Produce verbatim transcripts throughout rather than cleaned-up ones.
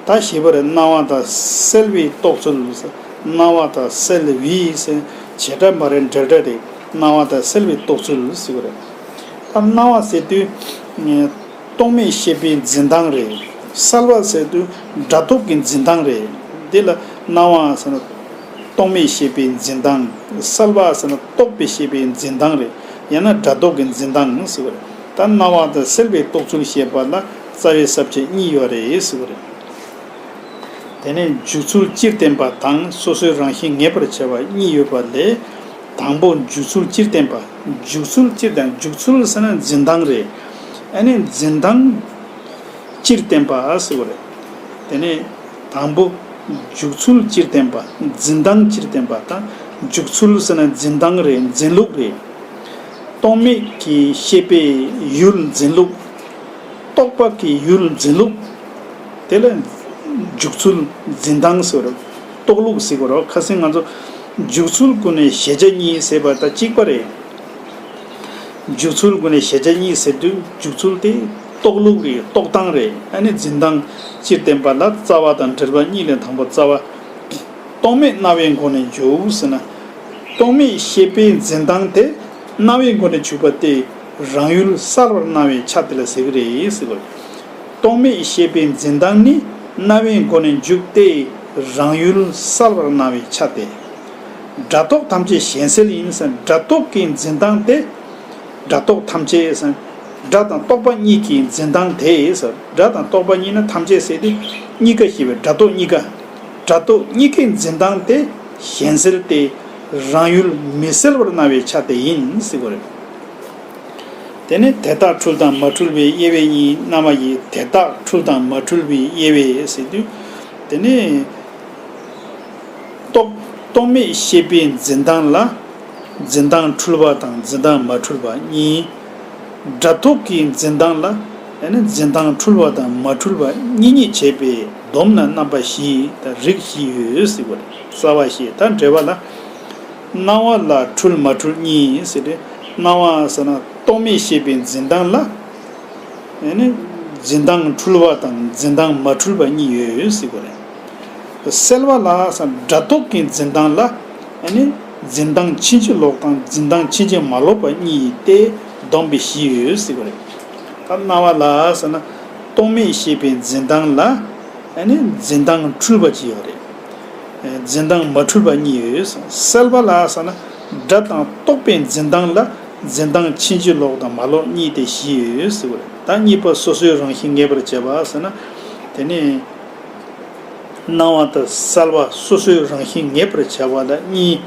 ད་ཞེས་པ་རེད། སྣང་བ་དང་སེལ་བའི་རྟོགས་ཚུལ། སྣང་བ་དང་སེལ་བའི་ཟེར་བྱེད་སྒྲ་མ་རེད། འབྲེལ་སྒྲ་རེད། སྣང་བ་དང་སེལ་བའི་རྟོགས་ཚུལ་ཟེར་བ་རེད། ད་སྣང་བ་ཟེར་དུས་རྟོག་མེད་ཤེས་པའི་འཛིན་སྟངས་རེད། སེལ་བ་ཟེར་དུས་སྒྲ་རྟོག་གི་འཛིན་སྟངས་རེད། འདི་ལ་སྣང་བ་ཟེར་ན་རྟོག་མེད་ཤེས་པའི་འཛིན་སྟངས། སེལ་བ་ཟེར་ན་རྟོག་པའི་ཤེས་པའི་འཛིན་སྟངས་རེད། ཡང་ན་སྒྲ་རྟོག་གི་འཛིན་སྟངས་ཟེར་བ་རེད། ད་སྣང་བ་དང་སེལ་བའི་རྟོགས་ཚུལ་ཞེས་པ་ལ་རྩ་བའི་ས་བཅད་གཉིས་ཡོད་རེད་ཟེར་བ་རེད། དེ་ནས་འཇུག་ཚུལ་སྤྱིར་བསྟན་པ་དང་སོ་སོའི་རང་བཞིན་ངེས་པར་བྱ་བ་གཉིས་ཡོད་པ་ལས། དང་པོ་འཇུག་ཚུལ་སྤྱིར་བསྟན་པ། འཇུག་ཚུལ་སྤྱིར་བསྟན། འཇུག་ཚུལ་ཟེར་ན་འཛིན་སྟངས་རེད། ཨ་ནི་འཛིན་སྟངས་སྤྱིར་བསྟན་པ་ཟེར་བ་རེད། དེ་ནས་དང་པོ་འཇུག་ཚུལ་སྤྱིར་བསྟན་པ། འཛིན་སྟངས་སྤྱིར་བསྟན་པ་དང་། འཇུག་ཚུལ་ཟེར་ན་འཛིན་སྟངས་རེད། འཛིན་ལུགས་རེད། རྟོག་མེད་ཀྱི་ཤེས་པའི་ཡུལ་འཛིན་ལུགས། རྟོག་པ་གི་ཡུལ་འཛིན་ལུགས། དེ་ལ་འཇུག་ཚུལ་འཛིན་སྟངས་ཟེར་བ་རེད། རྟོགས་ལུགས་ཟེར་བ་རེད། ཁ་སང་ང་ཚོ་འཇུག་ཚུལ་ཀུན་ནས་གཞལ་བྱ་གཉིས་ཟེར་བ་དང་གཅིག་པ་རེད། འཇུག་ཚུལ་ཀུན་ནས་གཞལ་བྱ་གཉིས་ཟེར་དུས་འཇུག་ཚུལ་དེ་རྟོགས་ལུགས་རེད། རྟོགས་སྟངས་རེད། ཨ་ནི་འཛིན་སྟངས་སྤྱིར་བསྟན་པ་ལ་རྩ་བ་དང་འབྲེལ་བ་གཉིས་ལས། དང་པོ་རྩ་བ། རྟོག་མེད་སྣང་བའི་སྒོ་ནས་འཇུག་ཟེར་ན། རྟོག་མེད་ཤེས་པའི་འཛིན་སྟངས་དེ་སྣང་བའི་སྒོ་ནས་འཇུག་པ་སྟེ། རང་ཡུལ་གསལ་བར་སྣང་བའི་ཆ་དེ་ལ་ཟེར་གྱི་རེད་ཟེར་བ་རེད། རྟོག་མེད་ཤེས་པའི་འཛིན་སྟངས་ནི་སྣང་བའི་སྒོ་ནས་འཇུག་སྟེ། རང་ཡུལ་གསལ་བར་སྣང་བའི་ཆ་སྟེ། སྒྲ་རྟོག་ཐམས་ཅད་གཞན་སེལ་ཡིན་ཟེར། སྒྲ་རྟོག་གི་འཛིན་སྟངས་དེ། སྒྲ་རྟོག་ཐམས་ཅད་ཟེར། སྒྲ་དང་རྟོག་པ་གཉིས་ཀྱི་འཛིན་སྟངས་དེ་ཟེར། སྒྲ་དང་རྟོག་པ་གཉིས་ན་ཐམས་ཅད་ཟེར་ཏེ་གཉིས་ཀ་ཞེས་པའི་སྒྲ་རྟོག་གཉིས་ཀ། སྒྲ་རྟོག་གཉིས་ཀའི་འཛིན་སྟངས་དེ་གཞན་སེལ་ཏེ། རང་ཡུལ་མི་སེལ་བར་སྣང་བའི་ཆ་དེ་ཡིན་ཟེར་བ་རེད། དེ་ནས་དེ་དག་འཁྲུལ་དང་མ་འཁྲུལ་བའི་དབྱེ་བས་གཉིས། རྣམ་པ་བཞི། དེ་དག་འཁྲུལ་དང་མ་འཁྲུལ་བའི་དབྱེ་བས་ཟེར་དུས། དེ་ནས་རྟོག་རྟོག་མེད་ཤེས་པའི་འཛིན་སྟངས་ལ་འཛིན་སྟངས་འཁྲུལ་བ་དང་འཛིན་སྟངས་མ་འཁྲུལ་བ་གཉིས། སྒྲ་རྟོག་གི་འཛིན་སྟངས་ལ་ཨ་ནི་འཛིན་སྟངས་འཁྲུལ་བ་དང་མ་འཁྲུལ་བ་གཉིས་གཉིས་བྱས་པའི་བསྡོམས་ན་རྣམ་པ་བཞི་དང་རིགས་བཞི་ཡོད་ཟེར་བ་རེད། རྩ་བ་བཞི། ད་འགྲེལ་པ་ལ། སྣང་བ་ལ་འཁྲུལ་མ་འཁྲུལ་གཉིས་ཟེར་ཏེ། སྣང་བ་ཟེར་ན་རྟོག་མེད་ཤེས་པའི་འཛིན་སྟངས་ལ། ཨ་ནི་འཛིན་སྟངས་འཁྲུལ་བ་དང་འཛིན་སྟངས་མ་འཁྲུལ་བ་གཉིས་ཡོད་ཟེར་བ་རེད། སེལ་བ་ལ་ཟེར་ན་སྒྲ་རྟོག་གི་འཛིན་སྟངས་ལ། ཨ་ནི་འཛིན་སྟངས་ཕྱིན་ཅི་ལོག་དང་འཛིན་སྟངས་ཕྱིན་ཅི་མ་ལོག་པ་གཉིས་ཏེ་བསྡོམས་པས་བཞི་ཡོད་ཟེར་བ་རེད། ད་སྣང་བ་ལ་ཟེར་ན་རྟོག་མེད་ཤེས་པའི་འཛིན་སྟངས་ལ། ཨ་ནི་འཛིན་སྟངས་འཁྲུལ་བ་གཅིག་ཡོད་རེད། འཛིན་སྟངས་མ་འཁྲུལ་བ་གཉིས་ཡོད། སེལ་བ་ལ་ཟེར་ན་སྒྲ་དང་རྟོག་པའི་འཛིན་སྟངས་ལ་འཛིན་སྟངས་ཕྱིན་ཅི་ལོག་དང་མ་ལོག་གཉིས་ཏེ་བཞི་ཡོད་ཟེར་བ་རེད། ད་གཉིས་པ་སོ་སོའི་རང་བཞིན་ངེས་པར་བྱ་བ་ཟེར་ན། དེ་ནི་སྣང་བ་དང་སེལ་བ་སོ་སོའི་རང་བཞིན་ངེས་པར་བྱ་བ་ལ་གཉིས།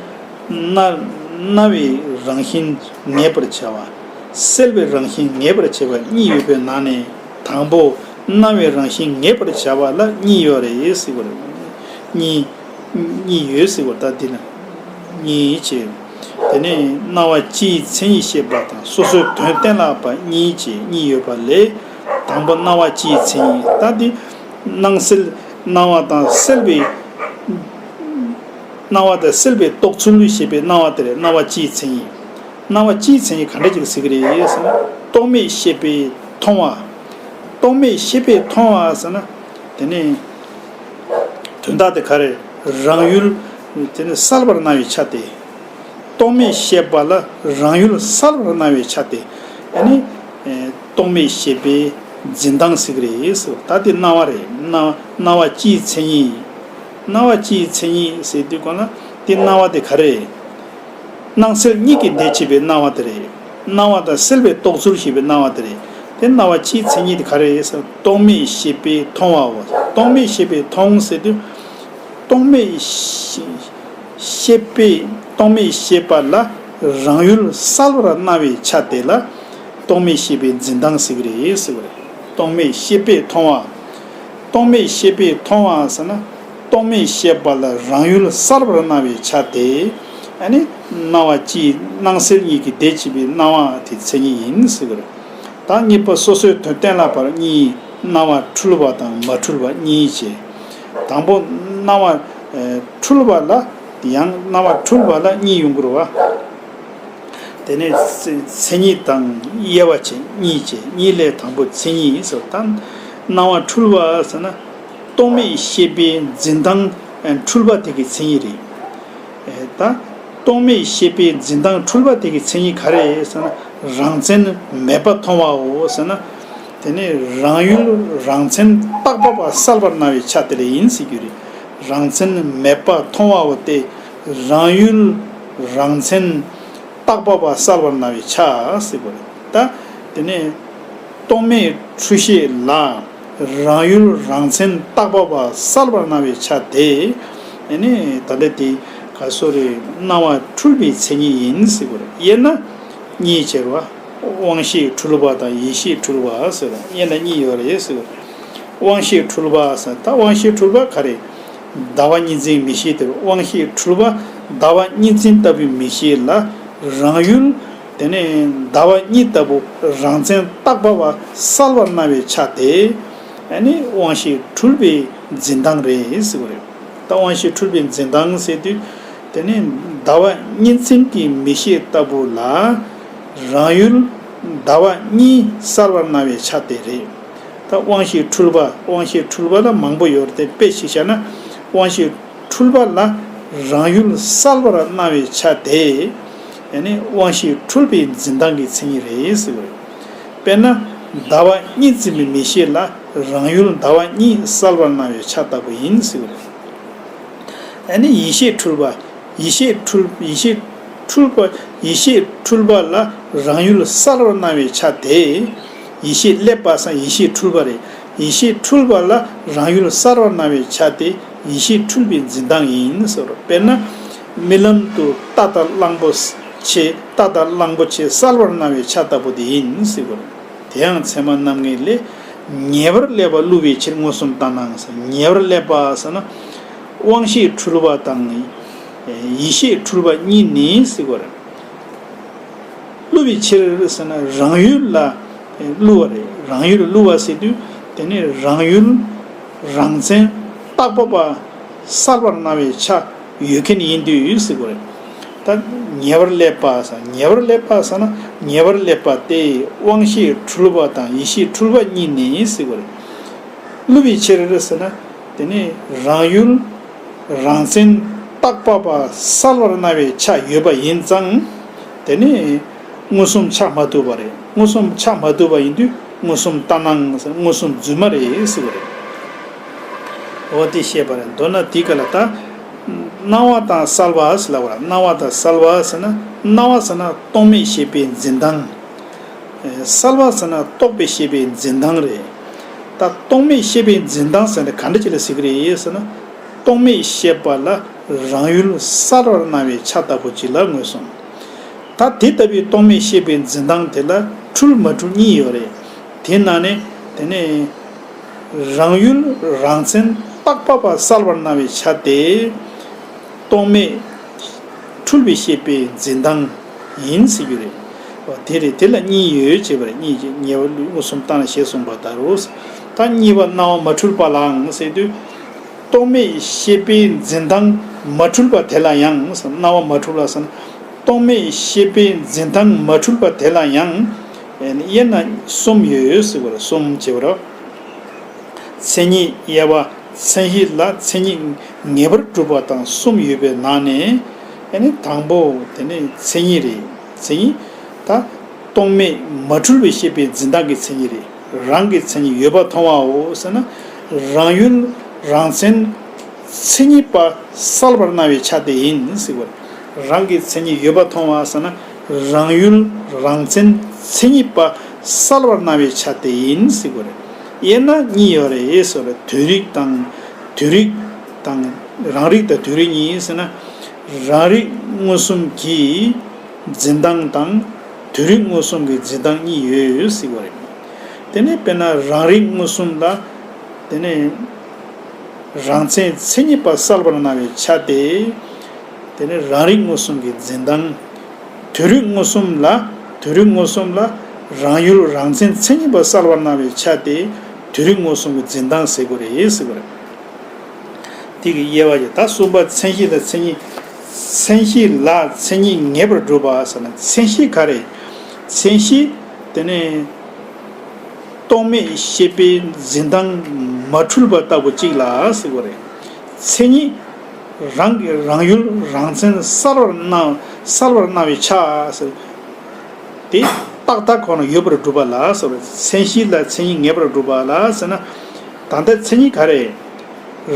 སྣང་སྣང་བའི་རང་བཞིན་ངེས་པར་བྱ་བ། སེལ་བའི་རང་བཞིན་ངེས་པར་བྱ་བ་གཉིས་ཡོད་པའི་ནང་ནས། དང་པོ་སྣང་བའི་རང་བཞིན་ངེས་པར་བྱ་བ་ལ་གཉིས་ཡོད་རེད་ཟེར་བ་རེད། གཉིས། གཉིས་ཡོད་ཟེར་བ། ད་འདི་ན་གཉིས་བྱས། དེ་ནས་སྣང་བ་སྤྱིའི་མཚན་ཉིད་བཤད་པ་དང་སོ་སོའི་དོན་གཏན་ལ་དབབ་པ་གཉིས་བྱས་གཉིས་ཡོད་པ་ལས། དང་པོ་སྣང་བ་སྤྱིའི་མཚན་ཉིད། ད་འདི་སྣང་སེལ། སྣང་བ་དང་སེལ་བའི། སྣང་བ་དང་སེལ་བའི་རྟོགས་ཚུལ་ཞེས་པའི་སྣང་བ་དེ་རེད། སྣང་བ་སྤྱིའི་མཚན་ཉིད། སྣང་བ་སྤྱིའི་མཚན་ཉིད་ག་འདྲ་ཅིག་ཟེར་གྱི་རེད་ཟེར་ན། རྟོག་མེད་ཤེས་པས་མཐོང་བ། རྟོག་མེད་ཤེས་པས་མཐོང་བ་ཟེར་ན། དེ་ནི་དོན་དག་དེ་ག་རེ། རང་ཡུལ་དེ་ནི་གསལ་བར་སྣང་བའི་ཆ་སྟེ། རྟོག་མེད་ཤེས་པ་ལ་རང་ཡུལ་གསལ་བར་སྣང་བའི་ཆ་སྟེ། ཨ་ནི་རྟོག་མེད་ཤེས་པའི་འཛིན་སྟངས་ཟེར་གྱི་རེད་ཟེར། ད་དེ་སྣང་བ་རེད། སྣང་སྣང་བ་སྤྱིའི་མཚན་ཉིད། སྣང་བ་སྤྱིའི་མཚན་ཉིད་ཟེར་དུས་གོང་ལ་དེ་སྣང་བ་དེ་ག་རེ། སྣང་སེལ་གཉིས་ཀྱི་ཟླས་ཕྱེ་བའི་སྣང་བ་དེ་རེད། སྣང་བ་དང་སེལ་བའི་རྟོགས་ཚུལ་ཞེས་པའི་སྣང་བ་དེ་རེད། དེ་སྣང་བ་སྤྱིའི་མཚན་ཉིད་དེ་ག་རེ་ཟེར། རྟོག་མེད་ཤེས་པས་མཐོང་བའོ། རྟོག་མེད་ཤེས་པས་མཐོང་ཟེར་དུས། རྟོག་མེད་ཤེས་ཤེས་པས། རྟོག་མེད་ཤེས་པ་ལ་རང་ཡུལ་གསལ་བར་སྣང་བའི་ཆ་དེ་ལ་རྟོག་མེད་ཤེས་པའི་འཛིན་སྟངས་ཟེར་གྱི་རེད་ཟེར་བ་རེད། རྟོག་མེད་ཤེས་པས་མཐོང་བ། རྟོག་མེད་ཤེས་པས་མཐོང་བ་ཟེར་ན། རྟོག་མེད་ཤེས་པ་ལ་རང་ཡུལ་གསལ་བར་སྣང་བའི་ཆ་དེ། ཨ་ནི་སྣང་བ་སྤྱིའི་སྣང་སེལ་གཉིས་ཀྱི་ཟླས་ཕྱེ་བའི་སྣང་བ་དེ་མཚན་ཉིད་ཡིན་ཟེར་བ་རེད། ད་གཉིས་པ་སོ་སོའི་དོན་གཏན་ལ་ཕབ་པ་གཉིས། སྣང་བ་འཁྲུལ་བ་དང་མ་འཁྲུལ་བ་གཉིས་བྱས། དང་པོ་སྣང་བ་ཨ་འཁྲུལ་བ་ལ། ཡང་སྣང་བ་འཁྲུལ་བ་ལ་གཉིས་ཡོང་གི་རེད་བ། དེ་ནས་མཚན་མཚན་ཉིད་དང་དབྱེ་བ་བྱས་གཉིས་བྱས། གཉིས་ལས་དང་པོ་མཚན་ཉིད་ཟེར། ད་སྣང་བ་འཁྲུལ་བ་ཟེར་ན། རྟོག་མེད་ཤེས་པའི་འཛིན་སྟངས་འཁྲུལ་པ་དེ་གི་མཚན་ཉིད་རེད། ད་རྟོག་མེད་ཤེས་པའི་འཛིན་སྟངས་འཁྲུལ་པ་དེ་གི་མཚན་ཉིད་ག་རེ་རེད་ཟེར་ན། རང་མཚན་མེད་པ་མཐོང་བའོ་ཟེར་ན། དེ་ནི་རང་ཡུལ་རང་མཚན་རྟག་པ་བ་གསལ་བར་སྣང་བའི་ཆ་དེ་ལ་ཡིན་ཟེར་རྒྱུ་རེད། རང་མཚན་མེད་པ་མཐོང་བའོ་སྟེ། རང་ཡུལ་རང་མཚན་རྟག་པ་བ་གསལ་བར་སྣང་བའི་ཆ་ཟེར་བ་རེད། ད་དེ་ནས་རྟོག་མེད་འཁྲུལ་ཤེས་ལ་རང་ཡུལ་རང་མཚན་རྟག་པ་བ་གསལ་བར་སྣང་བའི་ཆ་དེ། ཨ་ནི་ད་ལྟ་དེ་ག་སོ་རེ་སྣང་བ་འཁྲུལ་པའི་མཚན་ཉིད་ཡིན་ཟེར་བ་རེད། དབྱེ་ན་གཉིས་ཕྱེ་བ། དབང་ཤེས་འཁྲུལ་པ་དང་ཡིད་ཤེས་འཁྲུལ་པ་ཟེར་བ་དབྱེ་ན་གཉིས་ཡོད་རེད་ཟེར་བ་རེད། དབང་ཤེས་འཁྲུལ་པ་ཟེར་ད་དབང་ཤེས་འཁྲུལ་པ་ག་རེ། ཟླ་བ་གཉིས་འཛིན་མིག་ཤེས་དེར་དབང་ཤེས་འཁྲུལ་པ་ཟླ་བ་གཉིས་འཛིན་ལྟ་བུའི་མིག་ཤེས་ལ་རང་ཡུལ། དེ་ནས་ཟླ་བ་གཉིས་ལྟ་བུ་རང་མཚན་རྟག་པ་བ་གསལ་བར་སྣང་བའི་ཆ་དེ། ཨ་ནི་དབང་ཤེས་འཁྲུལ་པའི་འཛིན་སྟངས་རེད་ཟེར་བ་རེད། ད་དབང་ཤེས་འཁྲུལ་པའི་འཛིན་སྟངས་ཟེར་དུས། དེ་ནི་ཟླ་བ་གཉིས་འཛིན་གྱི་མིག་ཤེས་ལྟ་བུ་ལ་རང་ཡུལ་ཟླ་བ་གཉིས་གསལ་བར་སྣང་བའི་ཆ་དེ་རེད། ད་དབང་ཤེས་འཁྲུལ་པ། དབང་ཤེས་འཁྲུལ་པ་ལ་མང་པོ་ཡོད་རེད་དེ། དཔེ་ཞིག་བཞག་ན། དབང་ཤེས་འཁྲུལ་པ་ལ་རང་ཡུལ་གསལ་བར་སྣང་བའི་ཆ་དེ། ཨ་ནི་དབང་ཤེས་འཁྲུལ་པའི་འཛིན་སྟངས་ཀྱི་མཚན་ཉིད་རེད་ཟེར་བ་རེད། དཔེར་ན། ཟླ་བ་གཉིས་འཛིན་པའི་མིག་ཤེས་ལ་རང་ཡུལ་ཟླ་བ་གཉིས་གསལ་བར་སྣང་བའི་ཆ་ལྟ་བུ་ཡིན་ཟེར་བ་རེད། ཨ་ནི་ཡིད་ཤེས་འཁྲུལ་པ། ཡིད་ཤེས་འཁྲུལ། ཡིད་ཤེས་འཁྲུལ་པ། ཡིད་ཤེས་འཁྲུལ་པ་ལ་རང་ཡུལ་གསལ་བར་སྣང་བའི་ཆ་དེ། ཡིད་ཤེས་སླེབས་པ་སང་ཡིད་ཤེས་འཁྲུལ་པ་རེད། ཡིད་ཤེས་འཁྲུལ་པ་ལ་རང་ཡུལ་གསལ་བར་སྣང་བའི་ཆ་དེ་ཡིད་ཤེས་འཁྲུལ་པའི་འཛིན་སྟངས་ཡིན་ཟེར་བ་རེད། དཔེར་ན། རྨི་ལམ་དུ་རྟ་དང་གླང་པོ་ཆེ། རྟ་དང་གླང་པོ་ཆེ་གསལ་བར་སྣང་བའི་ཆ་ལྟ་བུ་དེ་ཡིན་ཟེར་བ་རེད། དེ་ཡང་ཚད་མ་རྣམ་ངེས་ལས། ཉེ་བར་སླེབས་པ་བསླུ་བའི་ཕྱིར་མངོན་སུམ་ལྟར་སྣང་ཟེར། ཉེ་བར་སླེབས་པ་ཟེར་ན། དབང་ཤེས་འཁྲུལ་པ་དང་། ཡིད་ཤེས་འཁྲུལ་པ་གཉིས་ནི་ཟེར་བ་རེད། བསླུ་བའི་ཕྱིར་ཟེར་ན་རང་ཡུལ་ལ་བསླུ་བ་རེད། རང་ཡུལ་བསླུ་བ་ཟེར་དུས་དེ་ནི་རང་ཡུལ་རང་མཚན་རྟག་པ་བ་གསལ་བར་སྣང་བའི་ཆ་ཡོད་མཁན་ཡིན་དུས་ཟེར་བ་རེད། ད་ཉེ་བར་སླེབས་པ་ཟེར། ཉེ་བར་སླེབས་པ་ཟེར་ན་ཉེ་བར་སླེབས་པ་སྟེ་དབང་ཤེས་འཁྲུལ་པ་དང་ཡིད་ཤེས་འཁྲུལ་པ་གཉིས་ནི་ཟེར་བ་རེད། བསླུ་བའི་ཕྱིར་ཟེར་ན། དེ་ནི་རང་ཡུལ་རང་མཚན་རྟག་པ་བ་གསལ་བར་སྣང་བའི་ཆ་ཡོད་པ་ཡིན་ཙང་། དེ་ནི་མངོན་སུམ་ཆགས་མ་ཐུབ་པ་རེད། མངོན་སུམ་ཆགས་མ་ཐུབ་པ་ཡིན་དུས་མངོན་སུམ་ལྟར་སྣང་ཟེར། མངོན་སུམ་རྫུན་མ་རེད་ཟེར་བ་རེད། འོ་དེ་བཤད་པ་རེད། མདོར་ན་དེའི་སྐབས་ལ་ད། སྣང་བ་དང་གསལ་བ་ཟེར་ལབ་པ་རེད། སྣང་བ་དང་གསལ་བ་ཟེར་ན། སྣང་བ་ཟེར་ན་རྟོག་མེད་ཤེས་པའི་འཛིན་སྟངས། གསལ་བ་ཟེར་ན་རྟོག་པའི་ཤེས་པའི་འཛིན་སྟངས་རེད། ད་རྟོག་མེད་ཤེས་པའི་འཛིན་སྟངས་ཟེར་ན་ག་འདྲ་ཅིག་ལ་ཟེར་གི་རེད་ཟེར་ན། རྟོག་མེད་ཤེས་པ་ལ་རང་ཡུལ་གསལ་བར་སྣང་བའི་ཆ་ལྟ་བུ་ཅིག་ལ་མངོན་སུམ། ད་དེ་ལྟ་བུའི་རྟོག་མེད་ཤེས་པའི་འཛིན་སྟངས་དེ་ལ་འཁྲུལ་མ་འཁྲུལ་གཉིས་ཡོད་རེད། དེ་ནང་ནས་དེ་ནས་རང་ཡུལ་རང་མཚན་རྟག་པ་བ་གསལ་བར་སྣང་བའི་ཆ་དེ། རྟོག་མེད་འཁྲུལ་པའི་ཤེས་པའི་འཛིན་སྟངས་ཡིན་ཟེར་རྒྱུ་རེད། འོ་དེ་རེད། དེ་ལ་གཉིས་ཡོད་ཅེས་པ་རེད། གཉིས་ཀྱི་ཉེ་བར་བསླུ་མངོན་སུམ་ལྟར་སྣང་ཞེས་གསུངས་པ་ལྟར་རོ། ད་གཉིས་པ་སྣང་བ་མ་འཁྲུལ་པ་ལའང་ཟེར་དུས། རྟོག་མེད་ཤེས་པའི་འཛིན་སྟངས་མ་འཁྲུལ་པ་དེ་ལ་ཡང་སྣང་བ་མ་འཁྲུལ་ལ་ཟེར་ན། རྟོག་མེད་ཤེས་པའི་འཛིན་སྟངས་མ་འཁྲུལ་པ་དེ་ལ་ཡང་དབྱེ་ན་གསུམ་ཡོད་ཟེར་བ་རེད། གསུམ་ཅེས་པ་རེད། མཚན་ཉིད་དབྱེ་བ། མཚན་གཞི་ལ་མཚན་ཉིད་ངེས་པར་གྲུབ་པ་དང་གསུམ་ཡོད་པའི་ནང་ནས། ཨ་ནི་དང་པོ་དེ་ནི་མཚན་ཉིད་རེད། མཚན་ཉིད་ད་རྟོག་མེད་མ་འཁྲུལ་བའི་ཤེས་པའི་འཛིན་སྟངས་ཀྱི་མཚན་ཉིད་རེད། རང་གི་མཚན་ཉིད་ཡོད་པ་མཐོང་བའོ་ཟེར་ན། རང་ཡུལ་རང་མཚན་མཚན་ཉིད་པ་གསལ་བར་སྣང་བའི་ཆ་དེ་ཡིན་ཟེར་བ་རེད། རང་གི་མཚན་ཉིད་ཡོད་པ་མཐོང་བ་ཟེར་ན། རང་ཡུལ་རང་མཚན་མཚན་ཉིད་པ་གསལ་བར་སྣང་བའི་ཆ་དེ་ཡིན་ཟེར་བ་རེད། དབྱེ་ན་གཉིས་ཡོད་རེད་ཟེར་བ་རེད། དོན་རིག་དང་། དོན་རིག་དང་། རང་རིག་དང་དོན་རིག་གཉིས་ཟེར་ན། རང་རིག་མངོན་སུམ་གྱི་འཛིན་སྟངས་དང་། དོན་རིག་མངོན་སུམ་གྱི་འཛིན་སྟངས་གཉིས་ཡོད་ཟེར་བ་རེད། དེ་ནས་དཔེར་ན་རང་རིག་མངོན་སུམ་ལ། དེ་ནས་རང་མཚན་མཚན་ཉིད་པ་གསལ་བར་སྣང་བའི་ཆ་སྟེ། དེ་ནས་རང་རིག་མངོན་སུམ་གྱི་འཛིན་སྟངས། དོན་རིག་མངོན་སུམ་ལ། དོན་རིག་མངོན་སུམ་ལ་རང་ཡུལ་རང་མཚན་མཚན་ཉིད་པ་གསལ་བར་སྣང་བའི་ཆ་སྟེ། དོན་རིག་མངོན་སུམ་གྱི་འཛིན་སྟངས་ཟེར་དགོས་རེད་ཟེར་དགོས་རེད། དེ་གི་དབྱེ་བ་ཡི་ད་གསུམ་པ་མཚན་གཞི་ལ་མཚན་ཉིད། མཚན་གཞི་ལ་མཚན་ཉིད་ངེས་པར་སྒྲུབ་པ་ཟེར་ན་མཚན་གཞི་ག་རེ། མཚན་གཞི་དེ་ནི་ རྟོག་མེད་ཤེས་པའི་འཛིན་སྟངས་མ་འཁྲུལ་པ་ལྟ་བུ་གཅིག་ལ་ཟེར་བ་རེད། མཚན་ཉིད་རང་གི་རང་ཡུལ་རང་མཚན་གསལ་བར་སྣང་གསལ་བར་སྣང་བའི་ཆ་ཟེར། དེ་ཏག་ཏག་ཁོ་ན་ཡོད་པར་སྒྲུབ་པ་ལ་ཟེར་བ་རེད། མཚན་གཞི་ལ་མཚན་ཉིད་ངེས་པར་སྒྲུབ་པ་ལ་ཟེར་ན། ད་ལྟ་མཚན་ཉིད་ག་རེ།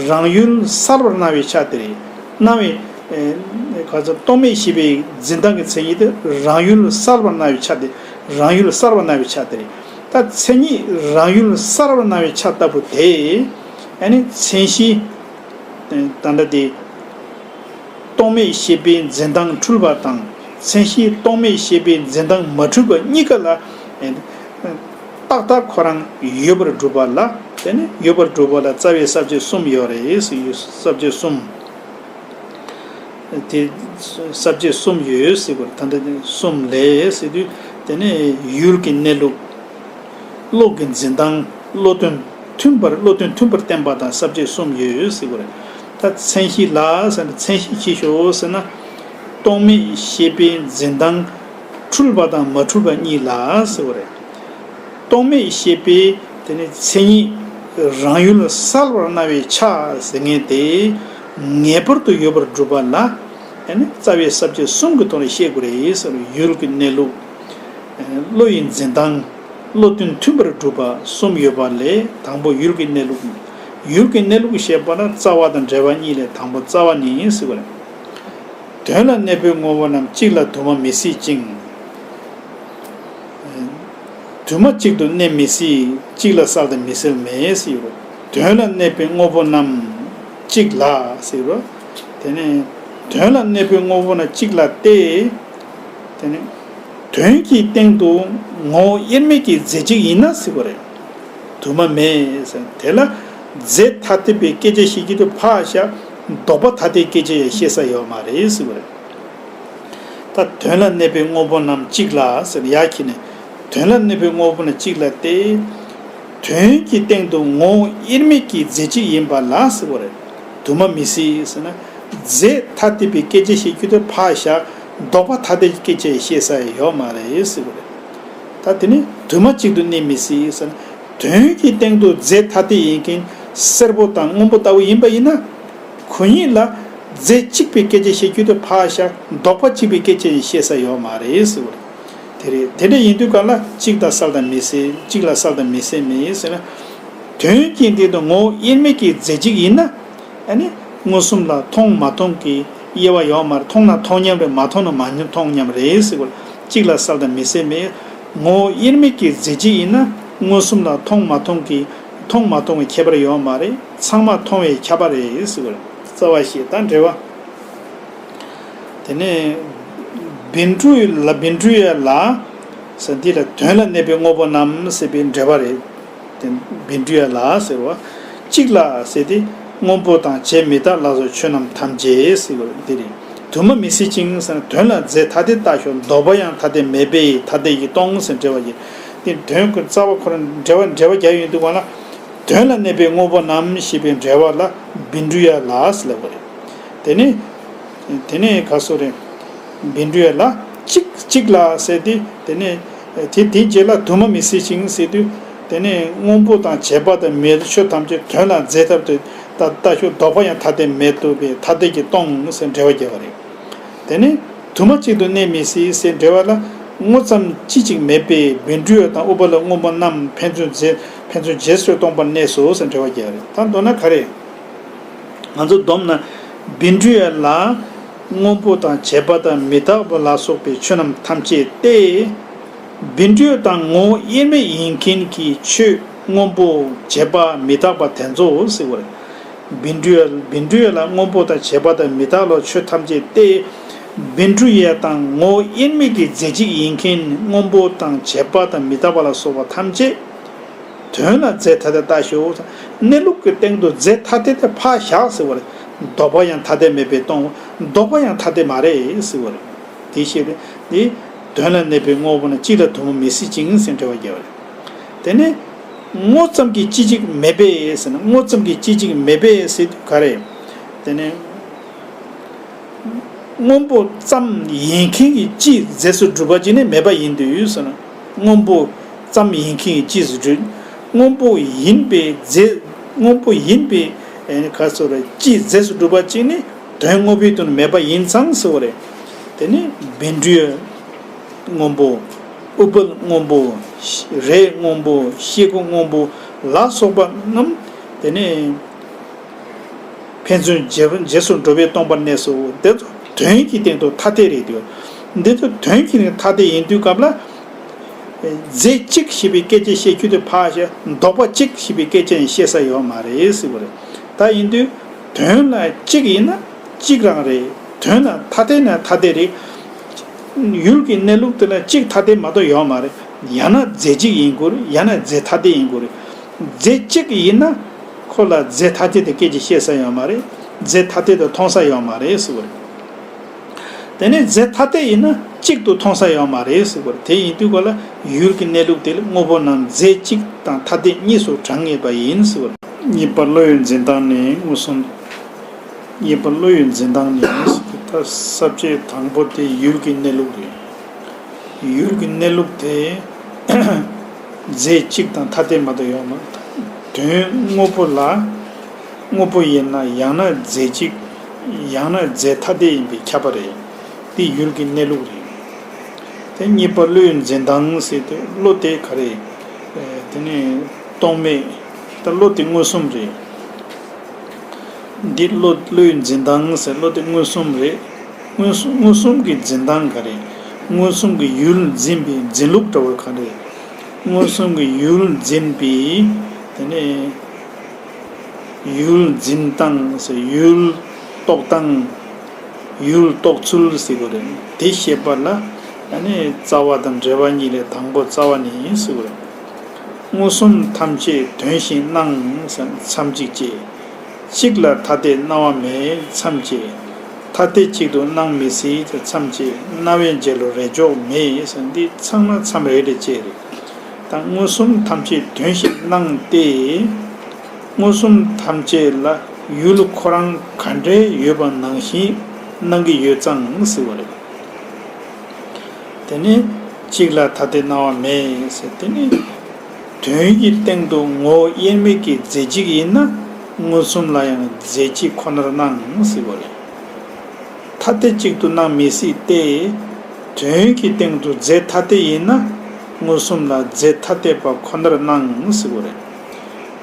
རང་ཡུལ་གསལ་བར་སྣང་བའི་ཆ་དེ་རེད། སྣང་བའི་ཨེ་ག་ཚོད་རྟོག་མེད་ཤེས་པའི་འཛིན་སྟངས་ཀྱི་མཚན་ཉིད་དེ་རང་ཡུལ་གསལ་བར་སྣང་བའི་ཆ་དེ། རང་ཡུལ་གསལ་བར་སྣང་བའི་ཆ་དེ་རེད། ད་མཚན་ཉིད་རང་ཡུལ་གསལ་བར་སྣང་བའི་ཆ་ལྟ་བུ་དེ་ཨ་ནི་མཚན་གཞི་ད་ལྟ་དེ། རྟོག་མེད་ཤེས་པའི་འཛིན་སྟངས་འཁྲུལ་པ་དང་མཚན་གཞི་རྟོག་མེད་ཤེས་པའི་འཛིན་སྟངས་མ་འཁྲུལ་པ་གཉིས་ཀ་ལ་ཏག་ཏག་ཁོ་རང་ཡོད་པར་སྒྲུབ་པ་ལ། དེ་ནི་ཡོད་པར་སྒྲུབ་པ་ལ་རྩ་བའི་ས་བཅད་གསུམ་ཡོད་རེད། ས་བཅད་གསུམ། དེ་ས་བཅད་གསུམ་ཡོད་ཟེར་བར་ད་ལྟ་གསུམ་ལས་ཟེར་དུས་དེ་ནི་ཡུལ་གྱི་གནས་ལུགས། བློ་གི་འཛིན་སྟངས། བློ་དོན་མཐུན་པར་བློ་དོན་མཐུན་པར་བསྟན་པ་དང་ས་བཅད་གསུམ་ཡོད་ཟེར་བ་རེད། ད་མཚན་གཞི་ལ་ཟེར་ན་མཚན་གཞི་ཅི་ཞིག་ཟེར་ན། རྟོག་མེད་ཤེས་པའི་འཛིན་སྟངས་འཁྲུལ་པ་དང་མ་འཁྲུལ་པ་གཉིས་ལ་ཟེར་བ་རེད། རྟོག་མེད་ཤེས་པའི་དེ་ནི་མཚན་ཉིད་རང་ཡུལ་གསལ་བར་སྣང་བའི་ཆ་ཟེར་མཁན་དེ་ངེས་པར་དུ་ཡོད་པར་སྒྲུབ་པ་ལ། ཨ་ནི་རྩ་བའི་ས་བཅད་གསུམ་གྱི་ཐོག་ནས་བཤད་དགོས་རེད་ཟེར་བ་རེད། ཡུལ་གྱི་གནས་ལུགས། བློ་ཡི་འཛིན་སྟངས། བློ་དོན་མཐུན་པར་སྒྲུབ་པ་གསུམ་ཡོད་པ་ལས་དང་པོ་ཡུལ་གྱི་གནས་ལུགས། ཡུལ་གྱི་གནས་ལུགས་ཞེས་པ་ལ་རྩ་བ་དང་འབྲེལ་བ་གཉིས་ལས་དང་པོ་རྩ་བ་ནི་ཟེར་བ་རེད། དོན་ལ་གནས་པའི་དངོས་པོ་རྣམས་གཅིག་ལ་དུ་མ་མི་སྲིད་ཅིང་། དུ་མ་གཅིག་ཏུ་གནས་མི་སྲིད། གཅིག་ལ་གསལ་དང་མི་གསལ་མེད་ཟེར་ཡོད་རེད། དོན་ལ་གནས་པའི་དངོས་པོ་རྣམས་གཅིག་ལ་ཟེར་ཡོད་རེད། དེ་ནས་དོན་ལ་གནས་པའི་དངོས་པོ་རྣམས་གཅིག་ལ་སྟེ། དེ་ནི་དོན་གྱི་སྟེང་དུ་ངོ་བོ་དབྱེར་མེད་ཀྱི་རྫས་གཅིག་ཡིན་ན་ཟེར་བ་རེད། དུ་མ་མེད་ཟེར། དེ་ལ་རྫས་ཐ་དད་པའི་སྐད་ཆ་བཤད་རྒྱུ་དེ་ཕར་བཞག་ལྡོག་པ་ཐ་དད་སྐད་ཆ་ཡང་བཤད་ས་ཡོད་མ་རེད་ཟེར་བ་རེད། ད་དོན་ལ་གནས་པའི་དངོས་པོ་རྣམས་གཅིག་ལ་ཟེར་ཡ་གི་ནི། དོན་ལ་གནས་པའི་དངོས་པོ་རྣམས་གཅིག་ལ་སྟེ། དོན་གྱི་སྟེང་དུ་ངོ་བོ་དབྱེར་མེད་ཀྱི་རྫས་གཅིག་ཡིན་པ་ལ་ཟེར་བ་རེད། དུ་མ་མི་སྲིད་ཟེར་ན། རྫས་ཐ་དད་པའི་སྐད་ཆ་བཤད་རྒྱུ་དེ་ཕར་བཞག་ལྡོག་པ་ཐ་དད་ཀྱི་སྐད་ཆ་བཤད་ས་ཡོད་མ་རེད་ཟེར་བ་རེད། ད་དེ་ནི་དུ་མ་གཅིག་ཏུ་གནས་མི་སྲིད་ཟེར་ན། དོན་གྱི་སྟེང་དུ་རྫས་ཐ་དད་ཡིན་མཁན་སེར་པོ་དང་སྔོན་པོ་ལྟ་བུ་ཡིན་པ་ཡིན་ན། ཁོ་གཉིས་ལ་རྫས་གཅིག་པའི་སྐད་ཆ་བཤད་རྒྱུ་དེ་ཕར་བཞག་ལྡོག་པ་གཅིག་པའི་སྐད་ཆ་བཤད་ས་ཡོད་མ་རེད་ཟེར་བ་རེད། དེ་རེད། དེ་འདྲ་ཡིན་དུས་གང་ལ་གཅིག་དང་གསལ་དང་མི་གསལ། གཅིག་ལ་གསལ་དང་མི་གསལ་མེད་ཟེར་ན། དོན་གྱི་སྟེང་དུ་ངོ་བོ་དབྱེར་མེད་ཀྱི་རྫས་གཅིག་ཡིན་ན། ཨ་ནི་མངོན་སུམ་ལ་མཐོང་མ་མཐོང་གི་དབྱེ་བ་ཡོད་མ་རེད། མཐོང་ན་མཐོང་མཉམ་རེད། མ་མཐོང་ན་མ་མཐོང་མཉམ་རེད་ཟེར་བ་རེད། གཅིག་ལ་གསལ་དང་མི་གསལ་མེད། ངོ་བོ་དབྱེར་མེད་ཀྱི་རྫས་གཅིག་ཡིན་ན་མངོན་སུམ་ལ་མཐོང་མ་མཐོང་གི་མཐོང་མ་མཐོང་བའི་ཁྱད་པར་ཡོད་མ་རེད། ཚང་མ་མཐོང་བའི་ཁྱད་པར་རེད་ཟེར་བ་རེད། རྩ་བ་ཞེས་དང་འབྲེལ་བ། དེ་ནས་བཻ་ཌཱུརྱ་ལ། བཻ་ཌཱུརྱ་ལ་ཟེར་འདི་ལ་དོན་ལ་གནས་པའི་དངོས་པོ་རྣམས་ཟེར་བའི་འགྲེལ་པ་རེད། དེ་བཻ་ཌཱུརྱ་ལ་ཟེར་བ། གཅིག་ལ་ཟེར་དེ་སྔོན་པོ་དང་བྱས་མི་རྟག་ལ་སོགས་ཆོས་རྣམས་ཐམས་ཅད་ཟེར་བ་འདི་རེད། དུ་མ་མི་སྲིད་ཅིང་ཟེར་ན་དོན་ལ་རྫས་ཐ་དད་ལྟ་ཞོག་ལྡོག་པ་ཡང་ཐ་དད་མེད་པས་ཐ་དད་ཀྱིས་སྟོང་ཟེར་འགྲེལ་བ་ཡིན། དེ་དོན་ཁོ་རྩ་བ་ཁོ་རང་འགྲེལ་བ་འགྲེལ་བ་རྒྱག་ཡོང་དུས་གང་ལ། དོན་ལ་གནས་པའི་དངོས་པོ་རྣམས་ཞེས་པའི་འགྲེལ་བ་ལ་བཻ་ཌཱུརྱ་ལ་ཟེར་ལབ་པ་རེད། དེ་ནས་དེ་ནས་ག་སོ་རེད། བཻ་ཌཱུརྱ་ལ་གཅིག་གཅིག་ལ་ཟེར་ཏེ། དེ་ནས་དེ་དེའི་རྗེས་ལ་དུ་མ་མི་སྲིད་ཅིང་ཟེར་དུས། དེ་ནས་སྔོན་པོ་དང་བྱས་པ་དང་མེད་ཆོས་ཐམས་ཅད་དོན་ལ་རྫས་ཐ་དད་ལྟ་ཞོག་ལྡོག་པ་ཡང་ཐ་དད་མེད་དོ་བས་ཐ་དད་ཀྱིས་སྟོང་ཟེར་འགྲེལ་བ་བརྒྱབ་པ་རེད། དེ་ནས་དུ་མ་གཅིག་ཏུ་གནས་མི་སྲིད་ཟེར་འགྲེལ་བ་ལ་དངོས་ཙམ་སྤྱི་གཅིག་མེད་པས་བཻ་ཌཱུརྱ་དང་ཨུ་པ་ལ་སྔོན་པོ་རྣམས་ཕན་ཚུན་རྫས་ཕན་ཚུན་རྗེས་སུ་སྟོང་པར་གནས་སོ་ཟེར་འགྲེལ་བ་བརྒྱབ་པ་རེད། ད་མདོར་ན་ག་རེ། ང་ཚོ་བསྡོམས་ན། བཻ་ཌཱུརྱ་ལ་སྔོན་པོ་དང་བྱས་པ་དང་མི་རྟག་པ་ལ་སོགས་པའི་ཆོས་རྣམས་ཐམས་ཅད་སྟེ། བཻ་ཌཱུརྱ་དང་ངོ་བོ་དབྱེར་མེད་ཡིན་མཁན་གྱི་ཆོས་སྔོན་པོ་བྱས་པ་མི་རྟག་པ་དེ་ཚོ་ཟེར་བ་རེད། བཻ་ཌཱུརྱ། བཻ་ཌཱུརྱ་ལ་སྔོན་པོ་དང་བྱས་པ་དང་མི་རྟག་ལ་ཆོས་ཐམས་ཅད་སྟེ། བཻ་ཌཱུརྱ་དང་ངོ་བོ་དབྱེར་མེད་ཀྱི་རྫས་གཅིག་ཡིན་མཁན་སྔོན་པོ་དང་བྱས་པ་དང་མི་རྟག་པ་ལ་སོགས་པ་ཐམས་ཅད། དོན་ལ་རྫས་ཐ་དད་ལྟ་ཞོག་གནས་ལུགས་ཀྱི་སྟེང་དུ་རྫས་ཐ་དད་དེ་ཕར་བཞག་ཟེར་བ་རེད། ལྡོག་པ་ཡང་ཐ་དད་མེད་པས་སྟོང་། ལྡོག་པ་ཡང་ཐ་དད་མ་རེད་ཟེར་བ་རེད། དེ་བཤད་པས་དེ་དོན་ལ་གནས་པའི་དངོས་པོ་རྣམས་གཅིག་ལ་དུ་མ་མི་སྲིད་ཅིང་ཟེར་འགྲེལ་བ་བརྒྱབ་པ་རེད། དེ་ནས་དངོས་ཙམ་གྱི་སྤྱི་གཅིག་མེད་པས་ཟེར་ན། དངོས་ཙམ་གྱི་སྤྱི་གཅིག་མེད་པས་ཟེར་དུས་ག་རེ། དེ་ནས་སྔོན་པོ་ཙམ་ཡིན་མཁན་གྱི་སྤྱི་རྫས་སུ་གྲུབ་པ་ཅིག་ནི་མེད་པ་ཡིན་དུས་ཟེར་ན། སྔོན་པོ་ཙམ་ཡིན་མཁན་གྱི་སྤྱི་སུ་གྲུབ། སྔོན་པོ་ཡིན་པའི་རྫས། སྔོན་པོ་ཡིན་པའི་ག་ཟེར་རེད། སྤྱིའི་རྫས་སུ་གྲུབ་པ་གཅིག་ནི་དོན་དངོས་པོའི་དོན་མེད་པ་ཡིན་ཙང་ཟེར་བ་རེད། དེ་ནི་བཻ་ཌཱུརྱ་སྔོན་པོ། ཨུཏྤལ་སྔོན་པོ། རས་སྔོན་པོ། ཤེལ་སྒོ་སྔོན་པོ་ལ་སོགས་པ་རྣམས་དེ་ནི་ཕན་ཚུན་རྗེས་རྗེས་སུ་འགྲོ་བས་སྟོང་པར་གནས་སོ། དེ་ཚོ་དོན་གྱི་སྟེང་དུ་ཐ་དད་རེད་དེ། འདི་ཚོ་དོན་གྱི་སྟེང་ཐ་དད་ཡིན་དུས་སྐབས་ལ། རྫས་གཅིག་ཞེས་པའི་སྐད་ཆ་བཤད་རྒྱུ་དེ་ཕར་བཞག་འདོགས་པ་གཅིག་ཞེས་པའི་སྐད་ཆ་ཡང་བཤད་ས་ཡོད་མ་རེད་ཟེར་བ་རེད། ད་ཡིན་དུས་དོན་ལ་གཅིག་ཡིན་ན་གཅིག་རང་རེད། དོན་ལ་ཐ་དད་ན་ཐ་དད་རེད། ཡུལ་གྱི་གནས་ལུགས་དེ་ལ་གཅིག་ཐ་དད་མ་གཏོགས་ཡོད་མ་རེད། ཡང་ན་རྫས་གཅིག་ཡིན་དགོས་རེད། ཡང་ན་རྫས་ཐ་དད་ཡིན་དགོས་རེད། རྫས་གཅིག་ཡིན་ན་ཁོ་ལ་རྫས་ཐ་དད་དེ་སྐད་ཆ་བཤད་ས་ཡོད་མ་རེད། རྫས་ཐ་དད་དུ་མཐོང་ས་ཡོད་མ་རེད་ཟེར་བ་རེད། དེ་ནས་རྫས་ཐ་དད་ཡིན་ན་གཅིག་ཏུ་མཐོང་ས་ཡོད་མ་རེད་ཟེར་བ་རེད། དེ་ཡིན་དུས་ག་ལ་ཡུལ་གྱི་གནས་ལུགས་དེ་ལ་དངོས་པོ་རྣམས་རྫས་གཅིག་དང་ཐ་དད་གཉིས་སུ་གྲངས་ངེས་པ་ཡིན་ཟེར་བ་རེད། གཉིས་པ་བློ་ཡི་འཛིན་སྟངས་ནི་མངོན་སུམ། གཉིས་པ་བློ་ཡི་འཛིན་སྟངས་ནི་ཟེར་དུས་ད་ས་བཅད་དང་པོ་དེ་ཡུལ་གྱི་གནས་ལུགས་རེད། ཡུལ་གྱི་གནས་ལུགས་དེ་རྫས་གཅིག་དང་ཐ་དད་མ་གཏོགས་ཡོད་མ་རེད། དོན་དངོས་པོ་ལ་དངོས་པོ་ཡིན་ན་ཡང་ན་རྫས་གཅིག་ཡང་ན་རྫས་ཐ་དད་ཡིན་པས་ཁྱབ་པ་རེད། འདི་ཡུལ་གྱི་གནས་ལུགས་རེད། དེ་གཉིས་པ་བློའི་འཛིན་སྟངས་ཟེར་དུས་བློ་དེ་ག་རེ། དེ་ནི་རྟོག་མེད། ད་བློ་དེ་མངོན་སུམ་རེད། འདི་བློ་བློའི་འཛིན་སྟངས་ཟེར། བློ་དེ་མངོན་སུམ་རེད། མངོན་སུམ་མངོན་སུམ་གྱི་འཛིན་སྟངས་ག་རེ། མངོན་སུམ་གྱི་ཡུལ་འཛིན་པའི་འཛིན་ལུགས་འདྲ་བོ་ག་རེ། མངོན་སུམ་གྱི་ཡུལ་འཛིན་པའི་དེ་ནས་ཡུལ་འཛིན་སྟངས་ཟེར། ཡུལ་རྟོག་སྟངས། ཡུལ་རྟོགས་ཚུལ་ཟེར་དགོས་རེད། དེ་བཤད་པ་ལ་ཨ་ནི་རྩ་བ་དང་འབྲེལ་བ་གཉིས་ལས་དང་པོ་རྩ་བ་ནས་ཡིན་ཟེར་དགོས་རེད། མངོན་སུམ་ཐམས་ཅད་དོན་བཞིན་སྣང་ཟེར། མཚམས་གཅིག་ཅེས། གཅིག་ལ་ཐ་དད་སྣང་བ་མེད་མཚམས་གཅིག། ཐ་དད་གཅིག་ཏུ་སྣང་མི་སྲིད་མཚམས་གཅིག། རྣ་བའི་རྗེས་ལ་རེག་འཇོག་མེད་ཟེར། འདི་ཚང་མ་མཚམས་རེ་རེ་བཅད་རེད། ད་མངོན་སུམ་ཐམས་ཅད་དོན་བཞིན་སྣང་སྟེ། མངོན་སུམ་ཐམས་ཅད་ལ་ཡུལ་ཁོ་རང་ག་འདྲའི་ཡོད་པ་ནང་བཞིན་སྣང་གི་ཡོད་ཙང་ཟེར་བ་རེད། དེ་ནི་གཅིག་ལ་ཐ་དད་སྣང་བ་མེད་ཟེར། དེ་ནི་དོན་གྱི་སྟེང་དུ་ངོ་བོ་དབྱེར་མེད་ཀྱི་རྫས་གཅིག་ཡིན་ན་མངོན་སུམ་ལ་ཡང་རྫས་གཅིག་ཁོ་ནར་སྣང་ཟེར་བ་རེད། ཐ་དད་གཅིག་ཏུ་སྣང་མི་སྲིད་དེ། དོན་གྱི་སྟེང་དུ་རྫས་ཐ་དད་ཡིན་ན་མངོན་སུམ་ལ་རྫས་ཐ་དད་པ་ཁོ་ནར་སྣང་ཟེར་བ་རེད།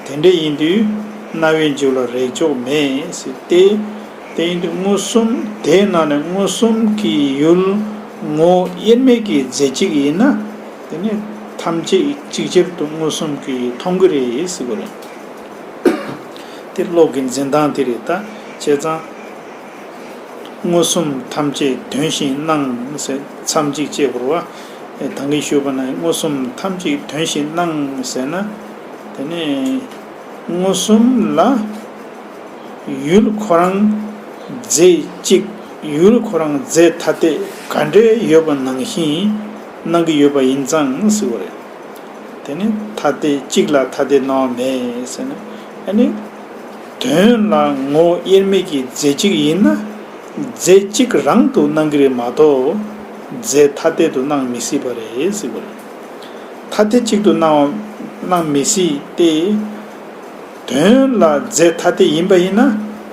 དེ་འདྲ་ཡིན་དུས་རྣ་བའི་རྗེས་ལ་རེག་འཇོག་མེད་ཟེར་ཏེ། དེ་ཡིན་དུས་མངོན་སུམ་དེའི་ནང་ནས་མངོན་སུམ་གྱི་ཡུལ་ངོ་བོ་དབྱེར་མེད་ཀྱི་རྫས་གཅིག་ཡིན་ན། དེ་ནི་ཐམས་ཅད་ཅིག་ཅར་དུ་མངོན་སུམ་གྱིས་མཐོང་གི་རེད་ཟེར་བ་རེད། དེ་བློ་གི་འཛིན་སྟངས་དེ་རེད། ད་བྱས་ཙང་། མངོན་སུམ་ཐམས་ཅད་དོན་བཞིན་སྣང་ཟེར། མཚམས་གཅིག་བཅད་དགོས་པ། ད་གིན་ཞུས་པ་ན་མངོན་སུམ་ཐམས་ཅད་དོན་བཞིན་སྣང་ཟེར་ན། དེ་ནས་མངོན་སུམ་ལ་ཡུལ་ཁོ་རང་རྫས་གཅིག་ཡུལ་ཁོ་རང་རྫས་ཐ་དད་ག་འདྲའི་ཡོད་པ་ནང་བཞིན་སྣང་གི་ཡོད་པ་ཡིན་ཙང་ཟེར་བ་རེད། དེ་ནི་ཐ་དད་གཅིག་ལ་ཐ་དད་སྣང་བ་མེད་ཟེར་ན། ཨ་ནི་དོན་ལ་ངོ་བོ་དབྱེར་མེད་ཀྱི་རྫས་གཅིག་ཡིན་ན་རྫས་གཅིག་རང་དུ་སྣང་གི་རེད་མ་གཏོགས་རྫས་ཐ་དད་དུ་སྣང་མི་སྲིད་པ་རེད་ཟེར་བ་རེད། ཐ་དད་གཅིག་ཏུ་སྣང་བ་སྣང་མི་སྲིད་དེ། དོན་ལ་རྫས་ཐ་དད་ཡིན་པ་ཡིན་ན་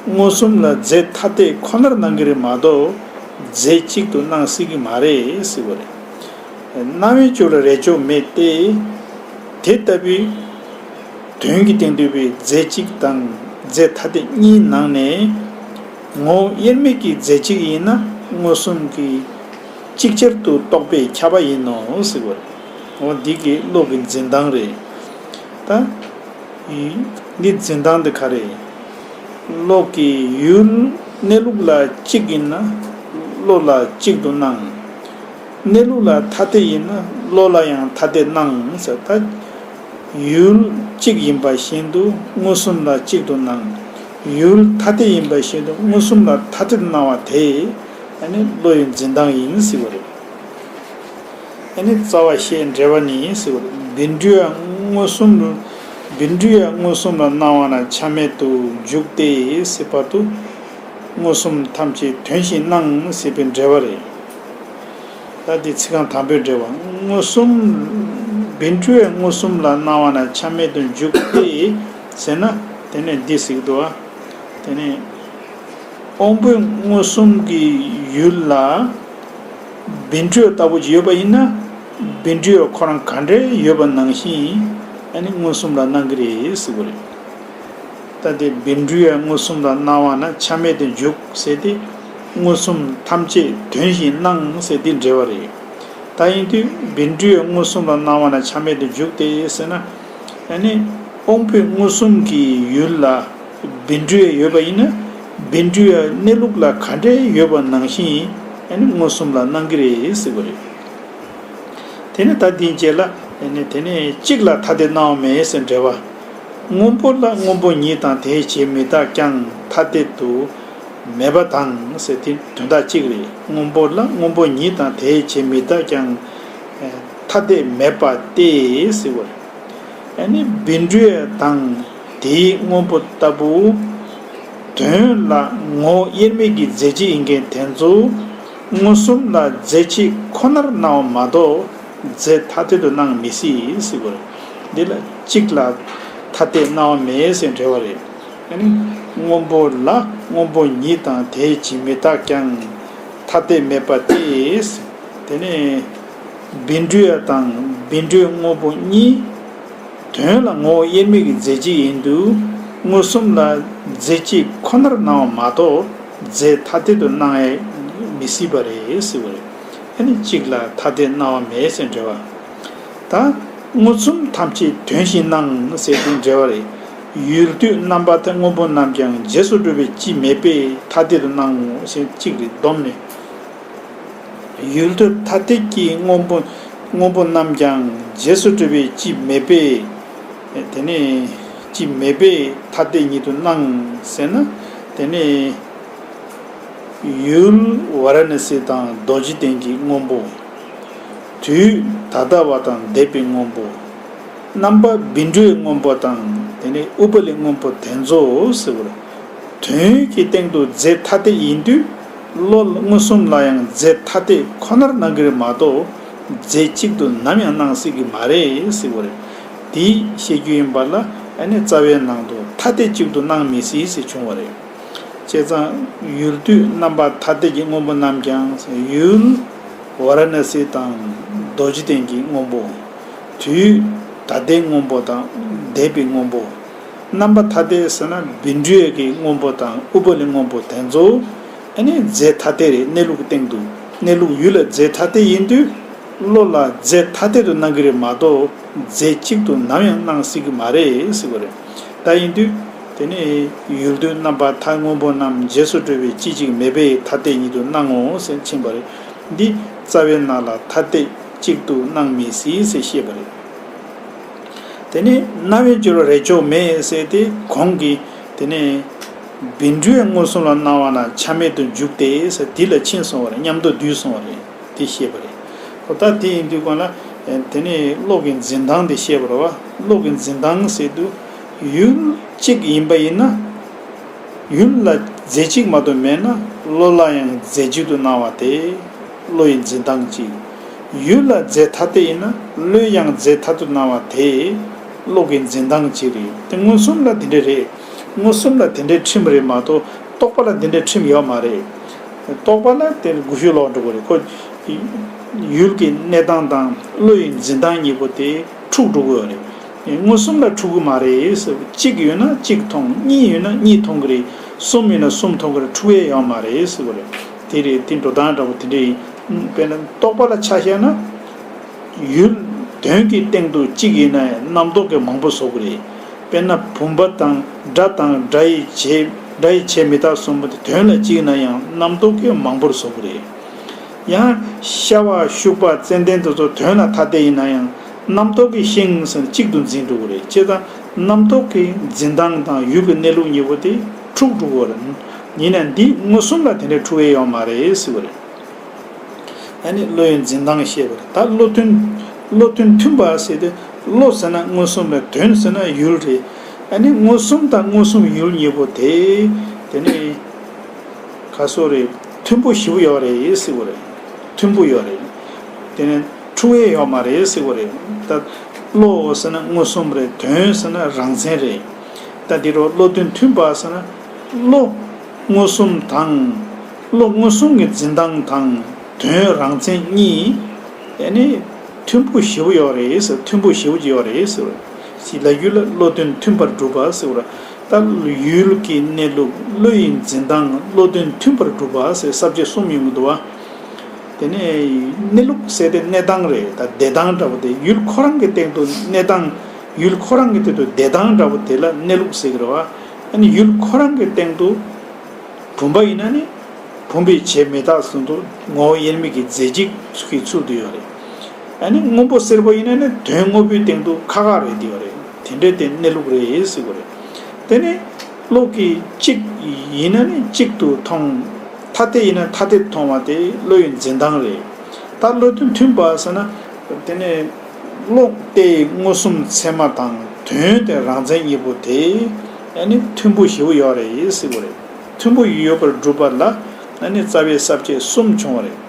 མངོན་སུམ་ལ་རྫས་ཐ་དད་ཁོ་ནར་སྣང་གི་རེད་མ་གཏོགས་རྫས་གཅིག་ཏུ་སྣང་སྲིད་ཀྱི་མ་རེད་ཟེར་བ་རེད། རྣ་བའི་རྗེས་ལ་རེག་འཇོག་མེད་དེ། དེ་ལྟ་བུའི་དོན་གྱི་སྟེང་དུ་བའི་རྫས་གཅིག་དང་རྫས་ཐ་དད་གཉིས་ནང་ནས་ངོ་བོ་དབྱེར་མེད་ཀྱི་རྫས་གཅིག་ཡིན་ན་མངོན་སུམ་གྱིས་ཅིག་ཅར་དུ་རྟོགས་པས་ཁྱབ་པ་ཡིན་ནོ་ཟེར་བ་རེད། འོ་འདི་གི་བློ་གི་འཛིན་སྟངས་རེད། ད། འདི་འཛིན་སྟངས་འདི་ག་རེ། བློ་གི་ཡུལ་གནས་ལུགས་ལ་གཅིག་ཡིན་ན་བློ་ལ་གཅིག་ཏུ་སྣང་། གནས་ལུགས་ལ་ཐ་དད་ཡིན་ན་བློ་ལ་ཡང་ཐ་དད་སྣང་ཟེར། ད་ཡུལ་གཅིག་ཡིན་པ་བཞིན་དུ་མངོན་སུམ་ལ་གཅིག་ཏུ་སྣང་། ཡུལ་ཐ་དད་ཡིན་པ་བཞིན་དུ་མངོན་སུམ་ལ་ཐ་དད་སྣང་བ་དེ་ཨ་ནི་བློ་ཡི་འཛིན་སྟངས་ཡིན་ཟེར་བ་རེད། ཨ་ནི་རྩ་བ་ཤེས་འབྲེལ་བ་ནི་ཟེར་བ་རེད། བཻ་ཌཱུརྱ་མངོན་སུམ། བཻ་ཌཱུརྱ་མངོན་སུམ་ལ་སྣང་བ་ན་ཆ་མེད་དུ་འཇུག་སྟེ་ཟེར་བར་དུ། མངོན་སུམ་ཐམས་ཅད་དོན་བཞིན་སྣང་ཟེར་བའི་འགྲེལ་བ་རེད། ད་འདི་ཚིག་རྐང་དང་པོའི་འགྲེལ་བ། མངོན་སུམ་ བཻ་ཌཱུརྱ་མངོན་སུམ་ལ་སྣང་བ་ན་ཆ་མེད་དུ་འཇུག་སྟེ་ཟེར་ན། དེ་ནས་འདི་ཟེར་གྱི་འདུག་བ། དེ་ནས་དབང་པོའི་མངོན་སུམ་གྱི་ཡུལ་ལ་བཻ་ཌཱུརྱ་ལྟ་བུ་ཅིག་ཡོད་པ་ཡིན་ན། བཻ་ཌཱུརྱ་ཁོ་རང་ག་འདྲ་ཡོད་པ་ནང་བཞིན་ཨ་ནི་མངོན་སུམ་ལ་སྣང་གི་རེད་ཟེར་བ་རེད། ད་དེ་བཻ་ཌཱུརྱ་མངོན་སུམ་ལ་སྣང་བ་ན་ཆ་མེད་དུ་འཇུག་ཟེར་ཏེ། མངོན་སུམ་ཐམས་ཅད་དོན་བཞིན་སྣང་ཟེར་དེ་འགྲེལ་བ་རེད། ད་ཡིན་དུས་བཻ་ཌཱུརྱ་མངོན་སུམ་ལ་སྣང་བ་ན་ཆ་མེད་དུ་འཇུག་སྟེ་ཟེར་ན། ཨ་ནི་དབང་པོའི་མངོན་སུམ་གྱི་ཡུལ་ལ་བཻ་ཌཱུརྱ་ཡོད་པ་ཡིན་ན། བཻ་ཌཱུརྱ་གནས་ལུགས་ལ་ག་འདྲ་ཡོད་པ་ནང་བཞིན་ཨ་ནི་མངོན་སུམ་ལ་སྣང་གི་རེད་ཟེར་བ་རེད། དེ་ནས་ད་འདིའི་རྗེས་ལ། དེ་ནས་དེ་ནས་གཅིག་ལ་ཐ་དད་སྣང་བ་མེད་ཟེར་འགྲེལ་བ། སྔོན་པོ་ལ་སྔོན་པོ་ཉིད་དང་དེའི་བྱེད་མི་རྟག་ཀྱང་ཐ་དད་དུ་མེད་པ་དང་ཟེར་དེ་དོན་དག་གཅིག་རེད། སྔོན་པོ་ལ་སྔོན་པོ་ཉིད་དང་དེའི་བྱེད་མི་རྟག་ཀྱང་ཐ་དད་མེད་པ་སྟེ་ཟེར་བ་རེད། ཨ་ནི་བཻ་ཌཱུརྱ་དང་དེའི་སྔོན་པོ་ལྟ་བུ། དོན་ལ་ངོ་བོ་དབྱེར་མེད་ཀྱི་རྫས་གཅིག་ཡིན་མཁན་དེ་ཚོ་མངོན་སུམ་ལ་རྫས་གཅིག་ཁོ་ནར་སྣང་བ་མ་གཏོགས་རྫས་ཐ་དད་དུ་སྣང་མི་སྲིད་ཟེར་བ་རེད། འདི་ལ་གཅིག་ལ་ཐ་དད་སྣང་བ་མེད་ཟེར་འགྲེལ་བ་རེད། ཨ་ནི་སྔོན་པོ་ལ་སྔོན་པོ་ཉིད་དང་དེའི་བྱེད་མི་རྟག་ཀྱང་ཐ་དད་མེད་པ་སྟེ། དེ་ནས་བཻ་ཌཱུརྱ་དང་བཻ་ཌཱུརྱ་སྔོན་པོ་གཉིས། དོན་ལ་ངོ་བོ་དབྱེར་མེད་ཀྱི་རྫས་གཅིག་ཡིན་དུས་མངོན་སུམ་ལ་རྫས་གཅིག་ཁོ་ནར་སྣང་བ་མ་གཏོགས་རྫས་ཐ་དད་དུ་སྣང་ཡང་མི་སྲིད་པ་རེད་ཟེར་བ་རེད། ཨ་ནི་གཅིག་ལ་ཐ་དད་སྣང་བ་མེད་ཟེར་འགྲེལ་བ། ད་མངོན་སུམ་ཐམས་ཅད་དོན་བཞིན་སྣང་ཟེར་དུས་འགྲེལ་བ་རེད། ཡུལ་དུས་རྣམ་པ་ཐ་སྔོན་པོ་རྣམས་ཀྱང་རྗེས་སུ་གྲུབ་པའི་སྤྱི་མེད་པས་ཐ་དད་དུ་སྣང་ངོ་ཟེར་གཅིག་རེད་བསྡོམས་ནས། ཡུལ་དུས་ཐ་དད་ཀྱི་སྔོན་པོ་སྔོན་པོ་རྣམས་ཀྱང་རྗེས་སུ་གྲུབ་པའི་སྤྱི་མེད་པས། དེ་ནས་སྤྱི་མེད་པས་ཐ་དད་ཉིད་དུ་སྣང་ཟེར་ན། དེ་ནས་ཡུལ་ཝཱ་ར་ཎ་སི་དང་རྡོ་རྗེ་གདན་གྱི་སྔོན་པོ། དུས་ད་ལྟ་བ་དང་འདས་པའི་སྔོན་པོ། རྣམ་པ་བཻ་ཌཱུརྱའི་སྔོན་པོ་དང་དེ་ནས་ཨུཏྤལའི་སྔོན་པོ་དེ་ཚོ་ཟེར་བར། དོན་གྱི་སྟེང་དུ་རྫས་ཐ་དད་ཡིན་དུས། བློ་མངོན་སུམ་ལ་ཡང་རྫས་ཐ་དད་ཁོ་ནར་སྣང་གི་རེད་མ་གཏོགས། རྫས་གཅིག་ཏུ་ནམ་ཡང་སྣང་སྲིད་ཀྱི་མ་རེད་ཟེར་བ་རེད། དེ་བཤད་རྒྱུ་ཡིན་པ་ལ་ཨ་ནི་རྩ་བའི་ནང་དུ་ཐ་དད་གཅིག་ཏུ་སྣང་མི་སྲིད་ཟེར་བྱུང་བ་རེད། བྱས་ཙང་ཡུལ་དུས་རྣམ་པ་ཐ་དད་ཀྱི་སྔོན་པོ་རྣམས་ཀྱང་ཡུལ་ཝཱ་ར་ཎ་སི་དང་རྡོ་རྗེ་གདན་གྱི་སྔོན་པོ། དུས་ད་ལྟའི་སྔོན་པོ་དང་འདས་པའི་སྔོན་པོ། རྣམ་པ་ཐ་དད་ཟེར་ན་བཻ་ཌཱུརྱ་གི་སྔོན་པོ་དང་ཨུཏྤལའི་སྔོན་པོ་དེ་ཚོ་ཨ་ནི་རྫས་ཐ་དད་རེད། གནས་ལུགས་སྟེང་དུ་གནས་ལུགས་ཡུལ་ལ་རྫས་ཐ་དད་ཡིན་དུས། བློ་ལ་རྫས་ཐ་དད་དུ་སྣང་གི་རེད་མ་གཏོགས། རྫས་གཅིག་ཏུ་ནམ་ཡང་སྣང་སྲིད་ཀྱི་མ་རེད་ཟེར་བ་རེད། ད་ཡིན་དུས། དེ་ནས་ཡུལ་དུས་རྣམ་པ་མཐའ་སྔོན་པོ་རྣམས་རྗེས་སུ་གྲུབ་པའི་སྤྱི་གཅིག་མེད་པས་ཐ་དད་ཉིད་དུ་སྣང་ངོ་ཟེར་ཕྱིན་པ་རེད། འདི་རྩ་བའི་ནང་ལ་ཐ་དད་གཅིག་ཏུ་སྣང་མི་སྲིད་ཟེར་བཤད་པ་རེད། དེ་ནས་རྣ་བས་བསྒྱུར་བ་རེག་ཆོག་མེད་ཟེར་ཏེ་གོང་གི་དེ་ནས་བཻ་ཌཱུརྱ་མངོན་སུམ་ལ་སྣང་བ་ན་ཆ་མེད་དུ་འཇུག་སྟེ་ཟེར་དེ་ལ་ཕྱིན་སོང་བ་རེད། མཉམ་དུ་བསྡུས་སོང་བ་རེད། དེ་བཤད་པ་རེད། ཨོ་ད་དེ་ཡིན་དུས་གོང་ལ་དེ་ནས་བློ་གི་འཛིན་སྟངས་དེ་བཤད་པ་རེད་བ། བློ་གི་འཛིན་སྟངས་ཟེར་དུས་ཡུལ་གཅིག་ཡིན་པ་ཡིན་ན། ཡུལ་ལ་རྫས་གཅིག་མ་གཏོགས་མེད་ན་བློ་ལ་ཡང་རྫས་གཅིག་ཏུ་སྣང་བ་དེ་བློ་ཡི་འཛིན་སྟངས་གཅིག། ཡུལ་ལ་རྫས་ཐ་དད་ཡིན་ན་བློས་ཡང་རྫས་ཐ་དད་དུ་སྣང་བ་དེ་བློ་གི་འཛིན་སྟངས་གཅིག་རེད། དེ་མངོན་སུམ་ལ་དེ་འདྲ་རེད། མངོན་སུམ་ལ་དེ་འདྲའི་ཁྲིམས་རེད་མ་གཏོགས་རྟོག་པ་ལ་དེ་འདྲའི་ཁྲིམས་ཡོད་མ་རེད། རྟོག་པ་ལ་དེ་འགུལ་ཤུགས་ལོག་འགྲོ་གི་རེད། ཁོ་ཡུལ་གྱི་གནས་སྟངས་དང་བློ་ཡི་འཛིན་སྟངས་གཉིས་པོ་དེ་འཁྲུག་འགྲོ་གི་ཡོད་རེད། མངོན་སུམ་ལ་འཁྲུག་གི་མ་རེད་ཟེར། གཅིག་ཡོད་ན་གཅིག་མཐོང་། གཉིས་ཡོད་ན་གཉིས་མཐོང་གི་རེད། གསུམ་ཡོད་ན་གསུམ་མཐོང་གི་རེད། འཁྲུག་ཡས་ཡོད་མ་རེད་ཟེར་བ་རེད། དེ་རེད། དེ་འགྲོ་སྟངས་འདྲ་པོ་དེ་འདྲ་ཡིན། དཔེར་ན་རྟོག་པ་ལ་ཆ་བཞག་ན། ཡུལ་དོན་གྱི་སྟེང་དུ་གཅིག་ཡིན་ན་ཡང་རྣམ་རྟོག་གིས་མང་པོ་བཟོ་གི་རེད། དཔེར་ན་བུམ་པ་དང་སྒྲ་དང་སྒྲ་ཡི་བྱད་སྒྲ་ཡི་བྱད་མི་རྟག་གསུམ་པོ་དེ་དོན་ལ་གཅིག་ཡིན་ན་ཡང་རྣམ་རྟོག་གིས་མང་པོར་བཟོ་གི་རེད། ཡང་ཤ་བ་ཤུག་པ་ཙན་དན་དེ་ཚོ་དོན་ལ་ཐ་དད་ཡིན་ན་ཡང་རྣམ་རྟོག་གིས་ཤིང་ཟེར་གཅིག་ཏུ་འཛིན་འགྲོ་གི་རེད། བྱས་ཙང་རྣམ་རྟོག་གི་འཛིན་སྟངས་དང་ཡུལ་གྱི་གནས་ལུགས་གཉིས་པོ་དེ་འཁྲུག་འགྲོ་གི་རེད། ཡིན་ན་འདི་མངོན་སུམ་ལ་དེ་འདྲའི་འཁྲུག་ཡས་ཡོད་མ་རེད་ཟེར་བ་རེད། ཨ་ནི་བློ་ཡི་འཛིན་སྟངས་བཤད་པ་རེད། ད་བློ་མཐུན། བློ་མཐུན་མཐུན་པ་ཟེར་དུས་བློ་ཟེར་ན་མངོན་སུམ་རེད། དོན་ཟེར་ན་ཡུལ་རེད། ཨ་ནི་མངོན་སུམ་དང་མངོན་སུམ་ཡུལ་གཉིས་པོ་དེ། དེ་ནི་ག་སོ་རེད། མཐུན་པོ་ཞེ་པོ་ཡོད་རེད་ཟེར་བ་རེད། མཐུན་པོ་ཡོད་རེད། དེ་ནི་འཁྲུག་ཡས་ཡོད་མ་རེད་ཟེར་བ་རེད། ད་ བློ་ཟེར་ན་མངོན་སུམ་རེད། དོན་ཟེར་ན་རང་མཚན་རེད། ད་འདི་རུ་བློ་དོན་མཐུན་པ་ཟེར་ན་བློ་མངོན་སུམ་དང་། བློ་མངོན་སུམ་གྱི་འཛིན་སྟངས་དང་དོན་རང་མཚན་གཉིས་ཨ་ནི་མཐུན་པོ་ཞེ་པོ་ཡོད་རེད་ཟེར། མཐུན་པོ་ཞེ་པོ་ཅིག་ཡོད་རེད་ཟེར། ཞེས་ལབ་ཡུལ་ལ་བློ་དོན་མཐུན་པར་སྒྲུབ་པ་ཟེར་བ། ད་ཡུལ་གྱི་གནས་ལུགས་བློ་ཡི་འཛིན་སྟངས་བློ་དོན་མཐུན་པར་སྒྲུབ་པ་ཟེར་ས་བཅད་གསུམ་ཡོང་གི་འདུག་བ། དེ་ནས་གནས་ལུགས་ཟེར་དེ་གནས་སྟངས་རེད། ད་བསྡད་སྟངས་འདྲ་བོ་དེ་ཡུལ་ཁོ་རང་གི་སྟེང་དུ་གནས་སྟངས། ཡུལ་ཁོ་རང་གི་སྟེང་དུ་བསྡད་སྟངས་འདྲ་བོ་དེ་ལ་གནས་ལུགས་ཟེར་གི་རེད་བ། ཨ་ནི་ཡུལ་ཁོ་རང་གི་སྟེང་དུ་བུམ་པ་ཡིན་ན་ནི་བུམ་པའི་བྱེད་མི་རྟག་བཟུང་དུ་ངོ་བོ་དབྱེར་མེད་ཀྱི་རྫས་གཅིག་གི་ཚུལ་དུ་ཡོད་རེད། ཨ་ནི་སྔོན་པོ་སེར་པོ་ཡིན་ན་ནི་དོན་དངོས་པོའི་སྟེང་དུ་ཁ་ཁ་རེད་དེ་ཡོད་རེད། དེ་འདྲའི་དེ་གནས་ལུགས་རེད་ཟེར་གི་རེད། དེ་ནི་བློ་གི་གཅིག་ཡིན་ན་ནི་གཅིག་ཏུ་མཐོང་། ཐ་དད་ཡིན་ན་ཐ་དད་མཐོང་བ་དེ་བློ་ཡི་འཛིན་སྟངས་རེད། ད་བློ་དོན་མཐུན་པ་ཟེར་ན་དེ་ནི་བློ་དེ་མངོན་སུམ་ཚད་མ་དང་དོན་དེ་རང་མཚན་གཉིས་པོ་དེ་ཨ་ནི་མཐུན་པོ་ཞེ་པོ་ཡོད་རེད་ཟེར་གི་རེད། མཐུན་པོ་ཡོད་པར་སྒྲུབ་པ་ལ་ཨ་ནི་རྩ་བའི་ས་བཅད་གསུམ་བྱུང་བ་རེད།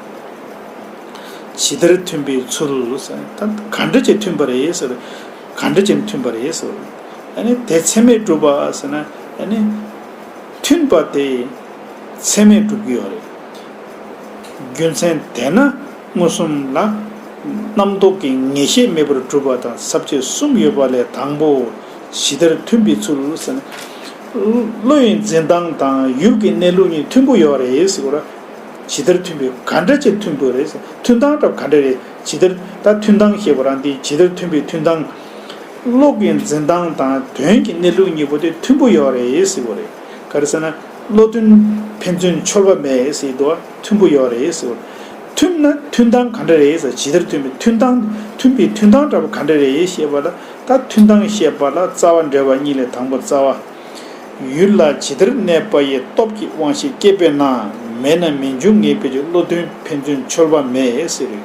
ཇི་ལྟར་མཐུན་པའི་ཚུལ་ཟེར། ད་ག་འདྲ་ཅིག་མཐུན་པ་རེད་ཟེར། ག་འདྲ་ཅིག་མཐུན་པ་རེད་ཟེར། ཨ་ནི་དེ་ཚད་མས་གྲུབ་པ་ཟེར་ན་ཨ་ནི་མཐུན་པ་དེ་ཚད་མས་གྲུབ་ཀྱི་ཡོད་རེད། རྒྱུ་མཚན་དེས་ན་མངོན་སུམ་ལ་རྣམ་རྟོག་གི་ངེས་ཤེས་མེད་པར་གྲུབ་པ་དང་ས་བཅད་གསུམ་ཡོད་པ་ལས་དང་པོ་ཇི་ལྟར་མཐུན་པའི་ཚུལ་ཟེར་ན། བློ་ཡི་འཛིན་སྟངས་དང་ཡུལ་གྱི་གནས་ལུགས་གཉིས་མཐུན་པོ་ཡོད་རེད་ཟེར་གི་རེད། ཇི་ལྟར་མཐུན་པའི་ག་འདྲ་ཅིག་མཐུན་པོ་རེད་ཟེར། མཐུན་སྟངས་འདྲ་ག་འདྲ་རེད། ཇི་ལྟར་ད་མཐུན་སྟངས་ཞེས་པ་རང་དེ་ཇི་ལྟར་མཐུན་པའི་མཐུན་སྟངས། བློ་གི་འཛིན་སྟངས་དང་དོན་གྱི་གནས་ལུགས་གཉིས་པོ་དེ་མཐུན་པོ་ཡོད་རེད་ཟེར་གི་རེད། ག་རེ་ཟེར་ན་བློ་མཐུན་ཕན་ཚུན་འཆོལ་བ་མེད་ཟེར་འདུག་བ། མཐུན་པོ་ཡོད་རེད་ཟེར་གི་རེད། མཐུན་ན་མཐུན་སྟངས་ག་འདྲ་རེད་ཟེར། ཇི་ལྟར་མཐུན་པའི་མཐུན་སྟངས་མཐུན་པའི་མཐུན་སྟངས་འདྲ་པོ་ག་འདྲ་རེད་ཞེས་པ་ལ། ད་མཐུན་སྟངས་བཤད་པ་ལ་རྩ་བ་འགྲེལ་བ་གཉིས་ལས་དང་པོ་རྩ་བ། ཡུལ་ལ་ཇི་ལྟར་གནས་པ་ཡི་སྟོབས་ཀྱིས་དབང་ཤེས་སྐྱེད་པས་ན། མེད་ན་མི་འབྱུང་ངེས་པའི་ཕྱིར། བློ་མཐུན་ཕན་ཚུན་འཆོལ་བ་མེད་ཟེར།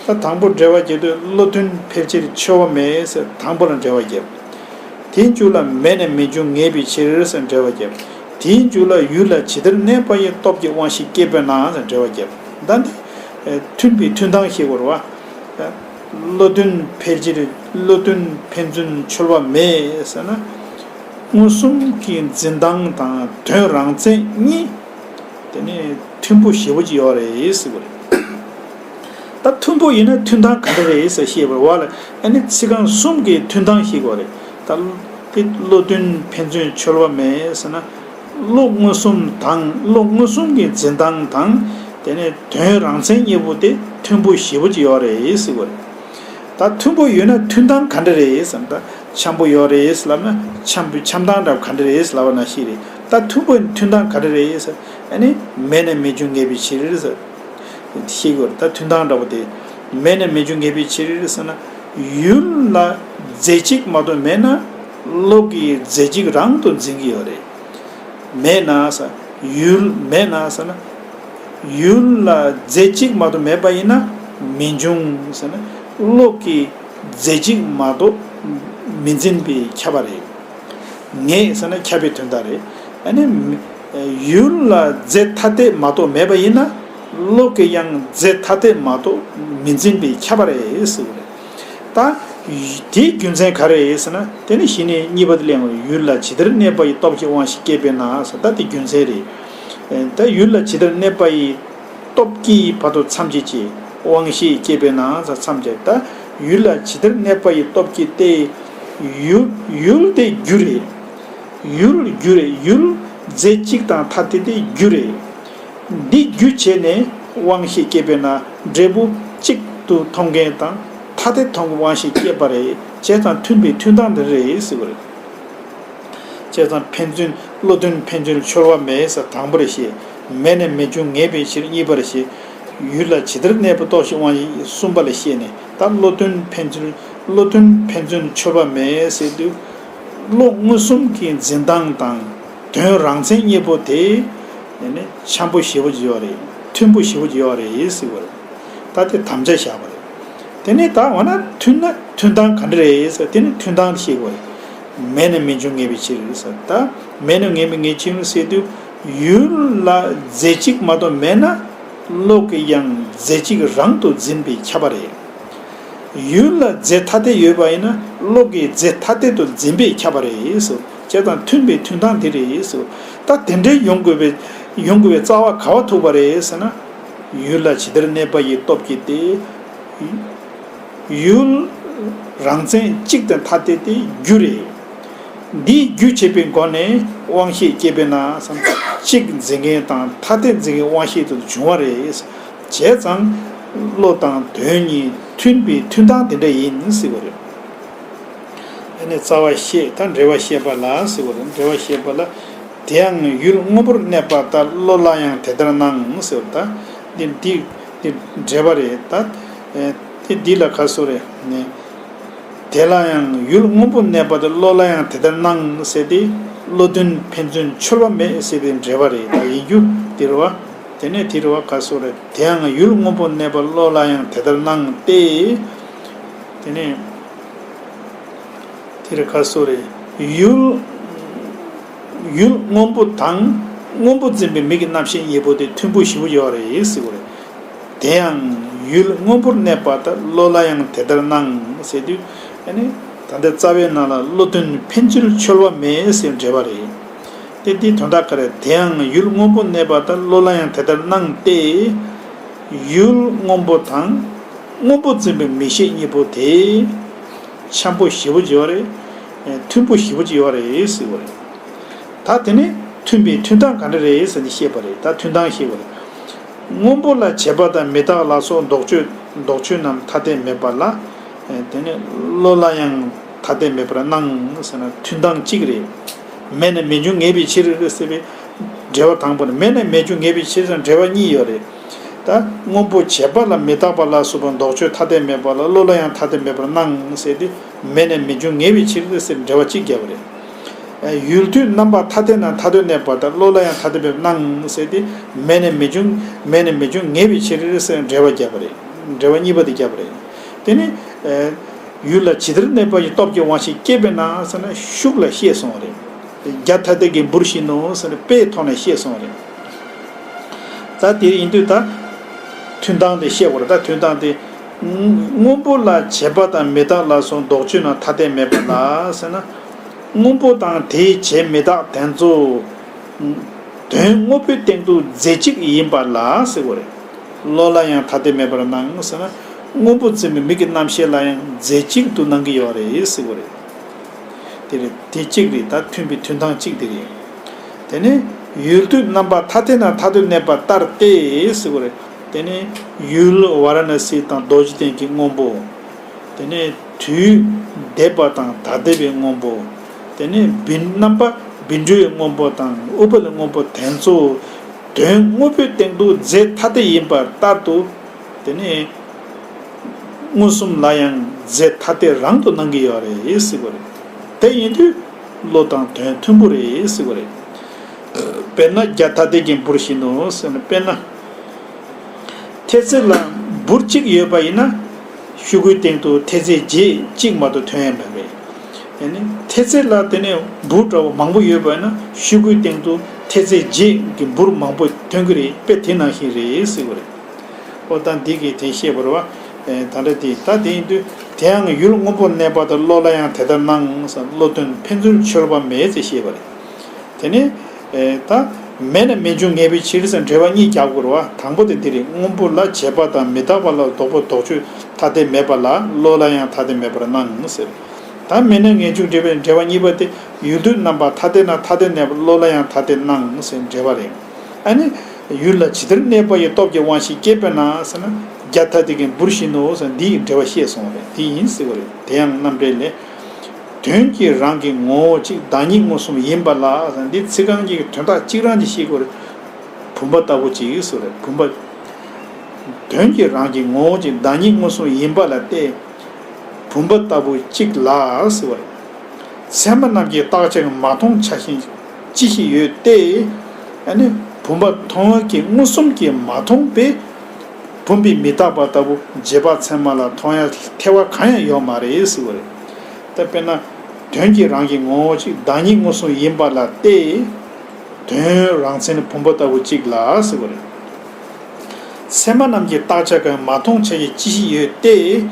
ད་དང་པོ་འགྲེལ་བ་བརྒྱབ་དུས་བློ་མཐུན་ཕལ་ཆེར་འཆོལ་བ་མེད་ཟེར་དང་པོ་ལ་འགྲེལ་བ་བརྒྱབ། དེའི་མཇུག་ལ་མེད་ན་མི་འབྱུང་ངེས་པའི་ཕྱིར་ཟེར་འགྲེལ་བ་བརྒྱབ། དེའི་མཇུག་ལ་ཡུལ་ལ་ཇི་ལྟར་གནས་པ་ཡི་སྟོབས་ཀྱིས་དབང་ཤེས་སྐྱེད་པས་ན་ཟེར་འགྲེལ་བ་བརྒྱབ། ད་འདི་མཐུན་པའི་མཐུན་སྟངས་ཤེས་དགོས་རེད་བ། བློ་མཐུན་ཕལ་ཆེར་བློ་མཐུན་ཕན་ཚུན་འཆོལ་བ་མེད་ཟེར་ན། མངོན་སུམ་གྱི་འཛིན་སྟངས་དང་དོན་རང་མཚན་གཉིས་དེ་ནི་མཐུན་པོ་ཞེ་པོ་ཅིག་ཡོད་རེད་ཟེར་བ་རེད། ད་མཐུན་པོ་ཡིན་ན་མཐུན་སྟངས་ག་འདྲ་རེད་ཟེར་ཤེས་པར་བ་ལ་ཨ་ནི་ཚིག་རྐང་གསུམ་གྱི་མཐུན་སྟངས་ཤེས་དགོས་རེད། ད་དེ་བློ་མཐུན་ཕན་ཚུན་འཆོལ་བ་མེད་ཟེར་ན། བློ་མངོན་སུམ་དང་བློ་མངོན་སུམ་གྱི་འཛིན་སྟངས་དང་དེ་ནས་དོན་རང་མཚན་གཉིས་པོ་དེ་མཐུན་པོ་ཞེ་པོ་ཅིག་ཡོད་རེད་ཟེར་བ་རེད། ད་མཐུན་པོ་ཡོད་ན་མཐུན་སྟངས་ག་འདྲ་རེད་ཟེར་ན། ད་འཆམ་པོ་ཡོད་རེད་ལབ་ན་འཆམ་པོའི་འཆམ་སྟངས་འདྲ་ག་འདྲ་རེད་ལབ་པ་ནང་བཞིན་རེད། ད་མཐུན་པོ་མཐུན་སྟངས་ག་འདྲ་རེད་ཟེར་ཨ་ནི་མེད་ན་མི་འབྱུང་ངེས་པའི་ཕྱིར་ཟེར། ཤེས་དགོས་རེད། ད་མཐུན་སྟངས་འདྲ་པོ་དེ་མེད་ན་མི་འབྱུང་ངེས་པའི་ཕྱིར་ཟེར་ན། ཡུལ་ལ་རྫས་གཅིག་མ་གཏོགས་མེད་ན་བློ་གིས་རྫས་གཅིག་རང་དུ་འཛིན་གྱི་ཡོད་རེད། མེད་ན་ཟེར། ཡུལ་མེད་ན་ཟེར་ན། ཡུལ་ལ་རྫས་གཅིག་མ་གཏོགས་མེད་པ་ཡིན་ན་མི་འབྱུང་ཟེར་ན། བློ་གིས་རྫས་གཅིག་མ་གཏོགས་མི་འཛིན་པས་ཁྱབ་པ་རེད། ངེས་ཟེར་ན་ཁྱབ་པའི་དོན་དག་རེད། ཨ་ནི་མི་ཡུལ་ལ་རྫས་ཐ་དད་མ་གཏོགས་མེད་པ་ཡིན་ན་བློ་གིས་ཡང་རྫས་ཐ་དད་མ་གཏོགས་མི་འཛིན་པས་ཁྱབ་པ་རེད་ཟེར་བ་རེད། ད་དེའི་རྒྱུ་མཚན་ག་རེ་རེད་ཟེར་ན། དེ་ནི་གཞི་ནས་གཉིས་པ་དེ་གླེང་བ་རེད། ཡུལ་ལ་ཇི་ལྟར་གནས་པ་ཡི་སྟོབས་ཀྱིས་དབང་ཤེས་སྐྱེད་པས་ན་ཟེར། ད་དེ་རྒྱུ་མཚན་རེད། ད་ཡུལ་ལ་ཇི་ལྟར་གནས་པ་ཡི་སྟོབས་ཀྱིས་བར་དུ་མཚམས་བཅད་ཀྱི་དབང་ཤེས་སྐྱེད་པས་ན་ཟེར་མཚམས་བཅད། ད་ཡུལ་ལ་ཇི་ལྟར་གནས་པ་ཡི་སྟོབས་ཀྱིས་ཏེ། ཡུལ་ཡུལ་དེ་རྒྱུ་རེད། ཡུལ་རྒྱུ་རེད། ཡུལ་རྫས་གཅིག་དང་ཐ་དད་དེ་རྒྱུ་རེད། འདི་རྒྱུ་བྱས་ནས་དབང་ཤེས་སྐྱེད་པས་ན་འབྲས་བུ་གཅིག་ཏུ་མཐོང་མཁན་དང་ཐ་དད་མཐོང་གི་དབང་ཤེས་སྐྱེད་པ་རེད། བྱས་ཙང་མཐུན་པའི་མཐུན་སྟངས་འདི་རེད་ཟེར་བ་རེད། བྱས་ཙང་ཕན་ཚུན་བློ་མཐུན་ཕན་ཚུན་འཆོལ་བ་མེད་ཟེར་དང་པོར་བཤད། མེད་ན་མི་འབྱུང་ངེས་པའི་ཕྱིར་གཉིས་པར་བཤད། ཡུལ་ལ་ཇི་ལྟར་གནས་པ་སྟོབས་ཀྱིས་དབང་ཤེས་གསུམ་པ་ལ་བཤད་ནས། ད་བློ་མཐུན་ཕན་ཚུན་བློ་མཐུན་ཕན་ཚུན་འཆོལ་བ་མེད་ཟེར་དུས། བློ་མངོན་སུམ་གྱི་འཛིན་སྟངས་དང་དོན་རང་མཚན་གཉིས་པོ་དེ་ནི་འཆམ་པོ་ཞེ་པོ་ཅིག་ཡོད་རེད། མཐུན་པོ་ཞེ་པོ་ཅིག་ཡོད་རེད་ཟེར་བ་རེད། ད་དེ་དམ་བཅའ་བཞག་པ་རེད། དེ་ནས་ད་འོ་ན་མཐུན་ན་མཐུན་སྟངས་ག་འདྲ་རེད་ཟེར། དེ་ནི་མཐུན་སྟངས་ཤེས་དགོས་རེད། མེད་ན་མི་འབྱུང་ངེས་པའི་ཕྱིར་ཟེར། ད་མེད་ན་ངེས་པའི་ངེས་ཕྱིར་ཟེར་དུས། ཡུལ་ལ་རྫས་གཅིག་མ་གཏོགས་མེད་ན་བློ་གིས་ཡང་རྫས་གཅིག་རང་དུ་འཛིན་པས་ཁྱབ་པ་རེད། ཡུལ་ལ་རྫས་ཐ་དད་ཡོད་པ་ཡིན་ན་བློ་གིས་རྫས་ཐ་དད་དུ་འཛིན་པས་ཁྱབ་པ་རེད་ཟེར། བྱས་ཙང་མཐུན་པའི་མཐུན་སྟངས་དེ་རེད་ཟེར། ད་དེ་འདྲའི་ཡོང་དགོས་པའི་ཡོང་དགོས་པའི་རྩ་བ་ག་བ་ཐུག་པ་རེད་ཟེར་ན། ཡུལ་ལ་ཇི་ལྟར་གནས་པ་ཡི་སྟོབས་ཀྱིས་ཏེ། ཡུལ་རང་མཚན་གཅིག་དང་ཐ་དད་དེ་རྒྱུ་རེད། འདིའི་རྒྱུ་བྱེད་པའི་སྒོ་ནས་དབང་ཤེས་སྐྱེས་པས་ན་བསམ། གཅིག་འཛིན་མཁན་དང་ཐ་དད་འཛིན་མཁན་དབང་ཤེས་དུ་བྱུང་བ་རེད། བྱས་ཙང་བློ་དང་དོན་གཉིས་མཐུན་པའི་མཐུན་སྟངས་དེ་འདྲ་ཡིན་ཟེར་བ་རེད། ཨ་ནི་རྩ་བ་བཤད་ད་འབྲེལ་བ་བཤད་པ་ལ་ཟེར་བ་རེད། འབྲེལ་བ་བཤད་པ་ལ། དེ་ཡང་ཡུལ་སྔོན་པོར་གནས་པ་ལྟར་བློ་ལ་ཡང་དེ་ལྟར་སྣང་ཟེར་བ་ད། འདི་འདི་འདི་འབྲེལ་བ་རེད་ད། དེ་འདི་ལ་ཁ་སོ་རེད་ནས། དེ་ལ་ཡང་ཡུལ་སྔོན་པོ་གནས་པ་དེ་བློ་ལ་ཡང་དེ་ལྟར་སྣང་ཟེར་ཏེ། བློ་དོན་ཕན་ཚུན་འཆོལ་བ་མེད་ཟེར་བའི་འགྲེལ་པ་རེད་ཡིན་རྒྱུ་དེ་རེད་བ། དེ་ནས་དེ་རེད་བ་ཁ་སོ་རེད། དེ་ཡང་ཡུལ་སྔོན་པོ་གནས་པ་བློ་ལ་ཡང་དེ་ལྟར་སྣང་སྟེ། དེ་ནས་དེ་རེད་ཁ་སོ་རེད། ཡུལ་ཡུལ་སྔོན་པོ་དང་སྔོན་པོ་འཛིན་པའི་མིག་གི་རྣམ་ཤེས་གཉིས་པོ་དེ་མཐུན་པོ་ཞེ་པོ་ཡོད་རེད་ཟེར་བ་རེད། དེ་ཡང་ཡུལ་སྔོན་པོར་གནས་པ་ལྟར་བློ་ལ་ཡང་དེ་ལྟར་སྣང་ཟེར་དུས། ཨ་ནི་ད་ལྟའི་རྩ་བའི་ནང་ལ་བློ་དོན་ཕན་ཚུན་འཆོལ་བ་མེད་ཟེར་འགྲེལ་པ་རེད། དེ་འདིའི་དོན་དག་ག་རེ། དེ་ཡང་ཡུལ་སྔོན་པོ་གནས་པ་ལྟར་བློ་ལ་ཡང་དེ་ལྟར་སྣང་སྟེ། ཡུལ་སྔོན་པོ་དང་སྔོན་པོ་འཛིན་པའི་མིག་ཤེས་གཉིས་པོ་དེ་འཆམ་པོ་ཞེ་པོ་ཅིག་ཡོད་རེད། མཐུན་པོ་ཞེ་པོ་ཅིག་ཡོད་རེད་ཟེར་བ་རེད། ད་དེ་ནི་མཐུན་པའི་མཐུན་སྟངས་ག་འདྲ་རེད་ཟེར་ནས་བཤད་པ་རེད། ད་མཐུན་སྟངས་བཤད་པ་རེད། སྔོན་པོ་ལ་བྱས་པ་དང་མི་རྟག་ལ་སོགས་ལྡོག་ཆོས་ལྡོག་ཆོས་རྣམས་ཐ་དད་མེད་པ་ལ། དེ་ནི་བློ་ལ་ཡང་ཐ་དད་མེད་པར་སྣང་ཟེར་ན་མཐུན་སྟངས་གཅིག་རེད། མེད་ན་མི་འབྱུང་ངེས་པའི་ཕྱིར་ཟེར་བའི་འགྲེལ་པ་དང་པོ་ནི་མེད་ན་མི་འབྱུང་ངེས་པའི་ཕྱིར་ཟེར་འགྲེལ་པ་གཉིས་ཡོད་རེད། ད་སྔོན་པོ་བྱས་པ་ལ་མི་རྟག་པ་ལ་སོགས་པ་ལྡོག་ཆོས་ཐ་དད་མེད་པ་ལ་བློ་ལ་ཡང་ཐ་དད་མེད་པར་སྣང་ཟེར་ཏེ། མེད་ན་མི་འབྱུང་ངེས་པའི་ཕྱིར་ཟེར་འགྲེལ་པ་གཅིག་བརྒྱབ་པ་རེད། ཡུལ་དུས་རྣམ་པ་ཐ་དད་ན་ཐ་དད་གནས་པ་དང་བློ་ལ་ཡང་ཐ་དད་མེད་པར་སྣང་ཟེར་ཏེ། མེད་ན་མི་འབྱུང་མེད་ན་མི་འབྱུང་ངེས་པའི་ཕྱིར་ཟེར་འགྲེལ་པ་བརྒྱབ་པ་རེད། འགྲེལ་པ་གཉིས་པ་དེ་བརྒྱབ་པ་རེད། དེ་ནི། ཡུལ་ལ་ཇི་ལྟར་གནས་པ་ཡི་སྟོབས་ཀྱིས་དབང་ཤེས་སྐྱེས་པས་ན་ཟེར་ན་ཤུགས་ལ་བཤད་སོང་བ་རེད། རྒྱ་ཐ་དད་ཀྱི་འབུར་བཞིན་ནོ་ཟེར་ན་དཔེའི་ཐོག་ནས་བཤད་སོང་བ་རེད། ད་དེ་ཡིན་དུས་ད། མཐུན་སྟངས་དེ་བཤད་དགོས་རེད། ད་མཐུན་སྟངས་དེ། སྔོན་པོ་ལ་བྱས་པ་དང་མི་རྟག་ལ་སོགས་ལྡོག་ཆོས་རྣམས་ཐ་དད་མེད་པ་ལ་ཟེར་ན། སྔོན་པོ་དང་དེའི་བྱས་མི་རྟག་དེ་ཚོ། དོན་དངོས་པོའི་སྟེང་དུ་རྫས་གཅིག་ཡིན་པ་ལ་ཟེར་བ་རེད། བློ་ལ་ཡང་ཐ་དད་མེད་པར་སྣང་ཟེར་ན། སྔོན་པོ་འཛིན་པའི་མིག་གི་རྣམ་ཤེས་ལ་ཡང་རྫས་གཅིག་ཏུ་སྣང་གི་ཡོད་རེད་ཟེར་བ་རེད། དེ་རེད་དེ་གཅིག་རེད། ད་མཐུན་པའི་མཐུན་སྟངས་གཅིག་དེ་རེད། དེ་ནས་ཡུལ་དུས་རྣམ་པ་ཐ་དད་ན་ཐ་དད་གནས་པ་ལྟར་ཏེ་ཟེར་བ་རེད། དེ་ནས་ཡུལ་ཝཱ་ར་ཎ་སི་དང་རྡོ་རྗེ་གདན་གྱི་སྔོན་པོ། དེ་ནས་དུས་འདས་པ་དང་ད་ལྟ་བའི་སྔོན་པོ། དེ་ནས་བིན་རྣམ་པ་བཻ་ཌཱུརྱའི་སྔོན་པོ་དང་ཨུཏྤལའི་སྔོན་པོ་དེ་ཚོ་དོན་དངོས་པོའི་སྟེང་དུ་རྫས་ཐ་དད་ཡིན་པ་ལྟར་དུ། དེ་ནས་མངོན་སུམ་ལ་ཡང་རྫས་ཐ་དད་རང་དུ་སྣང་གི་ཡོད་རེད་ཟེར་བ་རེད། དེ་ཡིན་དུས་བློ་དང་དོན་མཐུན་པོ་རེད་ཟེར་བ་རེད། དཔེར་ན་རྒྱ་ཐ་དད་ཀྱི་འབུར་བཞིན་ནོ་ཟེར་ན། དཔེར་ན། ཐེལ་ཙེ་ལ་འབུར་གཅིག་ཡོད་པ་ཡིན་ན། ཤོག་གུའི་སྟེང་དུ་ཐེལ་ཙེ་བརྒྱད་གཅིག་མ་གཏོགས་ཐོན་ཡ་མེད་པས། ཡང་ན་ཐེལ་ཙེ་ལ་དེ་ནས་འབུར་འདྲ་བོ་མང་པོ་ཡོད་པ་ཡིན་ན་ཤོག་གུའི་སྟེང་དུ་ཐེལ་ཙེ་བརྒྱད་ཀྱི་འབུར་མང་པོ་ཐོན་གྱི་རེད། དཔེ་དེ་ནང་བཞིན་རེད་ཟེར་བ་རེད། ཨོ་ད་འདི་གིས་དེ་བཤད་པ་རེད་བ། ད་ལྟ་དེ་ད་དེ་ཡིན་དུས་དེ་ཡང་ཡུལ་སྔོན་པོར་གནས་པ་དང་བློ་ལ་ཡང་དེ་ལྟར་སྣང་བློ་དོན་ཕན་ཚུན་འཆོལ་བ་མེད་ཅེས་བཤད་པ་རེད། དེ་ནས། ད། མེད་ན་མི་འབྱུང་ངེས་པའི་ཕྱིར་ཟེར་འགྲེལ་པ་གཉིས་རྒྱག་དགོས་རེད་བ། དང་པོ་དེ་འདི་རེད། སྔོན་པོ་ལ་བྱས་པ་དང་མི་རྟག་པ་ལ་ལྡོག་པ་ལྡོག་ཆོས་ཐ་དད་མེད་པ་ལ་བློ་ལ་ཡང་ཐ་དད་མེད་པར་སྣང་ཟེར། ད་མེད་ན་ངེས་འབྱུང་འགྲེལ་པའི་འགྲེལ་པ་གཉིས་པ་དེ་ཡུལ་དུས་རྣམ་པ་ཐ་དད་ན་ཐ་དད་གནས་པ་བློ་ལ་ཡང་ཐ་དད་སྣང་ཟེར་འགྲེལ་པ་རེད། ཨ་ནི། ཡུལ་ལ་ཇི་ལྟར་གནས་པ་ཡི་སྟོབས་ཀྱིས་དབང་ཤེས་སྐྱེས་པས་ན་ཟེར་ན། རྒྱ་ཐ་དད་ཀྱི་འབུར་བཞིན་ནོ་ཟེར་འདིའི་འགྲེལ་པ་བཤད་སོང་བ་རེད། དེ་ཡིན་ཟེར་བ་རེད། དེ་ཡང་རྣམ་འགྲེལ་ལས། དོན་གྱིས་རང་གི་ངོ་བོ་གཅིག་བདག་ཉིད་མངོན་སུམ་ཡིན་པ་ལ་ཟེར་འདི་ཚིག་རྐང་གཅིག་གི་དོན་དག་གཅིག་རང་གཅིག་ཤེས་དགོས་རེད། བུམ་པ་ལྟ་བུ་གཅིག་ཟེར་རེད། བུམ་པ། དོན་གྱིས་རང་གི་ངོ་བོ་གཅིག་བདག་ཉིད་མངོན་སུམ་ཡིན་པ་ལ་སྟེ། བུམ་པ་ལྟ་བུ་གཅིག་ལ་ཟེར་བ་རེད། ཚད་མ་རྣམས་ཀྱིས་བརྟག་བྱ་གི་མ་མཐོང་བྱ་ཞིང་ཅི་ཞིག་ཡོད་དེ། ཨ་ནི་བུམ་པ་མཐོང་བ་གི་མངོན་སུམ་གྱིས་མ་མཐོང་བས། བུམ་པའི་མི་རྟག་པ་ལྟ་བུ་རྗེས་དཔག་ཚད་མ་ལ་མཐོང་ཡ་ཐེ་བ་གང་ཡང་ཡོད་མ་རེད་ཟེར་བ་རེད། ད་དཔེར་ན། དོན་གྱིས་རང་གི་ངོ་བོ་གཅིག་བདག་ཉིད་མངོན་སུམ་ཡིན་པ་ལ་སྟེ། དོན་རང་མཚན་ནི་བུམ་པ་ལྟ་བུ་གཅིག་ལ་ཟེར་བ་རེད། ཚད་མ་རྣམས་ཀྱིས་བརྟག་བྱ་གང་མ་མཐོང་བྱ་ཞིང་ཅི་ཞིག་ཡོད་དེ།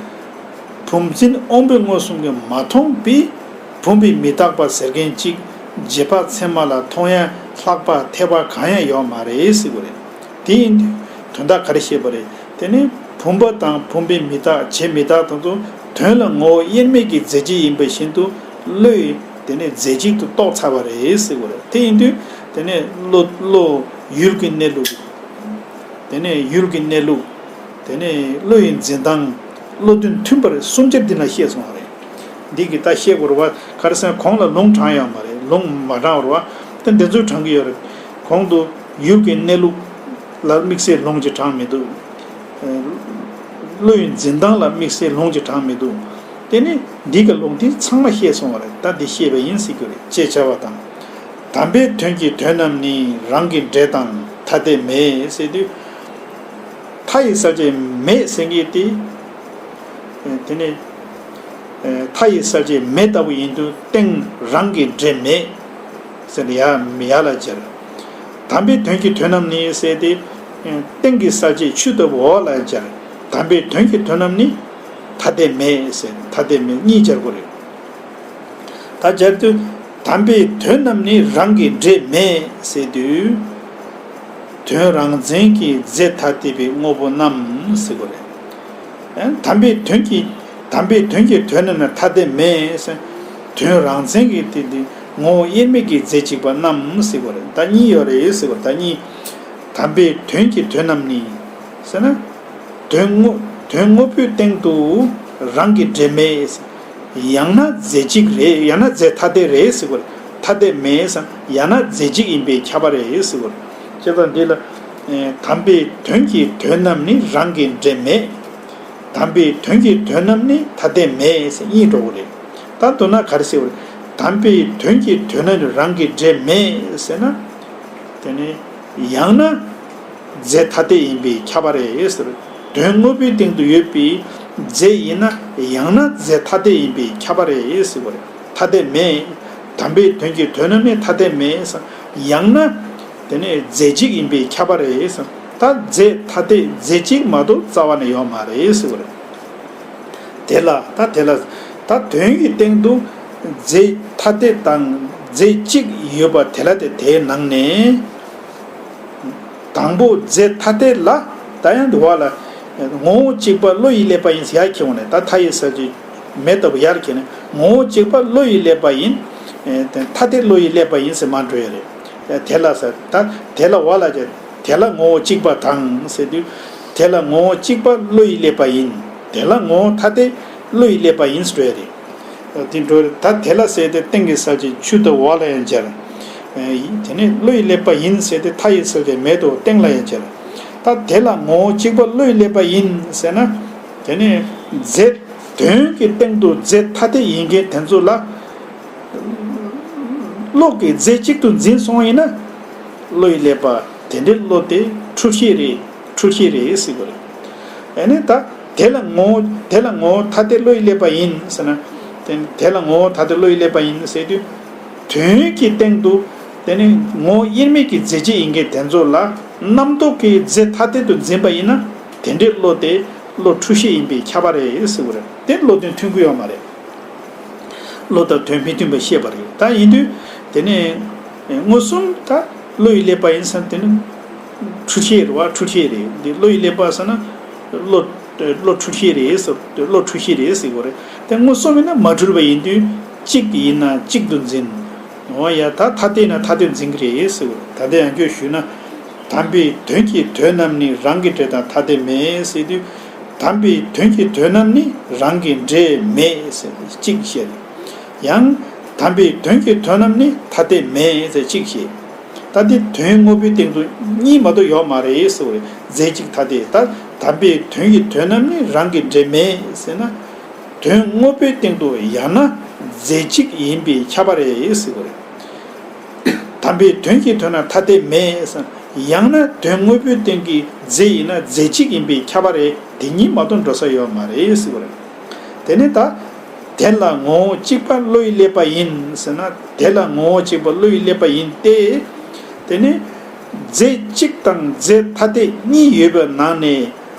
བུམ་འཛིན་དབང་པོས་མངོན་སུམ་གྱིས་མ་མཐོང་བས། བུམ་པས་མི་རྟག་པ་ཟེར་མཁན་གཅིག་རྗེས་དཔག་ཚད་མ་ལ་མཐོང་ཡ་ལྷག་པ་འཐད་པ་གང་ཡང་ཡོད་མ་རེད་ཟེར་གྱི་རེད། དེ་ཡིན་དུས་དོན་དག་ག་རེ་བཤད་པ་རེད། དེ་ནི་བུམ་པ་དང་བུམ་པས་མི་རྟག་བྱས་མི་རྟག་དེ་ཚོ་དོན་ལ་ངོ་བོ་དབྱེར་མེད་ཀྱི་རྫས་གཅིག་ཡིན་པ་བཞིན་དུ་བློས་དེ་ནི་རྫས་གཅིག་ཏུ་རྟོགས་ཚར་བ་རེད་ཟེར་གྱི་རེད། དེ་ཡིན་དུས་དེ་ནི་བློ་བློ་ཡུལ་གྱི་གནས་ལུགས། དེ་ནས་ཡུལ་གྱི་གནས་ལུགས། དེ་ནས་བློ་ཡི་འཛིན་སྟངས། བློ་དོན་མཐུན་པར་གསུམ་ཆར་འདི་ན་བཤད་སོང་བ་རེད། འདི་གི་ད་བཤད་དགོས་རེད་བ། ག་རེ་ཟེར་ན་གོང་ལ་ལུང་དྲངས་ཡོད་མ་རེད། ལུང་མ་དྲངས་པ་རེད་བ། ད་འདི་ཚོ་དྲངས་ཀྱི་ཡོད་རེད། གོང་དུ་ཡུལ་གྱི་གནས་ལུགས་ལ་དམིགས་བསལ་ལུང་ཅིག་དྲངས་མི་འདུག་བློ་ཡི་འཛིན་སྟངས་ལ་དམིགས་བསལ་ལུང་ཅིག་དྲངས་མི་འདུག་དེ་ནས་འདི་གི་ལུང་དེ་ཚང་མ་བཤད་སོང་བ་རེད། ད་འདི་བཤད་པ་ཡིན་ཟེར་རྒྱུ་རེད་ཅེས་བྱ་བ་དང་། དམ་པའི་དོན་གྱི་དོན་རྣམས་ནི་རང་གི་འབྲས་དང་ཐ་དད་མེད་ཟེར་དུས། མཐའ་ཡི་གསལ་བྱེད་མེད་ཟེར་མཁན་དེ། དེ་ནི་མཐའ་ཡི་གསལ་བྱེད་མེ་ལྟ་བུ་ཡིན་དུས་སྟེང་རང་གི་འབྲས་མེད་ཟེར་ཡ་ཡ་ལ་སྦྱར། དམ་པའི་དོན་གྱི་དོན་རྣམས་ནི་ཟེར་ཏེ། སྟེང་གི་གསལ་བྱེད་ཆུ་ལྟ་བུ་འོག་ལ་སྦྱར། དམ་པའི་དོན་གྱི་དོན་རྣམས་ནི་ཐ་དད་མེད་ཟེར། ཐ་དད་མེད་གཉིས་སྦྱར་དགོས་རེད། ད་སྦྱར་དུས་དམ་པའི་དོན་རྣམས་ནི་རང་གི་འབྲས་མེད་ཟེར་དུས། དོན་རང་མཚན་གྱི་རྫས་ཐ་དད་པའི་དངོས་པོ་རྣམས་ཟེར་དགོས་རེད། དམ་པའི་དོན་གྱི་དམ་པའི་དོན་གྱི་དོན་རྣམས་ནི་ཐ་དད་མེད་ཟེར། དོན་རང་མཚན་གྱི་དེ་འདི་ངོ་བོ་དབྱེར་མེད་ཀྱི་རྫས་གཅིག་པ་རྣམས་ཟེར་དགོས་རེད། ད་གཉིས་ཡོད་རེད་ཟེར་དགོས་རེད། ད་གཉིས། དམ་པའི་དོན་གྱི་དོན་རྣམས་ནི་ཟེར་ན། དོན་དངོས་དོན་དངོས་པོའི་སྟེང་དུ་རང་གི་འབྲས་མེད། ཡང་ན་རྫས་གཅིག་རེད། ཡང་ན་རྫས་ཐ་དད་རེད་ཟེར་དགོས་རེད། ཐ་དད་མེད་ཟེར་ན་ཡང་ན་རྫས་གཅིག་ཡིན་པས་ཁྱབ་པ་རེད་ཟེར་དགོས་རེད། བྱས་ཙང་འདི་ལ། དམ་པའི་དོན་གྱི་དོན་རྣམས་ནི་རང་གི་འབྲས་མེད། དམ་པའི་དོན་གྱི་དོན་རྣམས་ནི་ཐ་དད་མེད་ཟེར་གཉིས་འགྲོ་གི་རེད། ད་མདོར་ན་ག་རེ་ཟེར་བ་རེད། དམ་པའི་དོན་གྱི་དོན་རྣམས་ནི་རང་གི་འབྲས་མེད་ཟེར་ན། དེ་ནི་ཡང་ན་རྫས་ཐ་དད་ཡིན་པས་ཁྱབ་པ་རེད་ཟེར། དོན་དངོས་པོའི་སྟེང་དུ་ཡོད་པའི་རྫས་ཡིན་ན་ཡང་ན་རྫས་ཐ་དད་ཡིན་པས་ཁྱབ་པ་རེད་ཟེར་བ་རེད། ཐ་དད་མེད། དམ་པའི་དོན་གྱི་དོན་རྣམས་ནི་ཐ་དད་མེད་ཟེར། ཡང་ན། དེ་ནས་རྫས་གཅིག་ཡིན་པས་ཁྱབ་པ་རེད་ཟེར། ད་རྫས་ཐ་དད་རྫས་གཅིག་མ་གཏོགས་རྩ་བ་ནས་ཡོད་མ་རེད་ཟེར་བ་རེད། དེ་ལ་ད་དེ་ལ་ད་དོན་གྱི་སྟེང་དུ་རྫས་ཐ་དད་དང་རྫས་གཅིག་ཡོད་པ་དེ་ལ་དེ་དེའི་ནང་ནས། དང་པོ་རྫས་ཐ་དད་ལ་ད་ཡང་དུ་བ་ལ་ངོ་བོ་གཅིག་པ་བློ་ཡིས་བསླད་པ་ཡིན་ཟེར་ཡར་ཁྱེར་འོང་ནས། ད་མཐའ་ཡི་གསལ་བྱེད་མེ་ལྟ་བུ་ཡར་ཁྱེར་ནས་ངོ་བོ་གཅིག་པ་བློ་ཡིས་བསླད་པ་ཡིན། ཐ་དད་བློ་ཡིས་བསླད་པ་ཡིན་ཟེར་མ་འགྲོ་ཡ་རེད། དེ་ལ་ཟེར་ད་དེ་ལ་བ་ལ་དེ་ལ་ངོ་བོ་གཅིག་པ་དང་ཟེར་དུས། དེ་ལ་ངོ་བོ་གཅིག་པ་བློ་ཡིས་བསླད་པ་ཡིན། དེ་ལ་ངོ་བོ་ཐ་དད་བློ་ཡིས་བསླད་པ་ཡིན་ཟེར་འགྲོ་ཡ་རེད། དེ་འགྲོ་རེད། ད་དེ་ལ་ཟེར་ཏེ་སྟེང་གི་གསལ་བྱེད་ཆུ་ལྟ་བུ་འོག་ལ་ཡང་སྦྱར། དེ་ནས་བློ་ཡིས་བསླད་པ་ཡིན་ཟེར་ཏེ་མཐའ་ཡི་གསལ་བྱེད་མེ་ལྟ་བུ་སྟེང་ལ་ཡང་སྦྱར། ད་དེ་ལ་ངོ་བོ་གཅིག་པ་བློ་ཡིས་བསླད་པ་ཡིན་ཟེར་ན། དེ་ནས་རྫས་དོན་གྱི་སྟེང་དུ་རྫས་ཐ་དད་ཡིན་མཁན་དེ་ཚོ་ལ། བློ་གིས་རྫས་གཅིག་ཏུ་འཛིན་སོང་ཡིན་ན། བློ་ཡིས་བསླད་པ་དེ་འདྲའི་བློ་དེ་འཁྲུལ་ཤེས་རེད། འཁྲུལ་ཤེས་རེད་ཟེར་དགོས་རེད། ཨ་ནི་ད་དེ་ལ་ངོ་བོ་དེ་ལ་ངོ་བོ་ཐ་དད་བློ་ཡིས་བསླད་པ་ཡིན་ཟེར་ན། དེ་དེ་ལ་ངོ་བོ་ཐ་དད་བློ་ཡིས་བསླད་པ་ཡིན་ཟེར་དུས། དོན་གྱི་སྟེང་དུ་དེ་ནི་ངོ་བོ་དབྱེར་མེད་ཀྱི་རྫས་གཅིག་ཡིན་མཁན་དེ་ཚོ་ལ་རྣམ་རྟོག་གི་རྫས་ཐ་དད་དུ་འཛིན་པ་ཡིན་ན། དེ་འདྲའི་བློ་དེ་བློ་འཁྲུལ་ཤེས་ཡིན་པས་ཁྱབ་པ་རེད་ཟེར་དགོས་རེད། དེ་བློ་དོན་མཐུན་གྱི་ཡོད་མ་རེད། བློ་དང་དོན་མི་མཐུན་པ་བཤད་པ་རེད། ད་ཡིན་དུས་དེ་ནས་མངོན་སུམ་ད་བློ་ཡིས་བསླད་པ་ཡིན་ཟེར་ན་དེ་ནི་འཁྲུལ་ཤེས་རེད་བ། འཁྲུལ་ཤེས་རེད། འདི་བློ་ཡིས་བསླད་པ་ཟེར་ན་བློ་བློ་འཁྲུལ་ཤེས་རེད་ཟེར། བློ་འཁྲུལ་ཤེས་རེད་ཟེར་དགོས་རེད། དེ་མངོན་སུམ་ཡིན་ན་མ་འཁྲུལ་པ་ཡིན་དུས་གཅིག་ཡིན་ན་གཅིག་ཏུ་འཛིན། འོ་ཡ་ད་ཐ་དད་ན་ཐ་དད་འཛིན་གྱི་རེད་ཟེར་དགོས་རེད། ད་ལྟ་ཡང་བསྐྱར་ཞུས་ན། དམ་པའི་དོན་གྱི་དོན་རྣམས་ནི་རང་གི་འབྲས་དང་ཐ་དད་མེད་ཟེར་དུས། དམ་པའི་དོན་གྱི་དོན་རྣམས་ནི་རང་གི་འབྲས་མེད་ཟེར་གཅིག་བཤད། ཡང་། དམ་པའི་དོན་གྱི་དོན་རྣམས་ནི་ཐ་དད་མེད་ཟེར་གཅིག་བཤད། ད་འདི་དོན་དངོས་པོའི་སྟེང་དུ་གཉིས་མ་གཏོགས་ཡོད་མ་རེད་ཟེར་བ་རེད། རྫས་གཅིག་ཐ་དད། ད་དམ་པའི་དོན་གྱི་དོན་རྣམས་ནི་རང་གི་འབྲས་མེད་ཟེར་ན། དོན་དངོས་པོའི་སྟེང་དུ་ཡང་ན་རྫས་གཅིག་ཡིན་པས་ཁྱབ་པ་རེད་ཟེར་བ་རེད། དམ་པའི་དོན་གྱི་དོན་རྣམས་ཐ་དད་མེད་ཟེར། ཡང་ན་དོན་དངོས་པོའི་སྟེང་གི་རྫས་ཡིན་ན་རྫས་གཅིག་ཡིན་པས་ཁྱབ་པ་རེད། དེ་གཉིས་མ་གཏོགས་འགྲོ་ས་ཡོད་མ་རེད་ཟེར་བ་རེད། དེ་ནས་ད། དེ་ལ་ངོ་བོ་གཅིག་པ་བློ་ཡིས་བསླད་པ་ཡིན་ཟེར་ན། དེ་ལ་ངོ་བོ་གཅིག་པ་བློ་ཡིས་བསླད་པ་ཡིན་ཏེ། དེ་ནས་རྫས་གཅིག་དང་རྫས་ཐ་དད་གཉིས་ཡོད་པའི་ནང་ནས་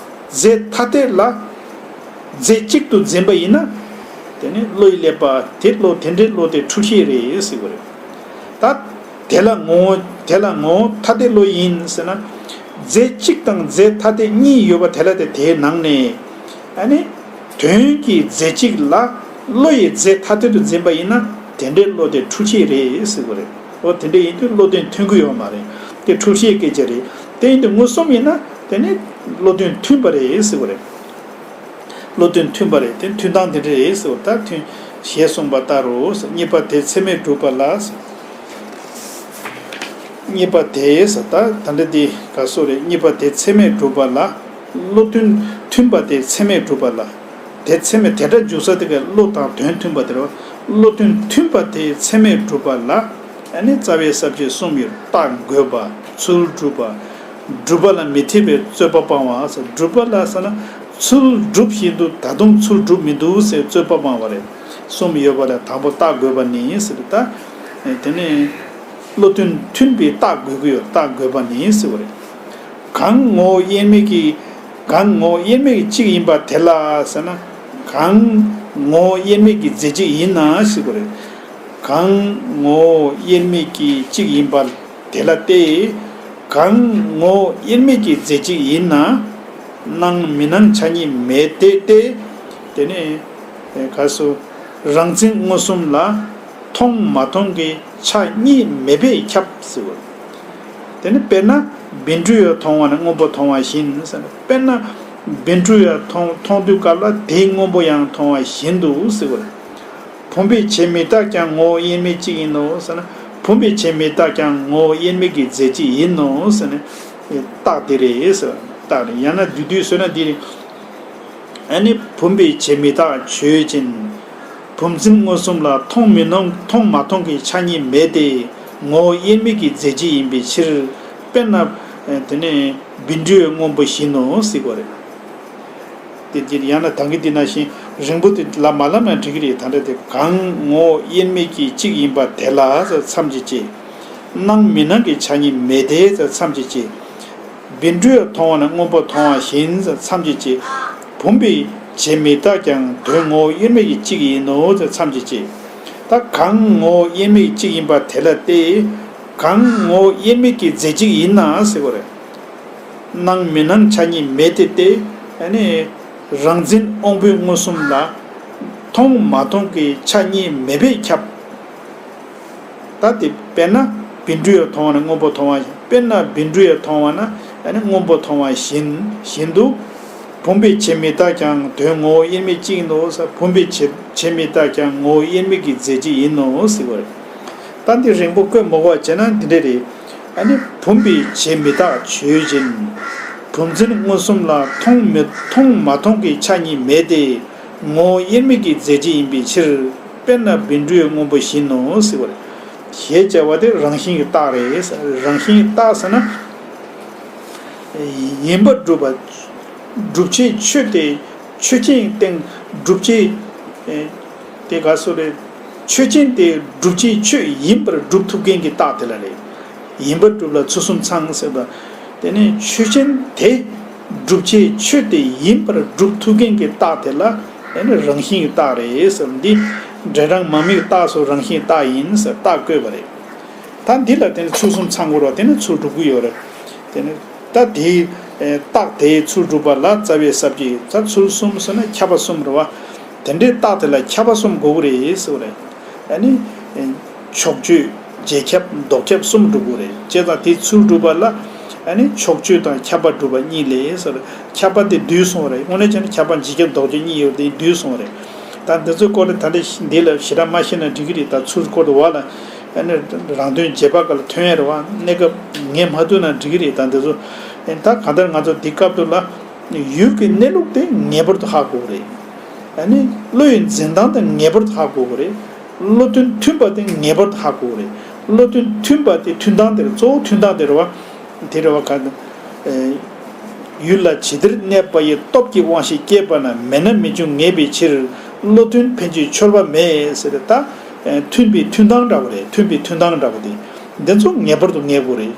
རྫས་ཐ་དད་ལ་ རྫས་གཅིག་ཏུ་འཛིན་པ་ཡིན་ན། དེ་ནི་བློ་ཡི་ཀླད་པ་དེ་བློ་དེ་འདྲའི་བློ་དེ་འཁྲུལ་ཤེས་རེད་ཟེར་བ་རེད། ད་དེ་ལ་ངོ་བོ་དེ་ལ་ངོ་བོ་ཐ་དད་བློ་ཡིན་ཟེར་ན། རྫས་གཅིག་དང་རྫས་ཐ་དད་གཉིས་ཡོད་པ་དེ་ལ་དེ་དེའི་ནང་ནས། ཨ་ནི། དོན་གྱི་རྫས་གཅིག་ལ་བློ་ཡི་རྫས་ཐ་དད་དུ་འཛིན་པ་ཡིན་ན། དེ་འདྲའི་བློ་དེ་འཁྲུལ་ཤེས་རེད་ཟེར་བ་རེད། འོ་དེ་འདྲ་ཡིན་དུས་བློ་དོན་མཐུན་གྱི་ཡོད་མ་རེད། དེ་འཁྲུལ་ཤེས་སྐད་ཆ་རེད། དེ་ཡིན་དུས་མངོན་སུམ་ཡིན་ན་དེ་ནི་བློ་དོན་མཐུན་པ་རེད་ཟེར་བ་རེད། བློ་དོན་མཐུན་པ་རེད། དེ་མཐུན་སྟངས་དེ་འདྲ་རེད་ཟེར་བ། ད་མཐུན་ཞེས་གསུངས་པ་ལྟར་རོ། གཉིས་པ་དེ་ཚད་མས་གྲུབ་པ་ལ། གཉིས་པ་དེ་ཟེར་ད་ད་འདྲ་དེ་ག་སོ་རེད། གཉིས་པ་དེ་ཚད་མས་གྲུབ་པ་ལ། བློ་དོན་མཐུན་པ་དེ་ཚད་མས་གྲུབ་པ་ལ། དེ་ཚད་མས་དེ་སྒྲ་འཇུག་ས་དེ་ག་བློ་དང་དོན་མཐུན་པ་དེ་རེད་བ། བློ་དོན་མཐུན་པ་དེ་ཚད་མས་གྲུབ་པ་ལ། ཨ་ནི་རྩ་བའི་ས་བཅད་གསུམ་ཡོད། རྟགས་འགོད་པ། ཚུལ་སྒྲུབ་པ། སྒྲུབ་པ་ལ་མི་འཐད་པའི་རྩོད་པ་སྤང་བ། སྒྲུབ་པ་ལ་ཟེར་ན་ཚུལ་སྒྲུབ་བཞིན་དུ་ད་དུང་ཚུལ་སྒྲུབ་མི་འདུག་ཟེར་རྩོད་པ་སྤང་བ་རེད། གསུམ་ཡོད་པ་ལ་དང་པོ་རྟགས་འགོད་པ་ནི་ཟེར་ད། དེ་ནས་བློ་དོན་མཐུན་པའི་རྟགས་འགོད་ཀྱི་ཡོད། རྟགས་འགོད་པ་ནི་ཟེར་བ་རེད། གང་ངོ་བོ་དབྱེར་མེད་ཀྱི། གང་ངོ་བོ་དབྱེར་མེད་ཀྱི་གཅིག་ཡིན་པ་དེ་ལ་ཟེར་ན། གང་ངོ་བོ་དབྱེར་མེད་ཀྱི་རྫས་གཅིག་ཡིན་ན་ཟེར་བ་རེད། གང་ངོ་བོ་དབྱེར་མེད་ཀྱི་གཅིག་ཡིན་པ་དེ་ལ་སྟེ། གང་ངོ་བོ་དབྱེར་མེད་ཀྱི་རྫས་གཅིག་ཡིན་ན། སྣང་མི་སྣང་ཆ་གཉིས་མེད་དེ་སྟེ། དེ་ནི་ག་སོ། རང་འཛིན་མངོན་སུམ་ལ་མཐོང་མ་མཐོང་གི་ཆ་གཉིས་མེད་པས་ཁྱབ་ཟེར་བ། དེ་ནི་དཔེར་ན་བཻ་ཌཱུརྱ་མཐོང་བ་ནི་སྔོན་པོ་མཐོང་བ་བཞིན་ཟེར་ན། དཔེར་ན་བཻ་ཌཱུརྱ་མཐོང་མཐོང་དུས་སྐབས་ལ་དེའི་སྔོན་པོ་ཡང་མཐོང་བ་བཞིན་དུ་ཟེར་བ་རེད། བུམ་པས་བྱས་མི་རྟག་ཀྱང་ངོ་བོ་དབྱེར་མེད་གཅིག་ཡིན་ནོ་ཟེར་ན། བུམ་པས་བྱས་མི་རྟག་ཀྱང་ངོ་བོ་དབྱེར་མེད་ཀྱི་རྫས་གཅིག་ཡིན་ནོ་ཟེར་ན། རྟགས་དེ་རེད་ཟེར། རྟགས་རེད། ཡང་ན་བསྡུས་བསྡུས་བཟོས་ན་འདི་རེད། ཨ་ནི་བུམ་པས་བྱས་མི་རྟག་ཆོས་ཅན། བུམ་འཛིན་མངོན་སུམ་ལ་མཐོང་མི་མཐོང་མཐོང་མ་མཐོང་གི་ཆ་གཉིས་མེད་དེ། ངོ་བོ་དབྱེར་མེད་ཀྱི་རྫས་གཅིག་ཡིན་པའི་ཕྱིར། དཔེར་ན། དེ་ནས་བཻ་ཌཱུརྱ་སྔོན་པོ་བཞིན་ནོ་ཟེར་བ་རེད། དེ་དེ་ཡང་ན་ད་གིན་འདི་ན་བཞིན་རིང་པོ་དེ་ལ་མ་ལབ་ན་འགྲིག་གི་རེད། ད་ལྟ་དེ་གང་ངོ་བོ་དབྱེར་མེད་ཀྱི་གཅིག་ཡིན་པ་དེ་ལ་མཚམས་ཀྱི་ཅེས། སྣང་མི་སྣང་གི་ཆ་གཉིས་མེད་དེ་མཚམས་ཀྱི་ཅེས། བཻ་ཌཱུརྱ་མཐོང་བ་ན་སྔོན་པོ་མཐོང་བ་བཞིན་མཚམས་ཀྱི་ཅེས། བུམ་པས་བྱས་མི་རྟག་ཀྱང་དོན་ངོ་བོ་དབྱེར་མེད་ཀྱི་གཅིག་ཡིན་ནོ་མཚམས་ཀྱི་ཅེས། ད་གང་ངོ་བོ་དབྱེར་མེད་ཀྱི་གཅིག་ཡིན་པ་དེ་ལ་སྟེ། གང་ངོ་བོ་དབྱེར་མེད་ཀྱི་རྫས་གཅིག་ཡིན་ན་ཟེར་བ་རེད། སྣང་མི་སྣང་ཆ་གཉིས་མེད་དེ་སྟེ། ཨ་ནི་རང་འཛིན་དབང་པོའི་མངོན་སུམ་ལ་མཐོང་མ་མཐོང་གི་ཆ་གཉིས་མེད་པས་ཁྱབ། ད་དེ་དཔེར་ན་བཻ་ཌཱུརྱ་མཐོང་བ་ན་སྔོན་པོ་མཐོང་བ་བཞིན། དཔེར་ན་བཻ་ཌཱུརྱ་མཐོང་བ་ན་ཨ་ནི་སྔོན་པོ་མཐོང་བ་བཞིན་བཞིན་དུ། བུམ་པས་བྱས་མི་རྟག་ཀྱང་དོན་ངོ་བོ་དབྱེར་མེད་གཅིག་ཡིན་ནོ་ཟེར། བུམ་པས་བྱས་བྱས་མི་རྟག་ཀྱང་ངོ་བོ་དབྱེར་མེད་ཀྱི་རྫས་གཅིག་ཡིན་ནོ་ཟེར་བ་རེད། ད་འདི་རིང་པོ་བཀོད་མ་དགོས་པ་བྱས་ན་འདི་འདྲ་རེད། ཨ་ནི་བུམ་པས་བྱས་མི་རྟག་ཆོས་ཅན། བུམ་འཛིན་མངོན་སུམ་ལ་མཐོང་མི་མཐོང་མ་མཐོང་གི་ཆ་གཉིས་མེད་དེ། ངོ་བོ་དབྱེར་མེད་ཀྱི་རྫས་གཅིག་ཡིན་པའི་ཕྱིར། དཔེར་ན་བཻ་ཌཱུརྱ་སྔོན་པོ་བཞིན་ནོ་ཟེར་བ་རེད། ཞེས་བྱ་བ་དེ་རང་བཞིན་གྱི་རྟགས་རེད། རང་བཞིན་གྱི་རྟགས་ཟེར་ན། ཡིན་པར་སྒྲུབ་པ། སྒྲུབ་བྱའི་ཆོས་དེ་ཆོས་ཅན་སྟེང་སྒྲུབ་བྱའི། ཨེ། དེ་ག་སོ་རེད། ཆོས་ཅན་དེ་སྒྲུབ་བྱའི་ཆོས་ཡིན་པར་སྒྲུབ་ཐུབ་མཁན་གྱི་རྟགས་དེ་ལ་རེད། ཡིན་པར་སྒྲུབ་ལ་ཚུལ་གསུམ་ཚང་ཟེར་བ། དེ་ནས་ཆོས་ཅན་དེ་སྒྲུབ་བྱའི་ཆོས་དེ་ཡིན་པར་སྒྲུབ་ཐུབ་མཁན་གྱི་རྟགས་དེ་ལ་དེ་ནི་རང་བཞིན་གྱི་རྟགས་རེད་ཟེར། འདི་འབྲས་རང་མ་དམིགས་རྟགས་སོགས་རང་བཞིན་རྟགས་ཡིན་ཟེར་རྟགས་བཀོད་པ་རེད། ད་འདི་ལ་དེ་ནི་ཚུལ་གསུམ་ཚང་དགོས་རེད། དེ་ནི་ཚུལ་སྒྲུབ་ཀྱི་ཡོད་རེད། དེ་ནི་ད་དེའི་རྟགས་དེའི་ཚུལ་སྒྲུབ་པ་ལ་རྩ་བའི་ས་བཅད་ད་ཚུལ་གསུམ་ཟེར་ན་ཁྱབ་པ་གསུམ་རེད་བ། དེ་འདྲའི་རྟགས་དེ་ལ་ཁྱབ་པ་གསུམ་དགོས་ཀྱི་རེད་ཟེར་བ་རེད། ཨ་ནི། ཕྱོགས་ཆོས་རྗེས་ཁྱབ་ལྡོག་ཁྱབ་གསུམ་སྒྲུབ་དགོས་རེད། བྱས་ཙང་དེའི་ཚུལ་སྒྲུབ་པ་ལ། ཨ་ནི་ཕྱོགས་ཆོས་དང་ཁྱབ་པ་སྒྲུབ་པ་གཉིས་ལས་ཟེར། ཁྱབ་པ་དེ་བསྡུས་སོང་བ་རེད། དངོས་གནས་བྱས་ན་ཁྱབ་པ་རྗེས་ཁྱབ་ལྡོག་ཁྱབ་གཉིས་ཡོད་དེ་བསྡུས་སོང་བ་རེད། ད་འདི་ཚོའི་སྐོར་ལ་ད་ལྟ་འདི་ལ་ཞེ་དྲག་མ་ཤེས་ན་འགྲིག་གི་རེད། ད་ཚུལ་སྐོར་དུ་བ་ལ། ཨ་ནི་རང་དོན་རྗེས་དཔག་ག་ལ་ཐོན་ཡ་རེད་བ། གནས་སྐབས་ངེས་མ་ཐུབ་ན་འགྲིག་གི་རེད། ད་འདི་ཚོ། ད་གང་ལྟར་ང་ཚོ་འདི་སྐབས་དུ་ལ། ཡུལ་གྱི་གནས་ལུགས་དེ་ངེས་པར་དུ་ཧ་གོ་གི་རེད། ཨ་ནི་བློ་ཡི་འཛིན་སྟངས་དེ་ངེས་པར་དུ་ཧ་གོ་གི་རེད། བློ་དོན་མཐུན་པ་དེ་ངེས་པར་དུ་ཧ་གོ་གི་རེད། བློ་དོན་མཐུན་པ་དེ་མཐུན་སྟངས་དེ་རེད། གཙོ་བོ་མཐུན་སྟངས་དེ་རེད་བ། དེ་རེད་བ་ག་ཨེ། ཡུལ་ལ་ཇི་ལྟར་གནས་པ་ཡི་སྟོབས་ཀྱིས་དབང་ཤེས་སྐྱེས་པ་ན་མེད་ན་མི་འབྱུང་ངེས་པའི་ཕྱིར། བློ་མཐུན་ཕན་ཆད་འཆོལ་བ་མེད་ཟེར་ཏེ་ད། ཨེ། མཐུན་པའི་མཐུན་སྟངས་འདྲ་བོ་རེད། མཐུན་པའི་མཐུན་སྟངས་འདྲ་བོ་དེ། འདི་ཚོ་ངེས་པར་དུ་ངེས་དགོས་རེད།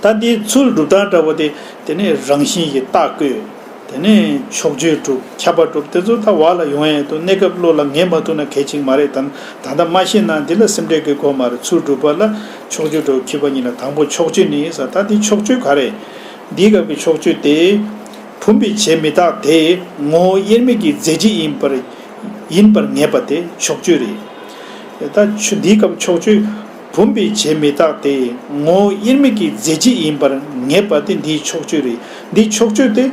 ད་འདིའི་ཚུལ་སྒྲུབ་སྟངས་འདྲ་བོ་དེ། དེ་ནས་རང་བཞིན་གྱི་རྟགས་བཀོད། དེ་ནས་ཕྱོགས་ཆོས་སྒྲུབ། ཁྱབ་པ་སྒྲུབ། དེ་ཚོ་ད་བར་ལ་ཡོང་ཡས་འདུག་གནས་སྐབས་བློ་ལ་ངེས་མ་ཐུབ་ན་གལ་ཆེན་མ་རེད། ད་ད་ལྟ་མ་ཤེས་ན་འདི་ལ་སེམས་ཁྲལ་གྱི་དགོས་མ་རེད། ཚུར་སྒྲུབ་པ་ལ་ཕྱོགས་ཆོས་སྒྲུབ། འཁྱུད་པ་གཉིས་ལ་དང་པོ་ཕྱོགས་ཆོས་ནི་ཟེར། ད་འདི་ཕྱོགས་ཆོས་ག་རེ། འདིའི་སྐབས་ཀྱི་ཕྱོགས་ཆོས་དེ། བུམ་པའི་བྱེ་མི་རྟག་དེ་ངོ་བོ་དབྱེར་མེད་ཀྱི་རྫས་གཅིག་ཡིན་པར་ཡིན་པར་ངེས་པ་དེ་ཕྱོགས་ཆོས་རེད། ད་ཆུ་འདིའི་སྐབས་ཕྱོགས་ཆོས། བུམ་པའི་བྱེ་མི་རྟག་སྟེ་ངོ་བོ་དབྱེར་མེད་ཀྱི་རྫས་གཅིག་ཡིན་པར་ངེས་པ་དེ་འདིའི་ཕྱོགས་ཆོས་རེད། འདིའི་ཕྱོགས་ཆོས་དེ་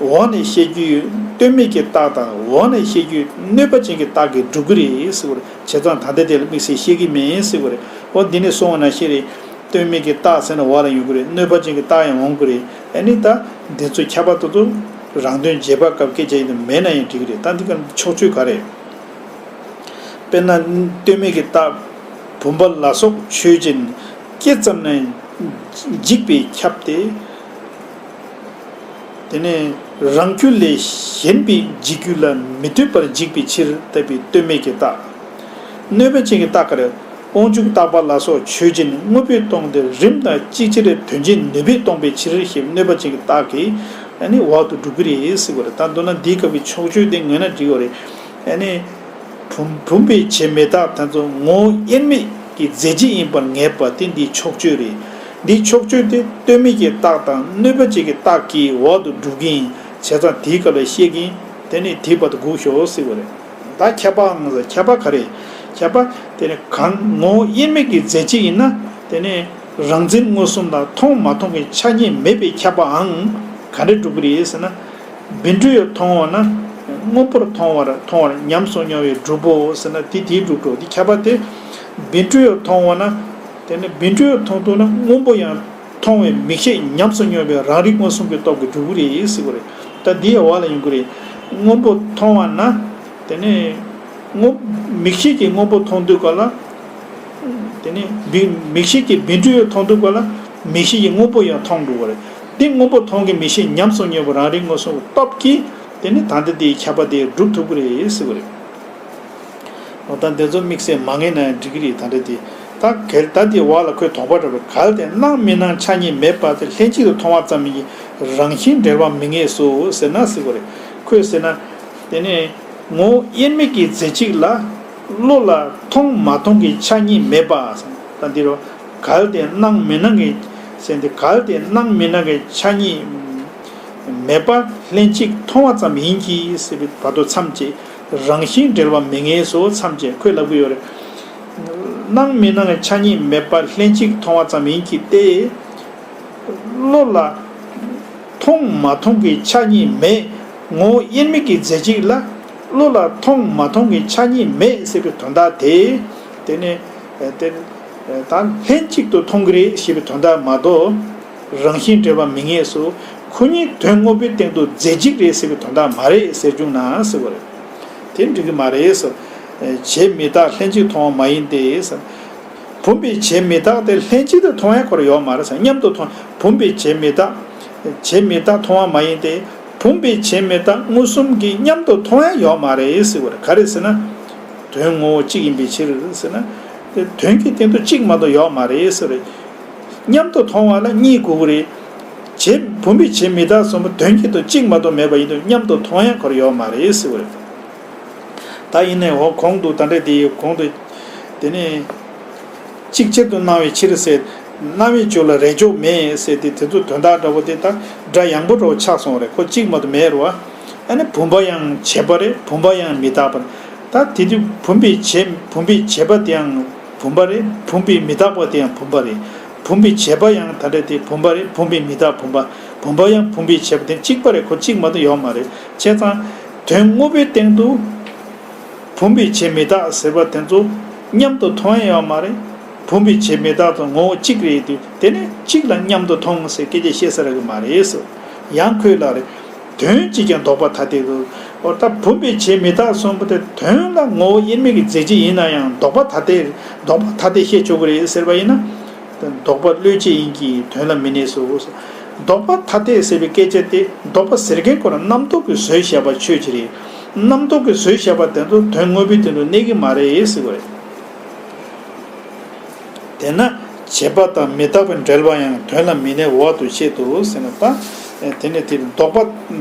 འོག་ནས་བཤད་རྒྱུའི་ལྟོས་མེད་ཀྱི་རྟགས་དང་འོག་ནས་བཤད་རྒྱུའི་གནོད་པ་ཅན་གྱི་རྟགས་ཀྱིས་སྒྲུབ་ཀྱི་རེད་ཟེར་བ་རེད། བྱས་ཙང་ད་ལྟ་དེ་ལ་དམིགས་བསལ་བཤད་ཀྱི་མེད་ཟེར་བ་རེད། འོ་འདི་ནས་སོང་བ་ན་ཤེས་རེད། ལྟོས་མེད་ཀྱི་རྟགས་ཟེར་ན་འོག་ལ་ཡོང་གི་རེད། གནོད་པ་ཅན་གྱི་རྟགས་ཡང་འོང་གི་རེད། ཨ་ནི་ད་འདི་ཚོ་ཁྱབ་པ་དེ་ཚོ་རང་དོན་རྗེས་དཔག་སྐབས་སྐད་ཆ་ཡིན་དུ་མེད་ན་ཡང་འགྲིག་གི་རེད། ད་འདི་ག་ཕྱོགས་ཆོས་ག་རེད། དཔེར་ན་ལྟོས་མེད་ཀྱི་རྟགས་བུམ་པ་ལ་སོགས་ཆོས་ཅན། སྐྱེ་ཙམ་ན་འཇིག་པས་ཁྱབ་སྟེ། དེ་ནས་རང་རྒྱུ་ལས་གཞན་པའི་འཇིག་རྒྱུ་ལ་མི་ལྟོས་པར་འཇིག་པའི་ཕྱིར་ལྟ་བུའི་ལྟོས་མེད་ཀྱི་རྟགས། གནོད་པ་ཅན་གྱི་རྟགས་ག་རེ། དབང་ཕྱུག་རྟག་པ་ལ་སོགས་ཆོས་ཅན། དངོས་པོས་སྟོང་སྟེ་རིམ་དང་ཅིག་ཅར་དོན་བྱེད་ནུས་པས་སྟོང་པའི་ཕྱིར་ཞེས་གནོད་པ་ཅན་གྱི་རྟགས་ཀྱིས་ཨ་ནི་འོག་ཏུ་སྒྲུབ་ཀྱི་རེད་ཟེར་བ་རེད། ད་མདོར་ན་འདིའི་སྐབས་ཀྱི་ཕྱོགས་ཆོས་དེ་ངོས་ན་འགྲིག་ཡོད་རེད། ཨ་ནི། བུམ་བུམ་པའི་བྱེ་མི་རྟག་དེ་ཚོ་ངོ་བོ་དབྱེར་མེད་ཀྱི་རྫས་གཅིག་ཡིན་པར་ངེས་པ་དེ་འདིའི་ཕྱོགས་ཆོས་རེད། འདིའི་ཕྱོགས་ཆོས་དེ་ལྟོས་མེད་ཀྱི་རྟགས་དང་གནོད་པ་ཅན་གྱི་རྟགས་ཀྱིས་འོག་ཏུ་སྒྲུབ་ཀྱི་ཡིན། བྱས་ཙང་དེའི་སྐབས་ལ་བཤད་ཀྱི་ཡིན། དེ་ནི་དེའི་བར་དུ་སྒུག་ཤོག་ཟེར་བ་རེད། ད་ཁྱབ་པའང་ཟེར། ཁྱབ་པ་ག་རེ། ཁྱབ་པ་དེ་ནི་གང་ངོ་བོ་དབྱེར་མེད་ཀྱི་རྫས་གཅིག་ཡིན་ན་དེ་ནི་རང་འཛིན་མངོན་སུམ་ལ་མཐོང་མ་མཐོང་གི་ཆ་གཉིས་མེད་པའི་ཁྱབ་པའང་ག་འདྲ་སྒྲུབ་ཀྱི་རེད་ཟེར་ན། བཻ་ཌཱུརྱ་མཐོང་བ་ན། སྔོན་པོར་མཐོང་བར་མཐོང་བར་ཉམས་སུ་མྱོང་བས་གྲུབ་བོ་ཟེར་ན་དེ་དེའི་སྒྲུབ་འགྲོ། དེ་ཁྱབ་པ་དེ། བཻ་ཌཱུརྱ་མཐོང་བ་ན། དེ་ནི་བཻ་ཌཱུརྱ་མཐོང་ཐུབ་ན་སྔོན་པོ་ཡང་མཐོང་བའི་མིག་ཤེས་ཉམས་སུ་མྱོང་བའི་རང་རིག་མངོན་སུམ་གྱི་སྟོབས་ཀྱིས་གྲུབ་ཀྱི་རེད་ཟེར་བ་རེད། ད་འདི་ཡི་འོག་ལ་ཡོང་གི་རེད། སྔོན་པོ་མཐོང་བ་ན། དེ་ནི། སྔོན། མིག་ཤེས་ཀྱིས་སྔོན་པོ་མཐོང་དུས་ག་ལ། དེ་ནི་བི་མིག་ཤེས་ཀྱིས་བཻ་ཌཱུརྱ་མཐོང་དུས་ག་ལ། མིག་ཤེས་ཀྱིས་སྔོན་པོ་ཡང་མཐོང་འགྲོ་བ་རེད། དེ་སྔོན་པོ་མཐོང་གི་མིག་ཤེས་ཉམས་སུ་མྱོང་བའི་རང་རིག་མངོན་སུམ་གྱི་སྟོབས་ཀྱིས་དེ་ནི་ད་ལྟ་དེའི་ཁྱབ་པ་དེ་སྒྲུབ་ཐུབ་ཀྱི་རེད་ཟེར་བ་རེད། འོ་ད་འདི་ཚོ་དམིགས་བསལ་མ་ངེས་ན་ཡང་འགྲིག་གི་རེད། ད་ལྟ་དེ། ད་གལ་ད་དེའི་འོག་ལ་ཁོས་དོགས་པ་སྒྲུབ་པར། གལ་ཏེ་སྣང་མི་སྣང་ཆ་གཉིས་མེད་པ་དེ་ལྷན་ཅིག་ཏུ་མཐོང་བ་ཙམ་ཡིན་གྱི་རང་བཞིན་འབྲེལ་བ་མི་ངེས་སོ་ཟེར་ན་ཟེར་བ་རེད། ཁོས་ཟེར་ན། དེ་ནི། ངོ་བོ་དབྱེར་མེད་ཀྱི་རྫས་གཅིག་ལ། བློ་ལ་མཐོང་མ་མཐོང་གི་ཆ་གཉིས་མེད་པ། ད་འདི་རུ། གལ་ཏེ་སྣང་མི་སྣང་གི། ཟེར་འདི་གལ་ཏེ་སྣང་མི་སྣང་གི་ཆ་གཉིས་མེད་པ་ལྷན་ཅིག་མཐོང་བ་ཙམ་ཡིན་གྱི་ཟེར་བའི་བར་དུ་མཚམས་བཅད། རང་བཞིན་འབྲེལ་བ་མི་ངེས་སོ་མཚམས་བཅད། ཁོས་ལབ་ཀྱི་ཡོད་རེད། སྣང་མི་སྣང་གི་ཆ་གཉིས་མེད་པ་ལྷན་ཅིག་མཐོང་བ་ཙམ་ཡིན་གྱི་སྟེ། བློ་ལ་མཐོང་མ་མཐོང་གི་ཆ་གཉིས་མེད། ངོ་བོ་དབྱེར་མེད་ཀྱི་རྫས་གཅིག་ལ་བློ་ལ་མཐོང་མ་མཐོང་གི་ཆ་གཉིས་མེད་ཟེར་བའི་དོན་དག་དེ། དེ་ནི། དེ། ད་ལྷན་ཅིག་ཏུ་མཐོང་གི་རེད་ཞེས་པའི་དོན་དག་མ་གཏོགས། རང་བཞིན་འབྲེལ་བ་མི་ངེས་སོ། ཁོ་གཉིས་དོན་དངོས་པོའི་སྟེང་དུ་རྫས་གཅིག་རེད་ཟེར་བའི་དོན་དག་མ་རེད་ཟེར་བྱུང་ན་ཟེར་བ་རེད། དེ་འགྲིག་གི་མ་རེད་ཟེར། བྱེ་མི་རྟག་ལྷན་ཅིག་མཐོང་བ་མ་ཡིན་ཏེ་ཟེར། བུམ་པའི་བྱེ་མི་རྟག་དེ་ལྷན་ཅིག་ཏུ་མཐོང་ཡ་ཁོ་རང་ཡོད་མ་རེད་ཟེར། མཉམ་དུ་མཐོང་། བུམ་པའི་བྱེ་མི་རྟག་བྱེ་མི་རྟག་མཐོང་བ་མ་ཡིན་ཏེ། བུམ་པའི་བྱེ་མི་རྟག་མངོན་སུམ་གྱིས་མཉམ་དུ་མཐོང་ཡ་ཡོད་མ་རེད་ཟེར་བ་རེད། ག་རེ་ཟེར་ན། དོན་ངོ་བོ་གཅིག་ཡིན་པའི་ཕྱིར་ཟེར་ན། དེ་དོན་གྱི་སྟེང་དུ་གཅིག་མ་གཏོགས་ཡོད་མ་རེད་ཟེར་བ་རེད། མཉམ་དུ་མཐོང་བ་ལ་གཉིས་དགོས་ཀྱི་རེད། བྱེ་བུམ་པའི་བྱེ་མི་རྟག་གསུམ་པོ་དོན་གྱི་སྟེང་དུ་གཅིག་མ་གཏོགས་མེད་པ་ཡིན་དུས་མཉམ་དུ་མཐོང་ཡ་ཁོ་རང་ཡོད་མ་རེད་ཟེར་བ་རེད། ད་ཡིན་ནའི་འོ་གོང་དུ་ད་འདྲ་དེ་གོང་དུ། དེ་ནས། གཅིག་ཆར་དུ་སྣང་བའི་ཕྱིར་ཟེར། སྣང་བའི་རྒྱུ་ལ་རེག་འཇོག་མེད་ཟེར་ཏེ་དེ་ཚོ་དོན་དག་འདྲ་པོ་དེ་ད་སྒྲ་ཡངས་པོ་འདྲ་པོ་ཆགས་སོང་བ་རེད། ཁོ་གཅིག་མ་གཏོགས་མེད་རེད་བ། ཨ་ནི་བུམ་པ་ཡང་བྱེད་པ་རེད། བུམ་པ་ཡང་མི་རྟག་པ་རེད། ད་དེ་དུས་བུམ་པའི་བྱེད་བུམ་པའི་བྱེད་པ་དེ་ཡང་བུམ་པ་རེད། བུམ་པའི་མི་རྟག་པ་དེ་ཡང་བུམ་པ་རེད། བུམ་པའི་བྱེད་པ་ཡང་ད་ལྟ་དེ་བུམ་པ་རེད། བུམ་པའི་མི་རྟག་བུམ་པ། བུམ་པ་ཡང་བུམ་པའི་བྱེད་པ་དེ་གཅིག་པ་རེད། ཁོ་གཅིག་མ་གཏོགས་ཡོད་མ་རེད། བྱས་ཙང་དོན་དངོས་པོའི་སྟེང་དུ། བུམ་པའི་བྱེ་མི་རྟག་ཟེར་བ་དེ་ཚོ་མཉམ་དུ་མཐོང་ཡ་ཡོད་མ་རེད། བུམ་པའི་བྱེ་མི་རྟག་དང་ངོ་བོ་གཅིག་རེད་དུས་དེ་ནི་གཅིག་ལ་མཉམ་དུ་མཐོང་ཟེར་སྐད་ཆ་བཤད་ས་རག་གི་མ་རེད་ཟེར། ཡང་ཁོས་ལབ་རེད། དོན་གཅིག་ཀྱང་ལྡོག་པ་ཐ་དད་དུ། འོ་ད་བུམ་པའི་བྱེ་མི་རྟག་གསུམ་པོ་དེ་དོན་ལ་ངོ་བོ་དབྱེར་མེད་ཀྱི་རྫས་གཅིག་ཡིན་ན་ཡང་ལྡོག་པ་ཐ་དད་ལྡོག་པ་ཐ་དད་བཤད་ཆོག་གི་རེད་ཟེར་བ་ཡིན་ན། ལྡོག་པ་བློས་བྱས་ཡིན་གྱི་དོན་ལ་མི་གནས་སོ། ལྡོག་པ་ཐ་དད་ཟེར་བའི་སྐད་ཆ་དེ་ལྡོག་པ་ཟེར་མཁན་ཁོ་རང་རྣམ་རྟོག་གིས་བཟོས་བཞག་པ་ཆོས་ཅིག་རེད། རྣམ་རྟོག་གིས་བཟོས་བཞག་པ་དེ་ཚོ་དོན་དངོས་པོའི་སྟེང་དུ་གནས་ཀྱི་མ་རེད་ཟེར་བ་རེད། དེས་ན་བྱེད་པ་དང་མི་རྟག་པའི་འབྲེལ་བ་ཡང་དོན་ལ་མི་གནས་འོག་ཏུ་བཤད་དོ་ཟེར་ན་ད། དེ་ནས་དེ་ལྡོག་པ།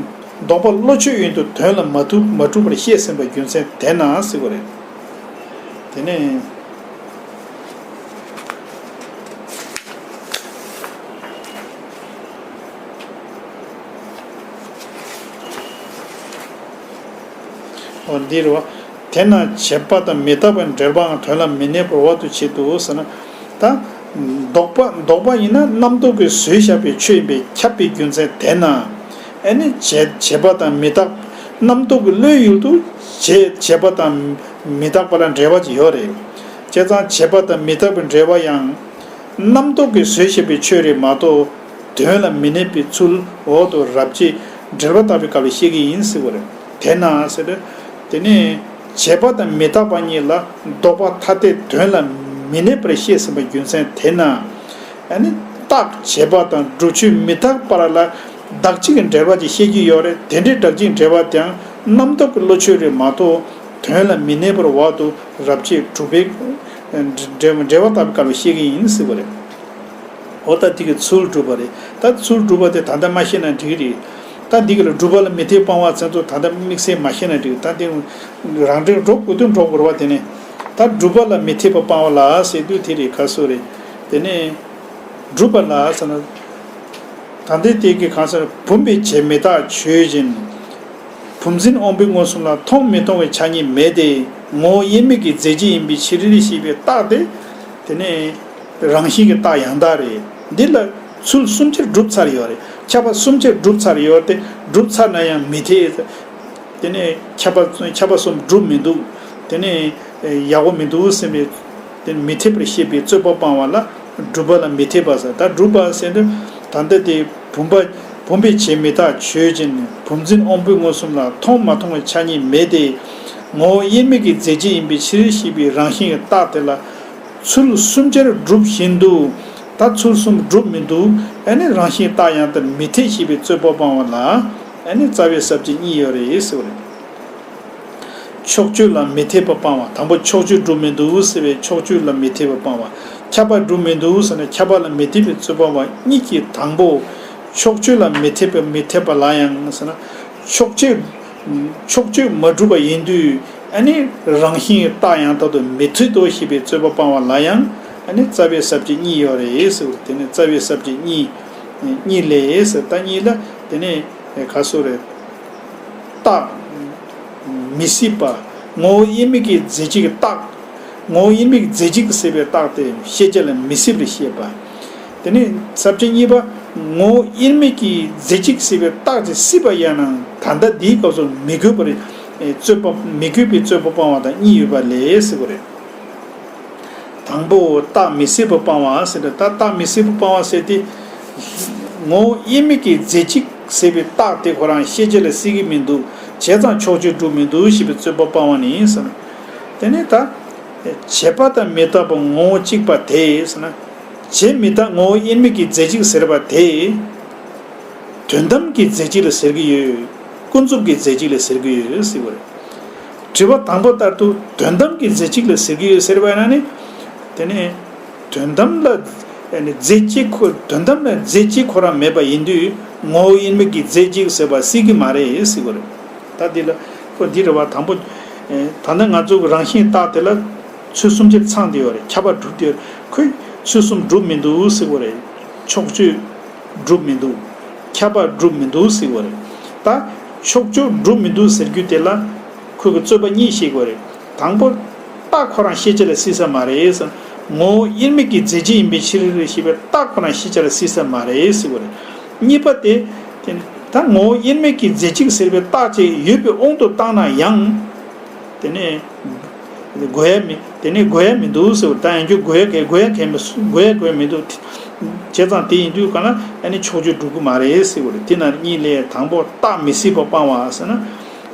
ལྡོག་པ་བློ་ཆོས་ཡིན་དུ་དོན་ལ་མ་ཐུག་མ་གྲུབ་པར་བཤད་ཟིན་པ་རྒྱུ་མཚན་དེས་ན་ཟེར་བ་རེད། དེ་ནས། འོ་འདི་རེད་བ། དེས་ན་བྱས་པ་དང་མི་རྟག་པའི་འབྲེལ་པའང་དོན་ལ་མི་གནས་པར་འོག་ཏུ་བྱེད་དོ་ཟེར་ན། ད། ལྡོག་པ་ལྡོག་པ་ཡིན་ན་རྣམ་རྟོག་གིས་བཟོས་བཞག་པའི་ཆོས་ཡིན་པས་ཁྱབ་པའི་རྒྱུ་མཚན་དེས་ན། ཨ་ནི་བྱས་བྱས་པ་དང་མི་རྟག་རྣམ་རྟོག་གི་བློའི་ཡུལ་དུ་བྱས་བྱས་པ་དང་མི་རྟག་པ་ལ་འབྲེལ་བ་ཅིག་ཡོད་རེད། བྱས་ཙང་བྱས་པ་དང་མི་རྟག་པའི་འབྲེལ་བ་ཡང་། རྣམ་རྟོག་གིས་བཟོས་བཞག་པའི་ཆོས་རེད་མ་གཏོགས། དོན་ལ་མི་གནས་པའི་ཚུལ་འོག་ཏུ་རབ་བྱེད་འགྲེལ་པ་བཏབ་པའི་སྐབས་ལ་བཤད་ཀྱི་ཡིན་ཟེར་བ་རེད། དེས་ན་ཟེར་ཏེ། དེ་ནས་བྱས་པ་དང་མི་རྟག་པ་གཉིས་ལ་ལྡོག་པ་ཐ་དད་དོན་ལ་མི་གནས་པར་བཤད་ཟིན་པའི་རྒྱུ་མཚན་དེས་ན། ཨ་ནི་རྟག་བྱས་པ་དང་སྒྲུབ་ཆོས་མི་རྟག་པ་ལ་བདག་གཅིག་གི་འབྲེལ་བ་ཅིག་བཤད་ཀྱི་ཡོད་རེད། དེ་འདྲའི་བདག་གཅིག་འབྲེལ་བ་དེའང་རྣམ་རྟོག་གི་བློ་ཆོས་རེད་མ་གཏོགས། དོན་ལ་མི་གནས་པར་འོག་ཏུ་རབ་བྱེད་གྲུབ་པའི་འབྲེལ་འབྲེལ་བ་ལྟ་བུའི་སྐབས་ལ་བཤད་ཀྱི་ཡིན་ཟེར་བ་རེད། འོ་ད་འདི་གི་ཚུལ་སྒྲུབ་པ་རེད། ད་ཚུལ་སྒྲུབ་པ་དེ་ད་ལྟ་མ་ཤེས་ན་འགྲིག་གི་རེད། ད་འདི་གི་ལ་སྒྲུབ་པ་ལ་མི་འཐད་པ་སྤང་བ་ཚན་ཚོ་ད་ལྟ་དམིགས་བསལ་མ་ཤེས་ན་འགྲིག་ད་དེ་རང་འགྲེལ་འགྲོ་དགོས་དུས་འགྲོ་དགོས་རེད་བ། དེ་ནས་ད་སྒྲུབ་པ་ལ་མི་འཐད་པ་སྤང་བ་ལ་ཟེར་དུས་དེ་རེད་ཁ་སོ་རེད། དེ་ནས་སྒྲུབ་པ་ལ་ཟེར་ན། ད་ལྟའི་དེ་གི་གང་ཟེར་བུམ་པའི་བྱས་མི་རྟག་ཆོས་ཅན། བུམ་འཛིན་དབང་པོའི་མངོན་སུམ་ལ་མཐོང་མི་མཐོང་བའི་ཆ་གཉིས་མེད་དེ། ངོ་བོ་དབྱེར་མེད་ཀྱི་རྫས་གཅིག་ཡིན་པའི་ཕྱིར་ཞེས་པའི་རྟགས་དེ། དེ་ནས་རང་བཞིན་གྱི་རྟགས་ཡང་དག་རེད། འདི་ལ་ཚུལ་གསུམ་ཆར་བསྒྲུབས་ཚར་ཡོད་རེད། ཁྱབ་པ་གསུམ་ཆར་བསྒྲུབས་ཚར་ཡོད་དེ་བསྒྲུབས་ཚར་ན་ཡང་མི་འཐད། དེ་ནས་ཁྱབ་པ་ཁྱབ་པ་གསུམ་སྒྲུབ་མི་འདུག་དེ་ནས་ཡག་པོ་མི་འདུག་སེམས་པའི་དེ་མི་འཐད་པར་ཤེས་པའི་རྩོད་པ་སྤང་བ་ལ་སྒྲུབ་པ་ལ་མི་འཐད་པ་ཟེར། ད་སྒྲུབ་པ་ཟེར་དུས་ད་ལྟ་དེ་བུམ་པ་བུམ་པའི་བྱས་མི་རྟག་ཆོས་ཅན། བུམ་འཛིན་དབང་པོའི་མངོན་སུམ་ལ་མཐོང་མ་མཐོང་བའི་ཆ་གཉིས་མེད་དེ། ངོ་བོ་དབྱེར་མེད་ཀྱི་རྫས་གཅིག་ཡིན་པའི་ཕྱིར་ཞེས་པའི་རང་བཞིན་གྱི་རྟགས་དེ་ལ། ཚུལ་གསུམ་ཆར་སྒྲུབ་བཞིན་དུ། ད་ཚུལ་གསུམ་སྒྲུབ་མི་འདུག་ཨ་ནི་རང་བཞིན་རྟགས་ཡང་དག་མི་འཐད་ཞེས་པའི་རྩོད་པ་སྤང་བ་ལ། ཨ་ནི་རྩ་བའི་ས་བཅད་གཉིས་ཡོད་རེད་ཟེར་བ་རེད། ཕྱོགས་ཆོས་ལ་མི་འཐད་པ་སྤང་བ། དང་པོ་ཕྱོགས་ཆོས་སྒྲུབ་མི་འདུག་ཟེར་བའི་ཕྱོགས་ཆོས་ལ་མི་འཐད་པ་སྤང་བ། ཁྱབ་པ་སྒྲུབ་མི་འདུག་ཟེར་ན་ཁྱབ་པ་ལ་མི་འཐད་པའི་རྩོད་པ་སྤང་བ་གཉིས་ཀྱི་དང་པོ། ཕྱོགས་ཆོས་ལ་མི་འཐད་པ་མི་འཐད་པ་ལ་ཡང་ཟེར་ན། ཕྱོགས་ཆོས་ཕྱོགས་ཆོས་མ་གྲུབ་པ་ཡིན་དུས། ཨ་ནི་རང་བཞིན་རྟགས་ཡང་དག་ཏུ་མི་འཐད་དོ་ཞེས་པའི་རྩོད་པ་སྤང་བ་ལ་ཡང་། ཨ་ནི་རྩ་བའི་ས་བཅད་གཉིས་ཡོད་རེད་ཟེར་བ་དེ་ནི་རྩ་བའི་ས་བཅད་གཉིས། གཉིས་ལས་ཟེར་ད་གཉིས་ལ་དེ་ནི་ག་སོ་རེད། རྟགས། མི་སྲིད་པ། ངོ་བོ་དབྱེར་མེད་ཀྱི་རྫས་གཅིག་གི་རྟགས། ངོ་བོ་དབྱེར་མེད་ཀྱི་རྫས་གཅིག་ཟེར་བའི་རྟགས་དེ་ཤེས་བྱ་ལ་མི་སྲིད་པར་བཤད་པ། དེ་ནས་ས་བཅད་གཉིས་པ། ངོ་བོ་དབྱེར་མེད་ཀྱི་རྫས་གཅིག་ཟེར་བའི་རྟགས་དེ་སྲིད་པ་ཡིན་ནའང་ད་ལྟ་འདིའི་སྐབས་སུ་མི་དགོས་པར་རྩོད་པ་མི་དགོས་པའི་རྩོད་པ་སྤང་བ་དང་གཉིས་ཡོད་པ་ལས་ཟེར་བ་རེད། དང་པོ་རྟགས་མི་སྲིད་པ་སྤང་བ་ཟེར་ཏེ་ད་རྟགས་མི་སྲིད་པ་སྤང་བ་ཟེར་ཏེ། ངོ་བོ་དབྱེར་མེད་ཀྱི་རྫས་གཅིག་ཟེར་བའི་རྟགས་དེ་ཁོ་རང་ཤེས་བྱ་ལ་སྲིད་ཀྱི་མི་འདུག་བྱས་ཙང་ཕྱོགས་ཆོས་སྒྲུབ་མི་འདུག་ཞེས་པའི་རྩོད་པ་སྤང་བ་ནི་ཟེར། དེ་ནས་ད། བྱས་པ་དང་མི་རྟག་པ་ངོ་བོ་གཅིག་པ་དེ་ཟེར་ན། བྱས་མི་རྟག་ངོ་བོ་དབྱེར་མེད་ཀྱི་རྫས་གཅིག་ཟེར་བ་དེ། དོན་དམ་གྱི་རྫས་གཅིག་ལ་ཟེར་གྱི་ཡོད། ཀུན་རྫོབ་ཀྱི་རྫས་གཅིག་ལ་ཟེར་གྱི་ཡོད་ཟེར་བ་རེད། དྲི་བ་དང་པོ་ལྟར་དུ་དོན་དམ་གྱི་རྫས་གཅིག་ལ་ཟེར་གྱི་ཡོད་ཟེར་བ་ཡིན་ན་ནི། དེ་ནི། དོན་དམ་ལ། རྫས་གཅིག་ཁོ་དོན་དམ་ལ་རྫས་གཅིག་ཁོ་རང་མེད་པ་ཡིན་དུས་ངོ་བོ་དབྱེར་མེད་ཀྱི་རྫས་གཅིག་ཟེར་བ་སྲིད་ཀྱི་མ་རེད་ཟེར་བ་རེད། ད་འདི་ལ་ཁོ་འདི་རེད་བ་དང་པོ། ད་ལྟ་ང་ཚོ་གི་རང་བཞིན་རྟགས་དེ་ལ། ཚུལ་གསུམ་ཆར་ཚང་བསྡད་ཡོད་རེད། ཁྱབ་པ་གྲུབ་བསྡད་ཡོད་རེད། ཁོས་ཚུལ་གསུམ་གྲུབ་མི་འདུག་ཟེར་བ་རེད། ཕྱོགས་ཆོས་གྲུབ་མི་འདུག་ཁྱབ་པ་གྲུབ་མི་འདུག་ཟེར་བ་རེད། ད་ཕྱོགས་ཆོས་གྲུབ་མི་འདུག་ཟེར་རྒྱུ་དེ་ལ་ཁོས་ཀྱི་རྩོད་པ་གཉིས་བཤད་དགོས་རེད། དང་པོ་རྟགས་ཁོ་རང་ཤེས་བྱ་ལ་སྲིད་ས་མ་རེད་ཟེར། ངོ་བོ་དབྱེར་མེད་ཀྱི་རྫས་གཅིག་ཡིན་པའི་ཕྱིར་ཞེས་པའི་རྟགས་ཁོ་རང་ཤེས་བྱ་ལ་སྲིད་ས་མ་རེད་ཟེར་བ་རེད། གཉིས་པ་དེ། དེ་ནི་ད་ངོ་བོ་དབྱེར་མེད་ཀྱི་རྫས་གཅིག་ཟེར་བའི་རྟགས་ཅིག་ཡོད་པའི་དབང་དུ་བཏང་ན་ཡང་། དེ་ནས་དགོས་ཡ་མི་དེ་ནས་དགོས་ཡ་མི་འདུག་ཟེར་བ་དང་ཡང་རྒྱུ་དགོས་ཡ་གལ་དགོས་ཡ་གལ་མི་དགོས་ཡ་དགོས་མི་འདུག་བྱས་ཙང་དེ་ཡིན་དུས་གང་ལ་ཨ་ནི་ཕྱོགས་ཆོས་འགྲུབ་ཀྱི་མ་རེད་ཟེར་བ་རེད། དེ་ན་གཉིས་ལས་དང་པོ་རྟགས་མི་སྲིད་པ་སྤང་བ་ཟེར་ན།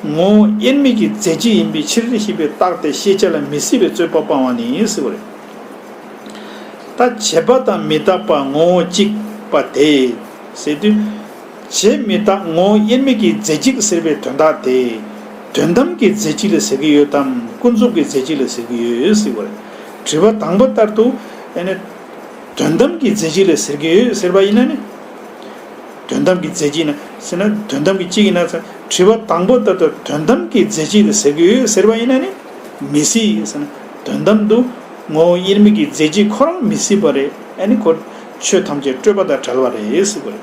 ངོ་བོ་དབྱེར་མེད་ཀྱི་རྫས་གཅིག་ཡིན་པའི་ཕྱིར་ཞེས་པའི་རྟགས་དེ་ཤེས་བྱ་ལ་མི་སྲིད་པའི་རྩོད་པ་སྤང་བ་ནི་ཟེར་བ་རེད། ད་བྱས་པ་དང་མི་རྟག་པ་ངོ་བོ་གཅིག་པ་དེ་ཟེར་དུས། བྱས་མི་རྟག་ངོ་བོ་དབྱེར་མེད་ཀྱི་རྫས་གཅིག་ཟེར་བའི་དོན་དག་དེ། དོན་དམ་གྱི་རྫས་གཅིག་ལ་ཟེར་གྱི་ཡོད་དམ་ཀུན་རྫོབ་ཀྱི་རྫས་གཅིག་ལ་ཟེར་གྱི་ཡོད་ཟེར་བ་རེད། དྲི་བ་དང་པོ་ལྟར་དུ་ཨ་ནི། དོན་དམ་གྱི་རྫས་གཅིག་ལ་ཟེར་གྱི་ཡོད་ཟེར་བ་ཡིན་ན་ནི། དོན་དམ་གྱི་རྫས་གཅིག་ན་ཟེར་ན་དོན་དམ་གྱི་གཅིག་ཡིན་ན་ཚ་ དྲི་བ་དང་པོ་ལྟར་དུ་དོན་དམ་གྱི་རྫས་གཅིག་ལ་ཟེར་གྱི་ཡོད་ཟེར་བ་ཡིན་ན་ནི་མི་སྲིད་ཟེར་ན། དོན་དམ་དུ་ངོ་བོ་དབྱེར་མེད་ཀྱི་རྫས་གཅིག་ཁོ་རང་མི་སྲིད་པ་རེད། ཨ་ནི་ཁོ་ཆོས་ཐམས་ཅད་སྤྲོས་པ་དང་བྲལ་བ་རེད་ཟེར་བ་རེད།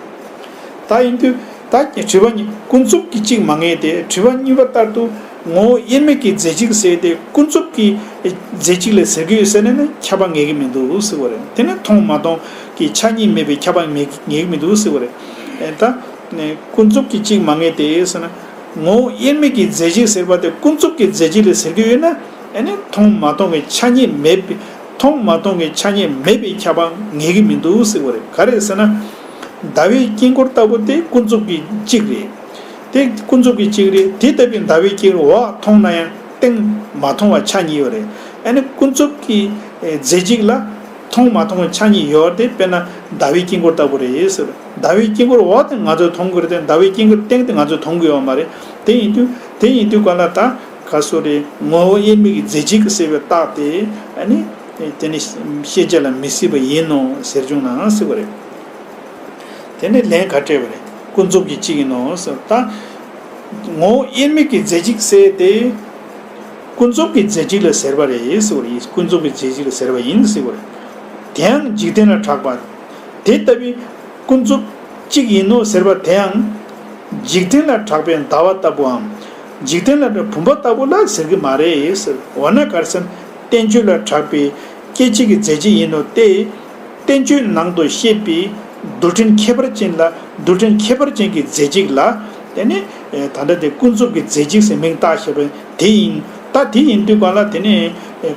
ད་ཡིན་དུས་ད་དྲི་བ་གཉིས། ཀུན་རྫོབ་ཀྱི་གཅིག་མ་ངེས་ཏེ། དྲི་བ་གཉིས་པ་ལྟར་དུ་ངོ་བོ་དབྱེར་མེད་ཀྱི་རྫས་གཅིག་ཟེར་ཏེ། ཀུན་རྫོབ་ཀྱི་རྫས་གཅིག་ལ་ཟེར་གྱི་ཡོད་ཟེར་ན་ནི་ཁྱབ་པ་ངེས་ཀྱི་མི་འདུག་ཟེར་བ་རེད། དེ་ནི་མཐོང་མ་མཐོང་གི་ཆ་གཉིས་མེད་པའི་ཁྱབ་པ་ངེས་ངེས་ཀྱི་མི་འདུག་ཟེར་བ་རེད། ཨེ་ད་ནི་ཀུན་རྫོབ་ཀྱི་གཅིག་མ་ངེས་ཏེ་ཟེར་ན། ངོ་བོ་དབྱེར་མེད་ཀྱི་རྫས་གཅིག་ཟེར་བ་དེ་ཀུན་རྫོབ་ཀྱི་རྫས་གཅིག་ལ་ཟེར་གྱི་ཡོད་ན། ཨ་ནི་མཐོང་མ་མཐོང་གི་ཆ་གཉིས་མེད་པའི། མཐོང་མ་མཐོང་གི་ཆ་གཉིས་མེད་པའི་ཁྱབ་པ་ངེས་ཀྱི་མི་འདུག་ཟེར་བ་རེད། ག་རེ་ཟེར་ན། ཟླ་བའི་དཀྱིལ་འཁོར་ལྟ་བུ་དེ་ཀུན་རྫོབ་ཀྱི་གཅིག་རེད། དེ་ཀུན་རྫོབ་ཀྱི་གཅིག་རེད། དེ་ལྟ་བུའི་ཟླ་བའི་དཀྱིལ་འོག་མཐོང་ན་ཡང་སྟེང་མ་མཐོང་བ་ཆ་གཉིས་ཡོད་རེད། ཨ་ནི་ཀུན་རྫོབ་ཀྱི་རྫས་གཅིག་ལ་མཐོང་མ་མཐོང་གི་ཆ་གཉིས་ཡོད་དེ། དཔེར་ན་ཟླ་བའི་དཀྱིལ་འཁོར་ལྟ་བུ་རེད་ཟེར། ཟླ་བའི་དཀྱིལ་འཁོར་འོག་དེ་ང་ཚོས་མཐོང་གི་རེད་དེ། ཟླ་བའི་དཀྱིལ་འཁོར་སྟེང་དེ་ང་ཚོས་མཐོང་གི་ཡོད་མ་རེད། དེ་ཡིན་དུས་དེ་ཡིན་དུས་ག་ལ་ད་ག་སོ་རེད། ངོ་བོ་དབྱེར་མེད་ཀྱི་རྫས་གཅིག་ཟེར་བའི་རྟགས་དེ། ཨ་ནི་དེ་ནི་ཤེས་བྱ་ལ་མི་སྲིད་པ་ཡིན་ནོ་ཟེར་བྱུང་ན་ཟེར་བ་རེད། དེ་ནི་ལན་ག་སྤྲད་པ་རེད། ཀུན་རྫོབ་ཀྱི་གཅིག་ཡིན་ནོ་ཟེར། ད་ངོ་བོ་དབྱེར་མེད་ཀྱི་རྫས་གཅིག་ཟེར་དེ་ཀུན་རྫོབ་ཀྱི་རྫས་གཅིག་ལ་ཟེར་བ་རེད་ཟེར་བ་རེད། ཀུན་རྫོབ་ཀྱི་རྫས་གཅིག་ལ་ཟེར་བ་ཡིན་ཟེར་བ་རེད། དེའང་འཇིག་རྟེན་ལ་གྲགས་པ། དེ་ལྟ་བུའི་ཀུན་རྫོབ་གཅིག་ཡིན་ནོ་ཟེར་བ་དེའང་འཇིག་རྟེན་ལ་གྲགས་པའི་ཟླ་བ་ལྟ་བུའམ། འཇིག་རྟེན་ལ་གྲགས་བུམ་པ་ལྟ་བུ་ལ་ཟེར་གྱི་མ་རེད་ཟེར། འོ་ན་ག་རེ་ཟེར་ན། བསྟན་བཅོས་ལ་གྲགས་པའི་སྐྱེ་མཆེད་ཀྱི་རྫས་གཅིག་ཡིན་ནོ་སྟེ། བསྟན་བཅོས་ནང་དུ་བཤད་པའི་རྡུལ་ཕྲན་ཁྱད་པར་ཅན་ལ། རྡུལ་ཕྲན་ཁྱད་པར་ཅན་གྱི་རྫས་གཅིག་ལ། དེ་ནི་ད་ལྟ་དེ་ཀུན་རྫོབ་ཀྱི་རྫས་གཅིག་ཟེར་མིང་བཏགས་བཞག་པ་དེ་ཡིན། ད་དེ་ཡིན་དུས་གང་ལ་དེ་ནི་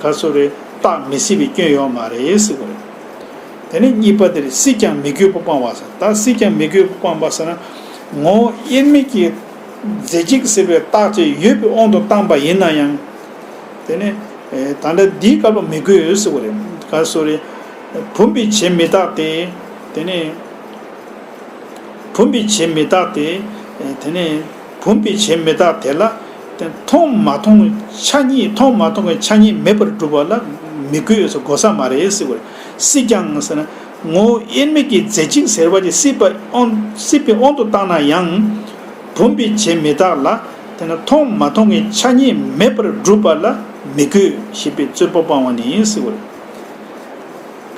ག་སོ་རེད། རྟགས་མི་སྲིད་པའི་སྐྱོན་ཡོད་མ་རེད་ཟེར་བ་རེད། དེ་ནས་གཉིས་པ་དེར་སྲིད་ཀྱང་མི་དགོས་པ་སྤང་བ་ཟེར། ད་སྲིད་ཀྱང་མི་དགོས་པ་སྤང་བ་ཟེར་ན། ངོ་བོ་དབྱེར་མེད་ཀྱི་རྫས་གཅིག་ཟེར་བའི་རྟགས་ཅིག་ཡོད་པའི་དབང་དུ་བཏང་པ་ཡིན་ན་ཡང་། དེ་ནས་ད་ལྟ་འདིའི་སྐབས་ལ་མི་དགོས་ཟེར་བ་རེད། ག་སོ་རེད། བུམ་པའི་བྱེ་མི་རྟག་སྟེ། དེ་ནས་བུམ་པའི་བྱེ་མི་རྟག་སྟེ། དེ་ནས་བུམ་པའི་བྱེ་མི་རྟག་དེ་ལ། དེ་མཐོང་མ་མཐོང་ཆ་གཉིས། མཐོང་མ་མཐོང་གི་ཆ་གཉིས་མེད་པར་སྒྲུབ་པ་ལ་མི་དགོས་སོ། དགོས་ས་མ་རེད་ཟེར་བ་རེད། སྲིད་ཀྱང་ཟེར་ན། ངོ་བོ་དབྱེར་མེད་ཀྱི་རྫས་གཅིག་ཟེར་བ་དེ་སྲིད་པ་དབང་སྲིད་པའི་དབང་དུ་བཏང་ན་ཡང་། བུམ་པའི་བྱེ་མི་རྟག་ལ། དེ་ནི་མཐོང་མ་མཐོང་གི་ཆ་གཉིས་མེད་པར་སྒྲུབ་པ་ལ་མི་དགོས་ཞེས་པའི་རྩོད་པ་སྤང་བ་ནི་ཟེར་བ་རེད།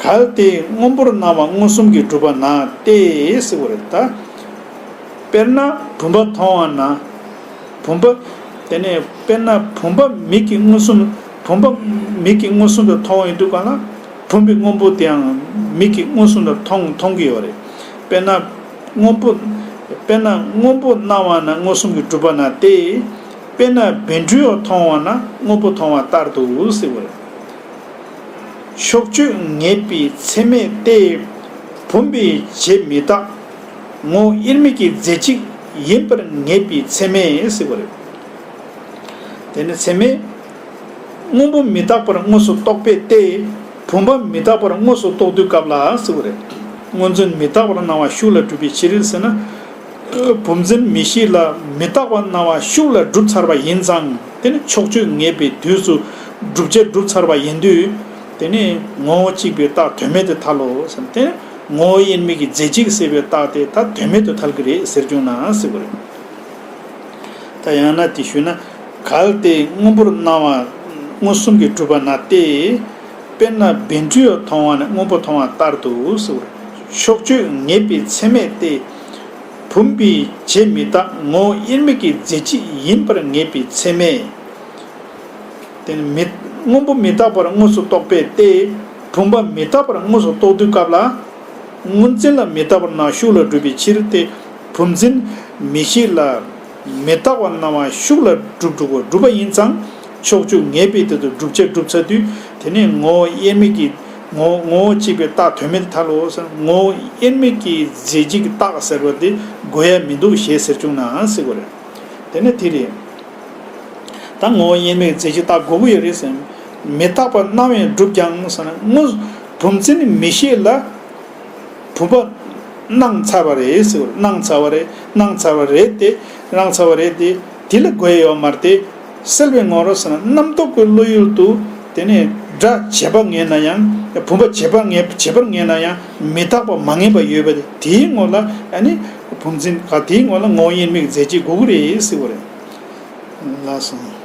གལ་ཏེ་སྔོན་པོར་སྣང་བ་མངོན་སུམ་གྱིས་གྲུབ་པ་ན་སྟེ་ཟེར་བ་རེད་ད། དཔེར་ན་བུམ་པ་མཐོང་བ་ན། བུམ་པ། དེ་ནས་དཔེར་ན་བུམ་པ་མིག་གིས་མངོན་སུམ། བུམ་པ་མིག་གིས་མངོན་སུམ་དུ་མཐོང་བ་ཡིན་དུས་གང་ལ། བུམ་པའི་སྔོན་པོ་དེའང་མིག་གིས་མངོན་སུམ་དུ་མཐོང་མཐོང་གི་ཡོད་རེད། དཔེར་ན་སྔོན་པོ། དཔེར་ན་སྔོན་པོ་སྣང་བ་ན་མངོན་སུམ་གྱིས་གྲུབ་པ་ན་སྟེ། དཔེར་ན་བཻ་ཌཱུརྱ་མཐོང་བ་ན་སྔོན་པོ་མཐོང་བ་ལྟར་དུ་ཟེར་བ་རེད། ཕྱོགས་ཆོས་ངེས་པའི་ཚད་མས་ཏེ། བུམ་པའི་བྱེ་མི་རྟག་ངོ་བོ་དབྱེར་མེད་ཀྱི་རྫས་གཅིག་ཡིན་པར་ངེས་པའི་ཚད་མས་ཟེར་བ་རེད། དེ་ནི་ཚད་མས། སྔོན་པོ་མི་རྟག་པར་དངོས་སུ་རྟོགས་པས་ཏེ། བུམ་པ་མི་རྟག་པར་དངོས་སུ་རྟོགས་དུས་སྐབས་ལ་ཟེར་བ་རེད། སྔོ་འཛིན་མི་རྟག་པར་སྣང་བ་ཤུགས་ལ་གྲུབ་པའི་ཕྱིར་ཟེར་ན། བུམ་འཛིན་མིག་ཤེས་ལ་མི་རྟག་པར་སྣང་བ་ཤུགས་ལ་གྲུབ་ཚར་བ་ཡིན་ཙང་། དེ་ནི་ཕྱོགས་ཆོས་ངེས་པའི་དུས་སུ་བསྒྲུབ་བྱ་གྲུབ་ཚར་བ་ཡིན་དུས། དེ་ནི་ངོ་བོ་གཅིག་པའི་རྟགས་དོན་མེད་དུ་ཐལ་ལོ་ཟེར། དེ་ནི་ངོ་བོ་དབྱེར་མེད་ཀྱི་རྫས་གཅིག་ཟེར་བའི་རྟགས་དེ་ད་དོན་མེད་དུ་ཐལ་གྱི་རེད་ཟེར་བྱུང་ན་ཟེར་བ་རེད། ད་ཡང་ན་དེ་ཞུས་ན། གལ་ཏེ་སྔོན་པོར་སྣང་བ་མངོན་སུམ་གྱིས་གྲུབ་པ་ན་སྟེ། དཔེར་ན་བཻ་ཌཱུརྱ་མཐོང་བ་ན་སྔོན་པོ་མཐོང་བ་ལྟར་དུ་ཟེར་བ་རེད། ཕྱོགས་ཆོས་ངེས་པའི་ཚད་མས་ཏེ། བུམ་པའི་བྱེ་མི་རྟག་ངོ་བོ་དབྱེར་མེད་ཀྱི་རྫས་གཅིག་ཡིན་པར་ངེས་པའི་ཚད་མས། དེ་ནི་མི་སྔོན་པོ་མི་རྟག་པར་དངོས་སུ་རྟོགས་པས་ཏེ། བུམ་པ་མི་རྟག་པར་དངོས་སུ་རྟོགས་དུས་སྐབས་ལ། སྔོ་འཛིན་ལ་མི་རྟག་པར་སྣང་བ་ཤུགས་ལ་གྲུབ་པའི་ཕྱིར་ཏེ། བུམ་འཛིན་མིག་ཤེས་ལ་མི་རྟག་པར་སྣང་བ་ཤུགས་ལ་གྲུབ་གྲུབ་པ་གྲུབ་པ་ཡིན་ཙང་། ཕྱོགས་ཆོས་ངེས་པའི་དུས་སུ་བསྒྲུབ་བྱ་གྲུབ་ཚར་དུས། དེ་ནི་ངོ་བོ་དབྱེར་མེད་ཀྱི་ངོ་ངོ་བོ་གཅིག་པའི་རྟགས་དོན་མེད་དུ་ཐལ་ལོ་ཟེར། ངོ་བོ་དབྱེར་མེད་ཀྱི་རྫས་གཅིག་གི་རྟགས་ཟེར་བ་དེ་དགོས་ཡ་མི་འདུག་ཞེས་ཟེར་བྱུང་ན་ཟེར་བ་རེད། དེ་ནི་དེ་རེད། ད་ངོ་བོ་དབྱེར་མེད་རྫས་གཅིག་རྟགས་དགོས་ཀྱི་ཡོད་རེད་ཟེར། མི་རྟག་པར་སྣང་བས་གྲུབ་ཀྱང་ཟེར་ན། དངོས་བུམ་འཛིན་མིག་ཤེས་ལ་བུམ་པ་སྣང་ཚར་བ་རེད་ཟེར། སྣང་ཚར་བ་རེད། སྣང་ཚར་བ་རེད་དེ། སྣང་ཚར་བ་རེད་དེ། དེ་ལ་དགོས་ཡོད་མ་རེད་དེ། སེལ་བའི་ངོ་རོ་ཟེར་ན་རྣམ་རྟོག་གི་བློ་ཡུལ་དུ། དེ་ནས་སྒྲ་བྱས་པ་ངེས་ན་ཡང་། བུམ་པ་བྱས་པ་ངེས་བྱས་པར་ངེས་ན་ཡང་མི་རྟག་པ་མ་ངེས་པ་ཡོད་པ་དེ། དེའི་ངོ་ལ་ཨ་ནི། བུམ་འཛིན་ག་དེའི་ངོ་ལ་ངོ་བོ་དབྱེར་མེད་ཀྱི་རྫས་གཅིག་དགོས་ཀྱི་རེད་ཟེར་བ་རེད། ལགས་སོ།